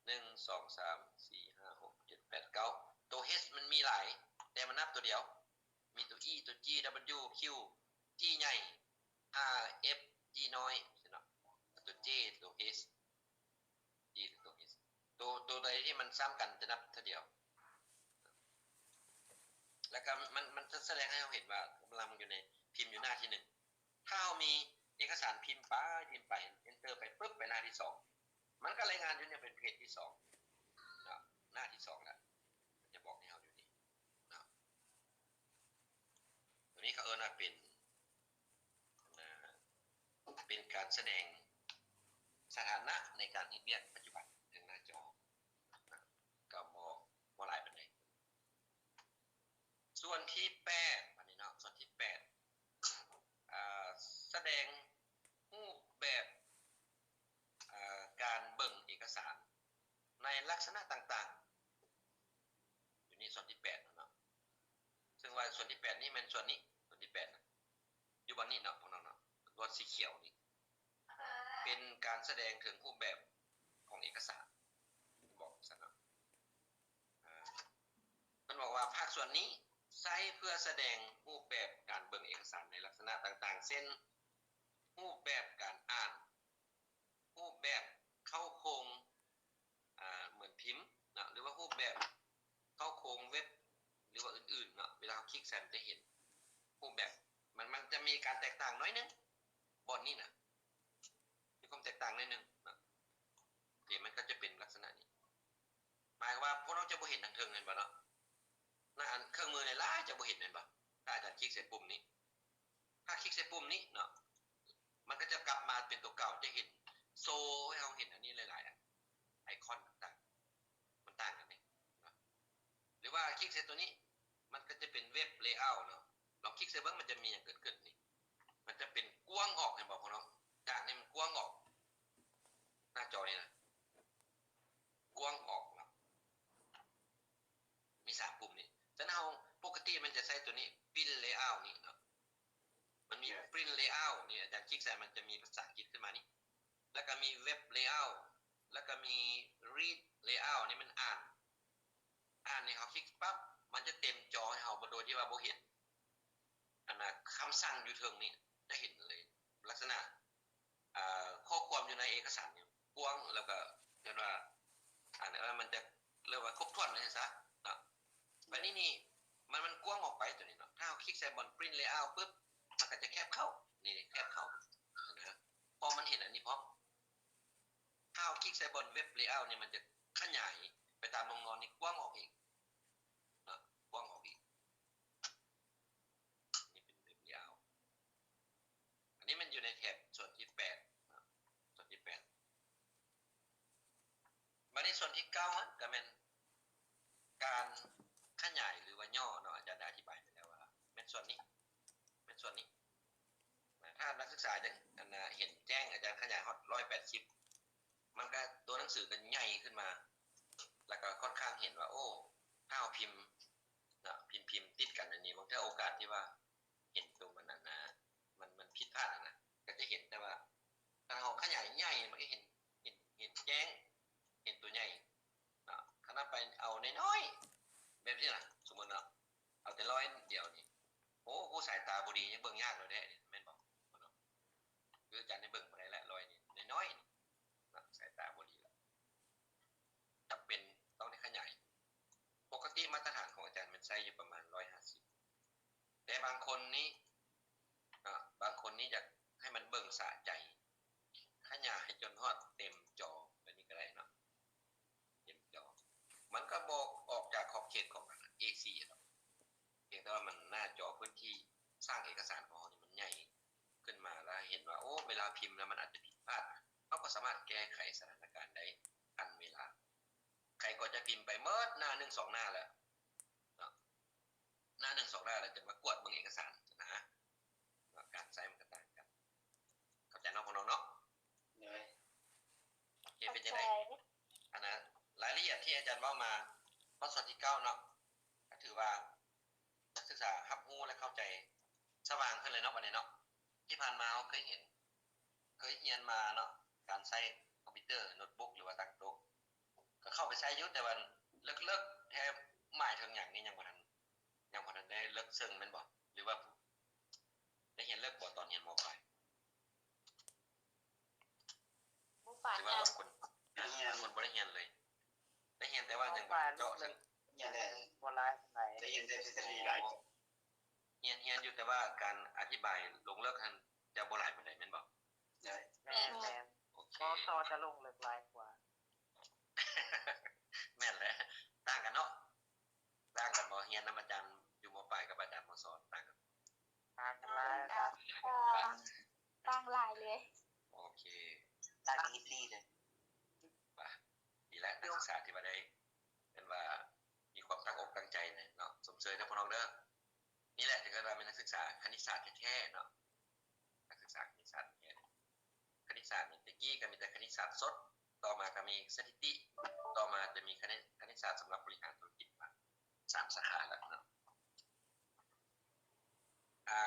ໜຶ່ງ ສອງ ສາມ ສີ່ ຫ້າ ຫົກ ເຈັດ ແປດ ເກົ້າ ຕົວ H ມັນມີຫຼາຍ ແຕ່ມັນນັບຕົວດຽວ ມີຕົວ E ຕົວ G W Q G ໃຫຍ່ R F G ນ້ອຍ ຊີ້ເນາະ ຕົວ J ຕົວ H ອີ ຕົວ H ຕົວ ຕົວໃດທີ່ມັນຊ້ຳກັນຈະນັບເທື່ອດຽວ ແລ້ວກໍມັນ ມັນຈະສະແດງໃຫ້ເຮົາເຫັນວ່າກຳລັງຢູ່ໃນ ພິມຢູ່ໜ້າທີໜຶ່ງ. ຖ້າເຮົາມີເອກະສານພິມໄປ ພິມໄປ Enter ໄປປຶບ ໄປໜ້າທີສອງ ມັນກໍລາຍງານຢູ່ໃນເປັນເພຈທີສອງເນາະ ໜ້າທີສອງລະ ມັນຈະບອກໃຫ້ເຮົາຢູ່ນີ້ເນາະ. ຕົວນີ້ເຂົາເອີ້ນວ່າເປັນ ອ່າ ເປັນການສະແດງສະຖານະໃນການເຮັດວຽກປັດຈຸບັນເທິງໜ້າຈໍ ກໍບໍ່ ບໍ່ຫຼາຍປານໃດ. ສ່ວນທີແປດ ບາດນີ້ເນາະ ສ່ວນທີແປດ ອ່າ ສະແດງຮູບແບບ ອ່າ ການເບິ່ງເອກະສານໃນລັກສະນະຕ່າງໆ ຢູ່ນີ້ສ່ວນທີແປດເນາະ ເຊິ່ງວ່າສ່ວນທີແປດນີ້ແມ່ນສ່ວນນີ້ ສ່ວນທີແປດນະ ຢູ່ບ່ອນນີ້ເນາະ ພວກນ້ອງເນາະ ບ່ອນສີຂຽວນີ້ ເປັນການສະແດງເຖິງຮູບແບບຂອງເອກະສານ ບອກຊັ້ນເນາະ. ເພິ່ນບອກວ່າພາກສ່ວນນີ້ໃຊ້ເພື່ອສະແດງຮູບແບບການເບິ່ງເອກະສານໃນລັກສະນະຕ່າງໆ ເຊັ່ນ ຮູບແບບການອ່ານ, ຮູບແບບເຄົ້າໂຄງ ອ່າ ເໝືອນພິມເນາະ ຫຼືວ່າຮູບແບບເຄົ້າໂຄງເວັບ ຫຼືວ່າອື່ນໆເນາະ. ເວລາເຮົາຄລິກໃສ່ ມັນຈະເຫັນຮູບແບບ ມັນ ມັນຈະມີການແຕກຕ່າງໜ້ອຍໜຶ່ງ ບ່ອນນີ້ນະ ມີຄວາມແຕກຕ່າງໜ້ອຍໜຶ່ງເນາະ. ໂອເຄ ມັນກໍຈະເປັນລັກສະນະນີ້ ໝາຍຄວາມວ່າພວກເຮົາຈະບໍ່ເຫັນທາງເທິງໃນ ສ່ປຸ່ມນີ້ ຖ້າຄລິກໃສ່ປຸ່ມນີ້ເນາະ ມັນກໍຈະກັບມາເປັນຕົວເກົ່າ ຈະເຫັນໂຊໃຫ້ເຮົາເຫັນອັນນີ້ຫຼາຍໆ ອັນ ໄອຄອນຕ່າງໆ ມັນຕ່າງກັນເດ້ເນາະ ຫຼືວ່າຄລິກໃສ່ຕົວນີ້ ມັນກໍຈະເປັນເວັບເລເອົາເນາະ ລອງຄລິກໃສ່ເບິ່ງ ມັນຈະມີຫຍັງເກີດຂຶ້ນນີ້ ມັນຈະເປັນກວ້າງອອກ ເຫັນບໍ່ພວກນ້ອງ? ຈາກນີ້ມັນກວ້າງອອກ ໜ້າຈໍນີ້ນະ ກວ້າງອອກເນາະ ມີສາມປຸ່ມນີ້ ສະນັ້ນເຮົາ ປົກກະຕິມັນຈະໃຊ້ຕົວນີ້ ປຣິ້ນເລເອົານີ້ເນາະ ມັນມີປຣິ້ນເລເອົານີ້ ອາຈານຄລິກໃສ່ ມັນຈະມີພາສາອັງກິດຂຶ້ນມານີ້ ແລ້ວກໍມີເວັບເລເອົາ ແລ້ວກໍມີຣີດເລເອົານີ້ ມັນອ່ານ ອ່ານໃຫ້ເຮົາຄລິກປັບ ມັນຈະເຕັມຈໍໃຫ້ເຮົາ ໂດຍທີ່ວ່າບໍ່ເຫັນ ອັນນ່າ ຄຳສັ່ງຢູ່ເທິງນີ້ ຈະເຫັນເລີຍ ລັກສະນະ ອ່າ ຂໍ້ຄວາມຢູ່ໃນເອກະສານນີ້ກວ້າງ ແລ້ວກໍເອີ້ນວ່າ ອັນນັ້ນ ມັນຈະ ເອີ້ນວ່າຄົບຖ້ວນວ່າຊັ້ນຊະເນາະ ບາດນີ້ນີ້ ມັນ ມັນກວ້າງອອກໄປຕົວນີ້ເນາະ ຖ້າເຮົາຄລິກໃສ່ບ່ອນປຣິ້ນເລເອົາປຶບ ມັນກໍຈະແຄບເຂົ້າ ນີ້ ແຄບເຂົ້ານະ ເພາະມັນເຫັນອັນນີ້ພ້ອມ ຖ້າເຮົາຄລິກໃສ່ບ່ອນເວັບເລເອົານີ້ ມັນຈະຂະຫຍາຍໄປຕາມວງນອນນີ້ກວ້າງອອກອີກເນາະ ກວ້າງອອກອີກ ນີ້ເປັນເວັບເລເອົາ ອັນນີ້ມັນຢູ່ໃນແທັບສ່ວນທີແປດເນາະ ສ່ວນທີແປດ ບາດນີ້ສ່ວນທີເກົ້າຫັ້ນກໍແມ່ນການຂະຫຍາຍ ຫຼືວ່າຫຍໍ້ເນາະ ອາຈານໄດ້ອະທິບາຍໄປແລ້ວວ່າແມ່ນສ່ວນນີ້ ແມ່ນສ່ວນນີ້ ຖ້ານັກສຶກສາຢາກ ອັນນ່າ ເຫັນແຈ້ງ ອາຈານຂະຫຍາຍຮອດຮ້ອຍແປດສິບ ມັນກໍ ຕົວໜັງສືກໍໃຫຍ່ຂຶ້ນມາ ແລ້ວກໍຂ້ອນຂ້າງເຫັນວ່າ ໂອ້ ຖ້າເຮົາພິມເນາະ ພິມ ພິມຕິດກັນອັນນີ້ ບາງເທື່ອໂອກາດທີ່ວ່າເຫັນຕົວມັນ ອັນນ່າ ມັນ ມັນຜິດພາດຫັ້ນນະ ກໍຈະເຫັນ ແຕ່ວ່າຄັນເຮົາຂະຫຍາຍໃຫຍ່ ມັນກໍເຫັນ ເຫັນ ເຫັນແຈ້ງ ເຫັນຕົວໃຫຍ່ເນາະ ຄັນເຮົາໄປເອົານ້ອຍໆ ແບບນີ້ລະ ສົມມຸດເນາະ ເອົາແຕ່ຮ້ອຍດຽວນີ້ ໂອ້ ຜູ້ສາຍຕາບໍ່ດີຍັງເບິ່ງຍາກແລ້ວເດ້ ແມ່ນບໍ່? ຄືອາຈານໄດ້ເບິ່ງບໍ່ໄດ້ແຫຼະ ຮ້ອຍນີ້ ນ້ອຍໆ ເນາະ ສາຍຕາບໍ່ດີລະ ຈຳເປັນຕ້ອງໄດ້ຂະຫຍາຍ ປົກກະຕິມາດຕະຖານຂອງອາຈານແມ່ນໃຊ້ຢູ່ປະມານຮ້ອຍຫ້າສິບ ແຕ່ບາງຄົນນີ້ເນາະ ບາງຄົນນີ້ຢາກໃຫ້ມັນເບິ່ງສະໃຈ ຂະຫຍາຍໃຫ້ຈົນຮອດເຕັມຈໍ ແບບນີ້ກໍໄດ້ເນາະ ເຕັມຈໍ ມັນກໍບໍ່ອອກຈາກຂອບເຂດຂອງເອສີ່ດອກ ພຽງແຕ່ວ່າມັນໜ້າຈໍພື້ນທີ່ສ້າງເອກະສານຂອງເຮົານີ້ມັນໃຫຍ່ຂຶ້ນມາ ແລ້ວເຫັນວ່າ ໂອ້ ເວລາພິມແລ້ວມັນອາດຈະຜິດພາດ ເຮົາກໍສາມາດແກ້ໄຂສະຖານະການໄດ້ທັນເວລາ ໃຜກໍຈະພິມໄປໝົດໜ້າໜຶ່ງສອງໜ້າແລ້ວເນາະ ໜ້າໜຶ່ງສອງໜ້າແລ້ວຈະມາກວດເບິ່ງເອກະສານຫັ້ນນະ ວ່າການໃຊ້ມັນກໍຕ່າງກັນ ເຂົ້າໃຈເນາະພວກນ້ອງເນາະ? ໂດຍ ໂອເຄ ເປັນຈັ່ງໃດ? ອັນນະ ລາຍລະອຽດທີ່ອາຈານເວົ້າມາ ຮອດສ່ວນທີເກົ້າເນາະ ກໍຖືວ່ານັກສຶກສາຮັບຮູ້ ແລະ ເຂົ້າໃຈສະຫວ່າງຂຶ້ນເລີຍເນາະ ບັດນີ້ເນາະ ທີ່ຜ່ານມາເຮົາເຄີຍເຫັນ ເຄີຍຮຽນມາເນາະ ການໃຊ້ຄອມພິວເຕີ ໂນດບຸກ ຫຼືວ່າຕັ້ງໂຕະ ກໍເຂົ້າໄປໃຊ້ຢູ່ ແຕ່ວ່າເລິກໆ ແທ້ໝາຍເຖິງຫຍັງນີ້ ຍັງບໍ່ທັນ ຍັງບໍ່ທັນໄດ້ເລິກເຊິ່ງແມ່ນບໍ່? ຫຼືວ່າໄດ້ຮຽນເລິກບໍ່ຕອນຮຽນ ມ.ປາຍ? ມ.ປາຍ ຫຼືວ່າບາງຄົນ ບາງຄົນບໍ່ໄດ້ຮຽນເລີຍ? ໄດ້ຮຽນ ແຕ່ວ່າຍັງບໍ່ທັນເຈາະເຊິ່ງ ຮຽນແຕ່ ບໍ່ຫຼາຍປານໃດ ໄດ້ຮຽນແຕ່ທິດສະດີຫຼາຍ. ຮຽນ ຮຽນຢູ່ ແຕ່ວ່າການອະທິບາຍລົງເລິກຫັ້ນຈະບໍ່ຫຼາຍປານໃດແມ່ນບໍ່? ແມ່ນ ແມ່ນ ໂອເຄ ມ.ສ ຈະລົງເລິກຫຼາຍກວ່າ. ແມ່ນແຫຼະ ຕ່າງກັນເນາະ ຕ່າງກັນບໍ່? ຮຽນນຳອາຈານຢູ່ ມ.ປາຍ ກັບອາຈານ ມ.ສ ຕ່າງກັນ ຕ່າງກັນຫຼາຍ ຕ່າງ ຕ່າງຫຼາຍເລີຍ. ໂອເຄ ຕ່າງອີ່ຫຼີເລີຍ. ວ່າ ດີແຫຼະ ນັກສຶກສາທີ່ວ່າໄດ້ ເອີ້ນວ່າມີຄວາມຕັ້ງອົກຕັ້ງໃຈເນາະ ຊົມເຊີຍເດີພວກນ້ອງເດີ. ນີ້ແຫຼະທີ່ເອີ້ນວ່າແມ່ນນັກສຶກສາຄະນິດສາດແທ້ໆເນາະ ນັກສຶກສາຄະນິດສາດແທ້ໆ. ຄະນິດສາດນີ້ ແຕ່ກີ້ກໍມີແຕ່ຄະນິດສາດສົດ ຕໍ່ມາກໍມີສະຖິຕິ ຕໍ່ມາຈະມີຄະນິດ ຄະນິດສາດສຳລັບບໍລິຫານທຸລະກິດ ສາມສາຂາແລ້ວເນາະ. ອ່າ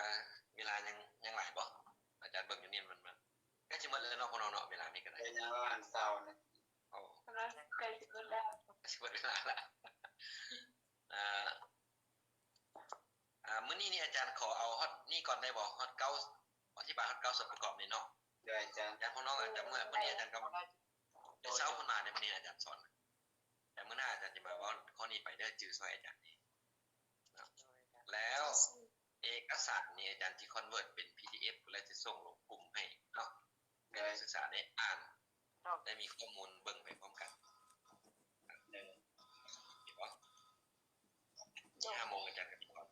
ເວລາຍັງ ຍັງຫຼາຍບໍ່? ອາຈານເບິ່ງຢູ່ນີ້ມັນ ມັນໃກ້ຊິໝົດແລ້ວເນາະ ພວກນ້ອງເນາະ ເວລານີ້ກໍໄດ້ ເວລາປະມານຊາວນາທີ. ໂອ້ ກຳລັງໃກ້ຊິໝົດແລ້ວ ໃກ້ຊິໝົດເວລາແລ້ວ. ອ່າ ອ່າ ມື້ນີ້ນີ້ອາຈານຂໍເອົາຮອດນີ້ກ່ອນໄດ້ບໍ່? ຮອດເກົ້າ ອະທິບາຍຮອດເກົ້າສ່ວນປະກອບນີ້ເນາະ. ໂດຍ ອາຈານ ຢ້ານພວກນ້ອງອາດຈະເມື່ອຍ ມື້ນີ້ອາຈານກໍ ເຊົ້າຂຶ້ນມາໃນມື້ນີ້ອາຈານສອນ ແຕ່ມື້ໜ້າອາຈານຈະມາເວົ້າຂໍ້ນີ້ໄປເດີ ຈື່ຊ່ອຍອາຈານແດ່ເນາະ. ແລ້ວເອກະສານນີ້ອາຈານຊິຄອນເວີດເປັນ ພີດີເອັຟ ແລ້ວຊິສົ່ງລົງກຸ່ມໃຫ້ເນາະ ໃຫ້ນັກສຶກສາໄດ້ອ່ານ ໄດ້ມີຂໍ້ມູນເບິ່ງໄປພ້ອມກັນ. ເຫັນບໍ່? ຫ້າໂມງອາຈານກໍຊິອອກ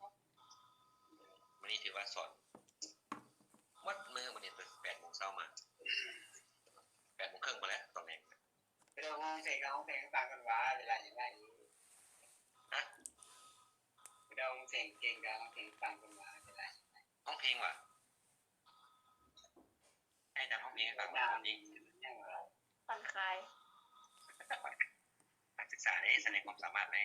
ມື້ນີ້ ເກັ່ງກໍຮ້ອງເພງໃຫ້ຟັງກ່ອນວ່າເວລາຍັງໄງ. ຮະ? ເຈົ້າຮ້ອງເພງເກັ່ງກໍຮ້ອງເພງໃຫ້ຟັງກ່ອນວ່າເວລາຍັງໄງ. ຮ້ອງເພງຫວາ? ໃຫ້ອາຈານຮ້ອງເພງໃຫ້ຟັງກ່ອນນີ້. ຜ່ອນຄາຍ. ນັກສຶກສາເດ້ ສະແດງຄວາມສາມາດເດ້.